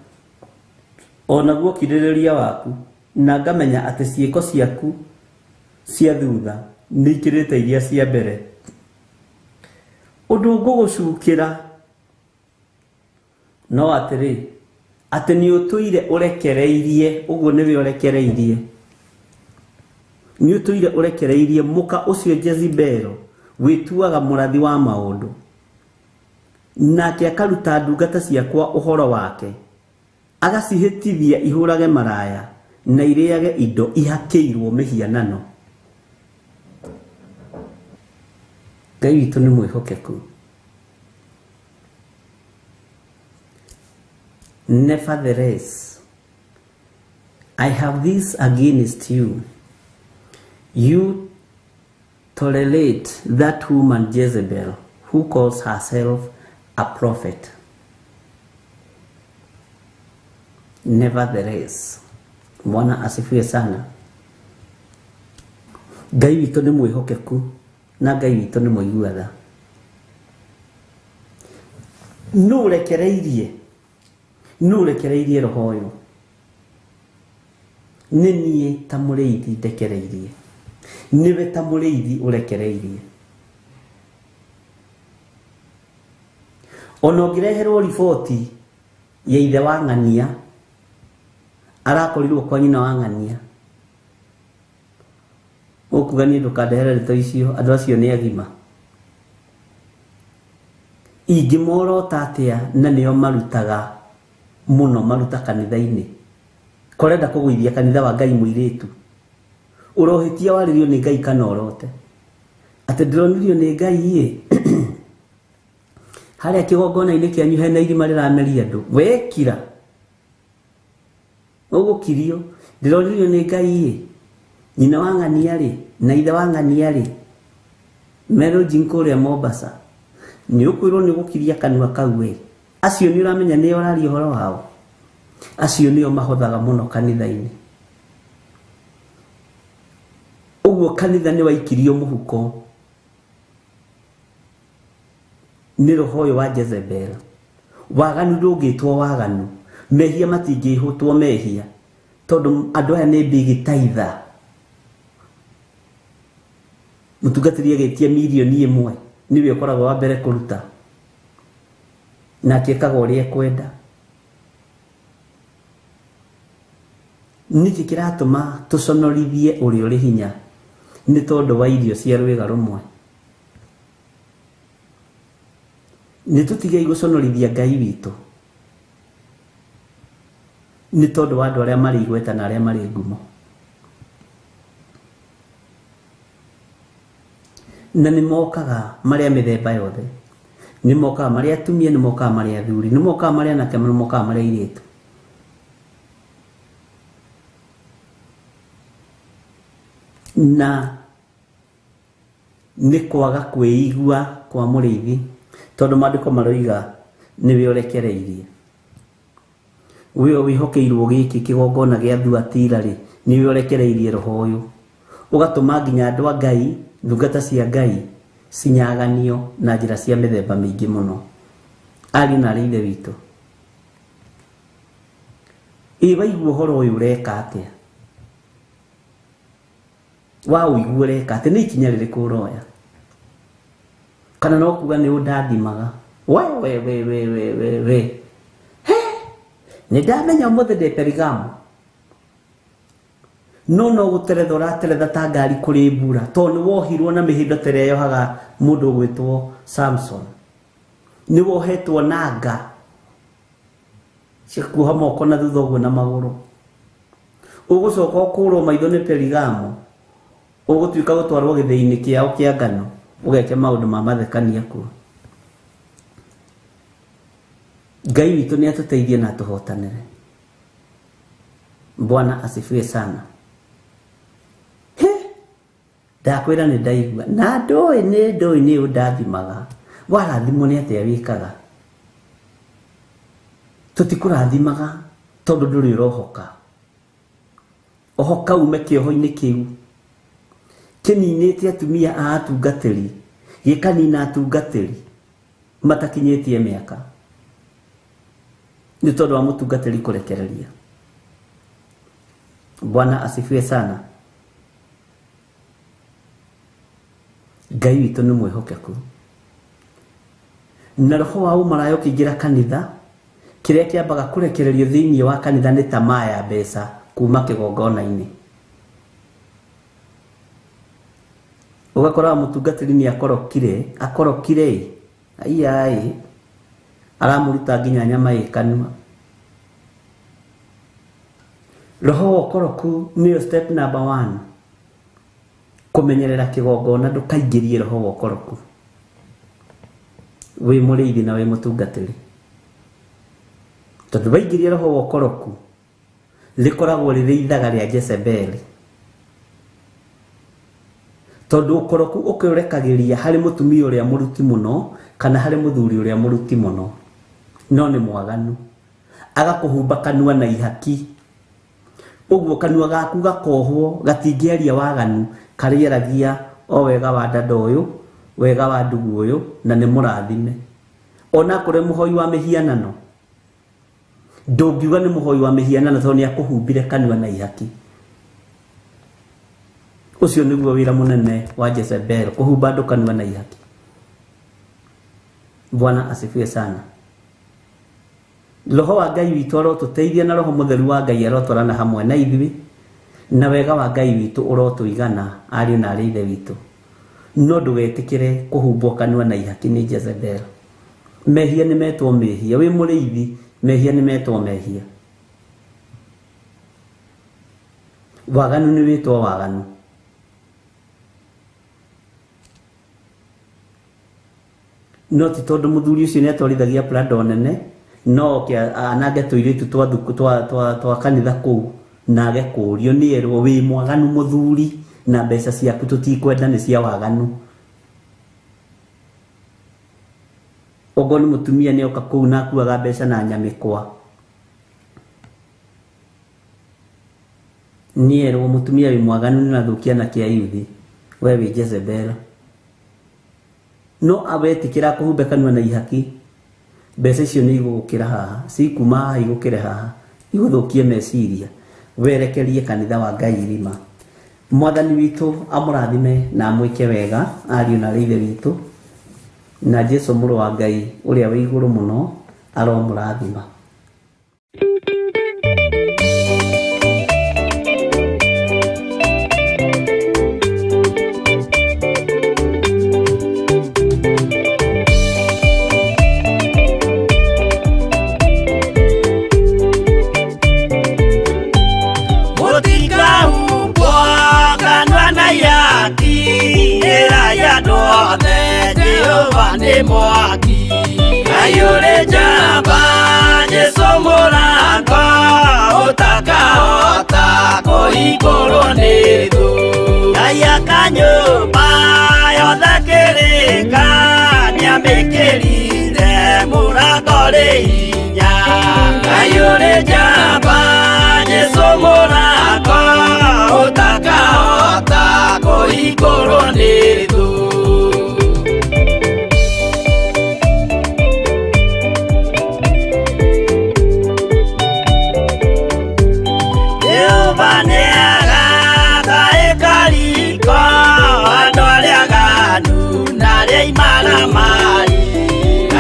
onaguo ũkirĩrĩria waku, na ngamenya atĩ ciĩko ciaku cia thutha nĩ ikĩrĩte iria cia mbere. Ũndũ ngũgũcukĩra no atĩrĩ, atĩ nĩ ũtũire ũrekereirie, ũguo nĩwe ũrekereirie, nĩ ũtũire ũrekereirie mũka ũcio Jezebelo wĩtuaga mũrathi wa maũndũ, nake akaruta ndungata ciakwa ũhoro wake, agacihĩtithia ihũrage maraya na irĩage indo ihakĩirwo mĩhianano. Ngai witũ nĩ mwĩhokeku. Nevertheless, I have this against you. You tolerate that woman Jezebel, who calls herself a prophet. Nevertheless, Bwana asifiwe sana. Ngai witũ nĩ mwĩhokeku na Ngai witũ nĩ mũigua tha. Nũ ũrekereirie? Nũ ũrekereirie roho ũyũ? Nĩ niĩ ta mũrĩithi ndekereirie, nĩwe ta mũrĩithi ũrekereirie. Ona ũngĩreherwo riboti ya ithe wa ng'ania, arakorirwo kwa nyina wa ng'ania, ũkuga niĩ ndũkandehere ndeto icio, andũ acio nĩ agima. Ingĩmorota atĩa na nĩo marutaga mũno, maruta kanitha-inĩ. Korenda kũgũithia kanitha wa Ngai mũirĩtu, ũrohĩtia warĩrio nĩ Ngai kana ũrote atĩ ndĩronirio nĩ Ngai ĩ harĩa kĩgongona-inĩ kĩanyu hena irima rĩrameria andũ, wekira ũgũkirio. Ndĩronirio nĩ Ngai ĩ nyina wa ng'ania rĩ na ithe wa ng'ania rĩ merũnjin kũrĩa Mombasa, nĩ ũkwĩrwo nĩ ũgũkiria kanua kau we. Acio nĩ ũramenya nĩ ũraria ũhoro wao, acio nĩo mahothaga mũno kanitha-inĩ. Ũguo kanitha nĩ waikirio mũhuko nĩ roho ũyũ wa Jezebel. Waganu ndũngĩtwo waganu, mehia matingĩhũtwo mehia, tondũ andũ aya nĩ big tither. Mũtungatĩri agĩtia mirioni ĩmwe nĩwe ũkoragwo wa mbere kũruta, nake ekaga ũrĩa ekwenda. Nĩkĩ kĩratũma tũconorithie ũrĩa ũrĩ hinya? Nĩ tondũ wa irio cia rwĩga rũmwe. Nĩ tũtigei gũconorithia Ngai witũ nĩ tondũ wa andũ arĩa marĩ igweta na arĩa marĩ ngumo. Na nĩ mokaga marĩ a mĩthemba yothe, nĩ mokaga marĩ atumia, nĩ mokaga marĩ athuri, nĩ mokaga marĩ anake, nĩ mokaga marĩ airĩtu. Na nĩ kwaga kwĩigua kwa mũrĩithi, tondũ maandĩko maroiga nĩwe ũrekereirie. We wĩhokeirwo gĩkĩ kĩgongona gĩa Thuatira rĩ, nĩwe ũrekereirie roho ũyũ, ũgatũma nginya andũ a Ngai, ndungata cia Ngai cinyaganio na njĩra cia mĩthemba mĩingĩ mũno. Ariũ na arĩ ithe witũ, ĩ waigua ũhoro ũyũ ũreka atĩa? Wa ũigua ũreka atĩa? Nĩ ikinya rĩrĩkũ ũroya? Kana no kuga nĩ ũndathimaga? We we we we we we we, he, nĩ ndamenya ũmũthĩ ndĩ Perigamo, no no gũteretha ũrateretha ta ngari kũrĩ mbura, tondũ nĩ wohirwo na mĩhĩndo ta ĩrĩa yohaga mũndũ ũgwĩtwo Samson. Nĩ wohetwo na nga cia kuoha moko na thutha ũguo na magũrũ. Ũgũcoka ũkũrwo maitho nĩ Perigamo, ũgũtuĩka gũtwarwo gĩthĩi-inĩ kĩao kĩa ngano, ũgeke maũndũ ma mathekania kuo. Ngai witũ nĩ atũteithie na atũhotanĩre. Bwana asifiwe sana. He, ndakwĩra nĩ ndaigua na ndũĩ nĩ ndũĩ nĩ ũndathimaga. Warathimwo nĩ atĩa wĩkaga? Tũtikũrathimaga tondũ ndũrĩ ũrohoka. Ohoka ume kĩoho-inĩ kĩu kĩninĩte atumia a atungatĩri, gĩkanina atungatĩri matakinyĩtie mĩaka nĩ tondũ wa mũtungatĩri kũrekereria. Bwana asifiwe sana. Ngai witũ nĩ mwĩhokeku. Na roho wa ũmaraya ũkĩingĩra kanitha, kĩrĩa kĩambaga kũrekererio thĩinĩ wa kanitha nĩ tamaa ya mbeca kuma kĩgongona-inĩ. Ũgakora mũtungatĩri nĩ akorokire, akorokire ĩ, aramũruta nginya nyama ĩ kanua. Roho wa ũkoroku nĩyo step number 1. Kũmenyerera kĩgongona ndũkaingĩrie roho wa ũkoroku. Wĩ mũrĩithi na wĩ mũtungatĩri. Tondũ waingĩria roho wa ũkoroku, rĩkoragwo rĩrĩ ithaga rĩa Jezebeli. Tondũ ũkoroku ũkĩũrekagĩria harĩ mũtumia ũrĩa mũruti mũno kana harĩ mũthuri ũrĩa mũruti mũno, no nĩ mwaganu. Agakũhumba kanua na ihaki. Ũguo kanua gaku gakohwo gatingĩaria waganu, karĩaragia o wega wa dada ũyũ, wega wa ndugu ũyũ, na nĩ mũrathime. Ona akorwo mũhoi wa mĩhianano, ndũngiuga nĩ mũhoi wa mĩhianano tondũ nĩ akũhumbire kanua na ihaki. Ũcio nĩguo wĩra mũnene wa Jezebel, kũhumba andũ kanua na ihaki. Bwana asifiwe sana. Roho wa Ngai witũ arotũteithia na Roho Mũtheru wa Ngai arotwarana hamwe na ithuĩ, na wega wa Ngai witũ ũrotũigana ariũ na arĩ ithe witũ. No ndũgetĩkĩre kũhumbwo kanua na ihaki nĩ Jezebel. Mehia nĩ metwo mehia, wĩ mũrĩithi, mehia nĩ metwo mehia. Waganu nĩ wĩtwo waganu. No ti tondũ mũthuri ũcio nĩ atwarithagia Prado nene, no oke anange tũirĩtu twa kanitha kũu na age kũũrio nĩ erwo wĩ mwaganu mũthuri na mbeca ciaku tũtikwenda nĩ cia waganu. Ogo nĩ mũtumia nĩ oka kũu na akuaga mbeca na nyamĩkwa. Nĩ erwo mũtumia wĩ mwaganu nĩ ũrathũkia anake a yuthi, we wĩ Jezebel. No awetĩkĩra kũhumbe kanua na ihaki, mbeca icio nĩ igũgũkĩra haha, cikuma haha igũkĩre haha, igũthũkie meciria, werekerie kanitha wa Ngai irima. Mwathani witũ amũrathime na amwĩke wega ariũ na arĩ ithe witũ, na Jesu mũrũ wa Ngai ũrĩa wĩ igũrũ mũno aromũrathima. Mwaki ayure jamba Jesu mũrango ũtakahota kũhingũrwo nĩ thũ. Ngai akanyũmba yothe kĩrĩka nĩamĩkĩrire mũrango rĩ hinya. Ayure jamba Jesu mũrango ũtakahota kũhingũrwo nĩ thũ.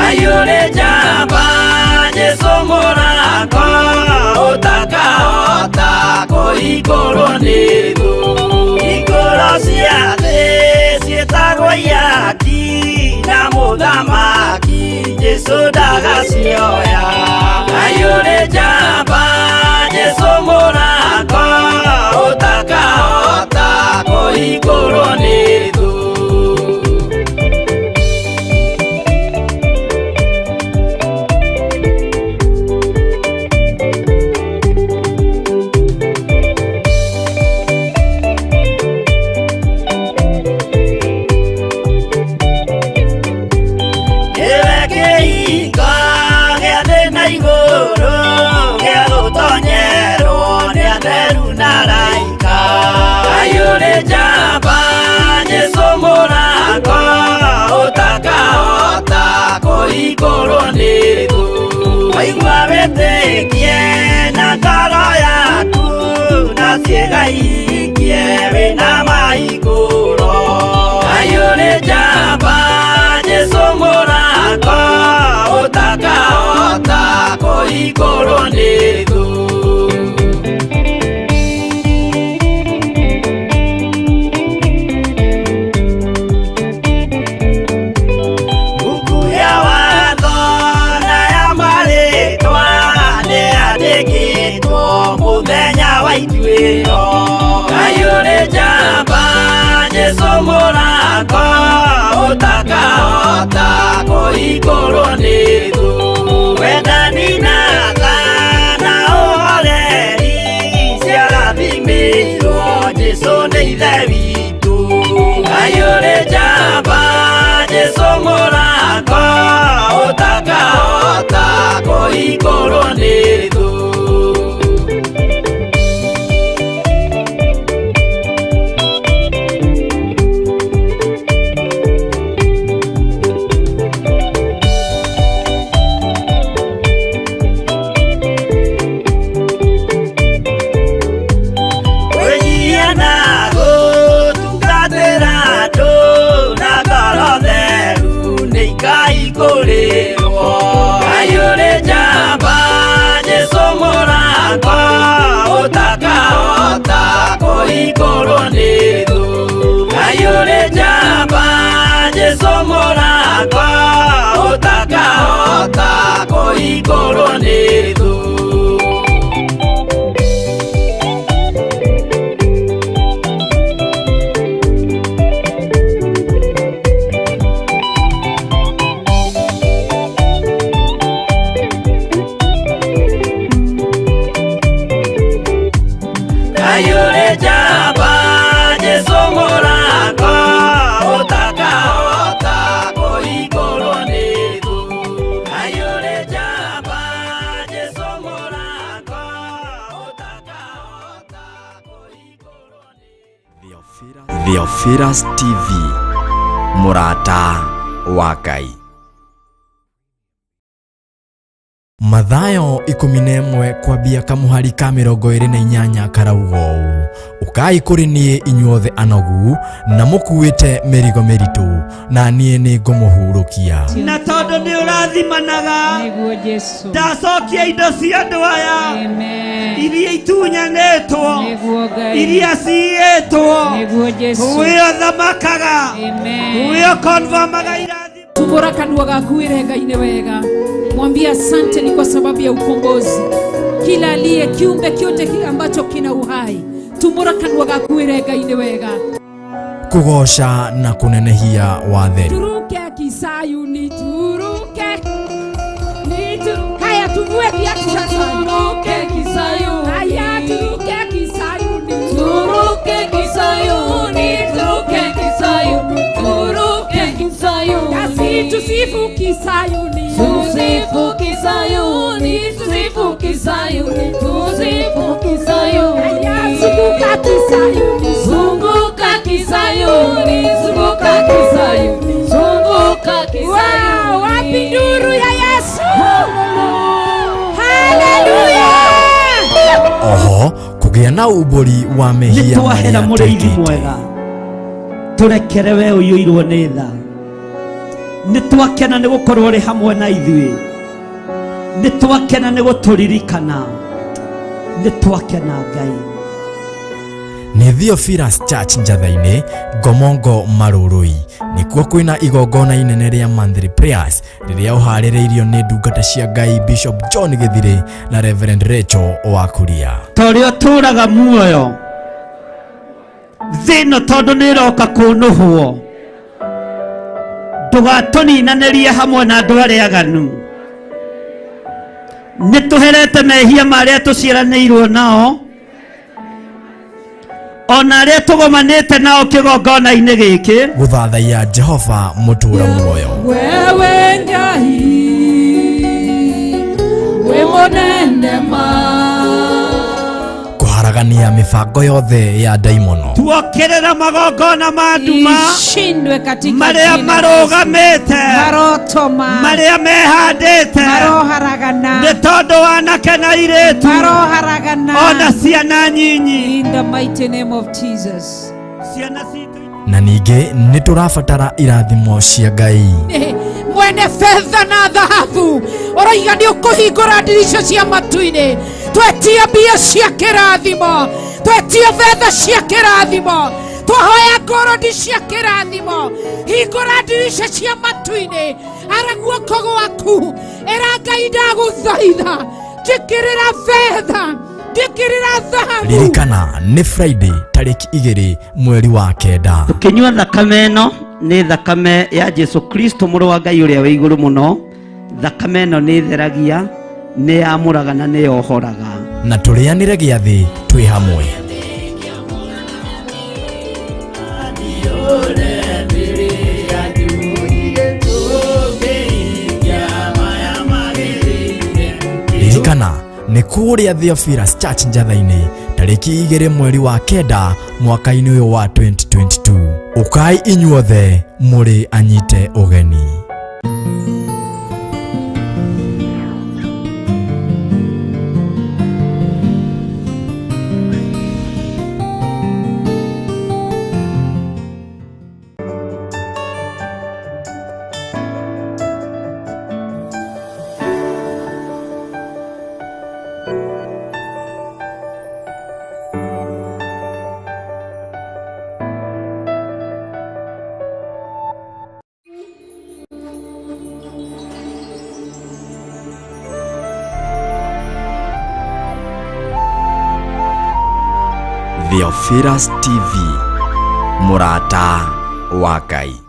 Ayure jamba Jesu mũrango ũtakahota kũhingũrwo nĩ thũ. Hingũro cia thĩ ciĩtagwo ihaki na mũthamaki Jesu ndagacioya. Ayure jamba Jesu mũrango ũtakahota kũhingũrwo nĩ thũ. Ayure jamba Jesu mũrango ũtakahota kũhingũrwo nĩ thũ. Waigua wĩtĩkie na ngoro yaku na ciĩga ihingie wĩna mahingũro. Ayure jamba Jesu mũrango kũhingũrwo nĩ thũ. Buku ya watho na ya marĩtwa nĩyandĩkĩtwo mũthenya wa ituĩro. Ngai ũrĩ njamba, Jesũ mũrango ũtakahota kũhingũrwo nĩ thũ. Wendani na tha na ũhoreri ciarathimĩirwo Jesũ nĩ Ithe witũ. Ngai ũrĩ njamba, Jesũ mũrango ũtakahota kũhingũrwo nĩ thũ. Kwĩnyihia na gũtungatĩra andũ na ngoro theru nĩikaihingũrĩrwo. Ngai ũrĩ njamba, Jesũ mũrango ũtakahota kũhingũrwo nĩ thũ. Ngai ũrĩ njamba, Jesũ mũrango ũtakahota kũhingũrwo nĩ thũ. Ngai ũrĩ njamba, Jesũ mũrango ũtakahota kũhingũrwo nĩ thũ. Ngai ũrĩ njamba, Jesũ mũrango ũtakahota kũhingũrwo nĩ Theophilus TV, mũrata wa Ngai. Mathayo 11 kwambia kamuhari ka 28 karauga ũũ: ũkai kũrĩ niĩ inyuothe anogu na mũkuĩte mĩrigo mĩritũ, na niĩ nĩngũmũhurũkia. Na tondũ nĩ ũrathimanaga, Nĩguo Jesũ. ndacokia indo cia andũ aya Amen. iria itunyanĩtwo, Nĩguo Ngai. iria ciiyĩtwo. Nĩguo Jesũ. We ũthamakaga, Amen. we ũkonfamaga irathimo. Tumbura kanua gaku wĩre Ngai nĩ wega, mwambie asante ni kwa sababu ya ukombozi. Kila aliye kiumbe kyote kile ambacho kina uhai, tumbura kanua gaku wĩre Ngai nĩ wega. Kũgooca na kũnenehia watheru. Turuke Kisayuni, turuke ni haya, tuvue viatu sasa. Turuke Kisayuni. Haya, turuke Kisayuni, Turuke Kisayuni, turuke Kisayuni, turuke Kisayuni. nasi tusifu Kisayuni. Tusifu Kisayuni, tusifu Kisayuni, tusifu Kisayuni. Haya, zunguka Kisayuni, Zunguka Kisayuni, zunguka Kisayuni, zunguka Kisayuni. Wow, wapi nduru ya Yesu? Haleluya! Oho kũgĩa na umbũri wa Nĩ mehia twahera marĩa mũrĩithi twĩkĩte. mwega, tũrekere we ũiyũirwo nĩ tha. Nĩ twakena nĩ gũkorwo ũrĩ hamwe na ithuĩ, nĩ twakena nĩ gũtũririkana, nĩ twakena Ngai. Nĩ Theophilus Church Njatha-inĩ, Ngomongo Marũrũi. Nĩkuo kwĩna igongona inene rĩa monthly prayers rĩrĩa ũharĩrĩirio nĩ ndungata cia Ngai Bishop John Gĩthirĩ na Reverend Rachel Wakuria. Ta ũrĩa ũtũũraga muoyo thĩ ĩno, tondũ nĩ ĩroka kũnũhwo, ndũgatũninanĩrie hamwe na andũ arĩa aganu. Nĩ tũherete mehia marĩa tũciaranĩirwo nao, ona arĩa tũgomanĩte nao kĩgongona-inĩ gĩkĩ. Gũthathaiya Jehova mũtũũra muoyo. Wewe Ngai wĩ mũnene ma. Kũharagania mĩbango yothe ya ndaimono. Tuokĩrĩra magongona ma nduma Ishindwe katika marĩa jina la Yesu. marũgamĩte, Marotoma marĩa mehandĩte maroharagana, nĩ tondũ wanake na airĩtu maroharagana ona ciana nyinyi. In the mighty name of Jesus. Ciana citũ. Na ningĩ nĩ tũrabatara irathimo cia Ngai. Mwene betha na thahabu ũroiga nĩ ũkũhingũra ndirica cia matu-inĩ. Twetia mbia cia kĩrathimo, twetia betha cia kĩrathimo, twahoya ngorodi cia kĩrathimo. Hingũra ndirica cia matu-inĩ, ara guoko gwaku, ĩra Ngai ndagũthaitha, njĩkĩrĩra betha, njĩkĩrĩra thahabu. Ririkana nĩ Friday tarĩki 2 mweri wa 9. Tũkĩnyua thakame ĩno nĩ thakame ya Jesu Kristo mũrũ wa Ngai ũrĩa wĩ igũrũ mũno. Thakame ĩno nĩ theragia, nĩ yamũraga na nĩ yohoraga. Na tũrĩanĩre gĩathĩ twĩ hamwe. Ririkana nĩ kũrĩa Theophilus Church Njatha-inĩ tarĩki 2 mweri wa 9 mwaka-inĩ ũyũ wa 2022. Ũkai inyuothe mũrĩ anyite ũgeni. Theophilus TV, mũrata wa Ngai.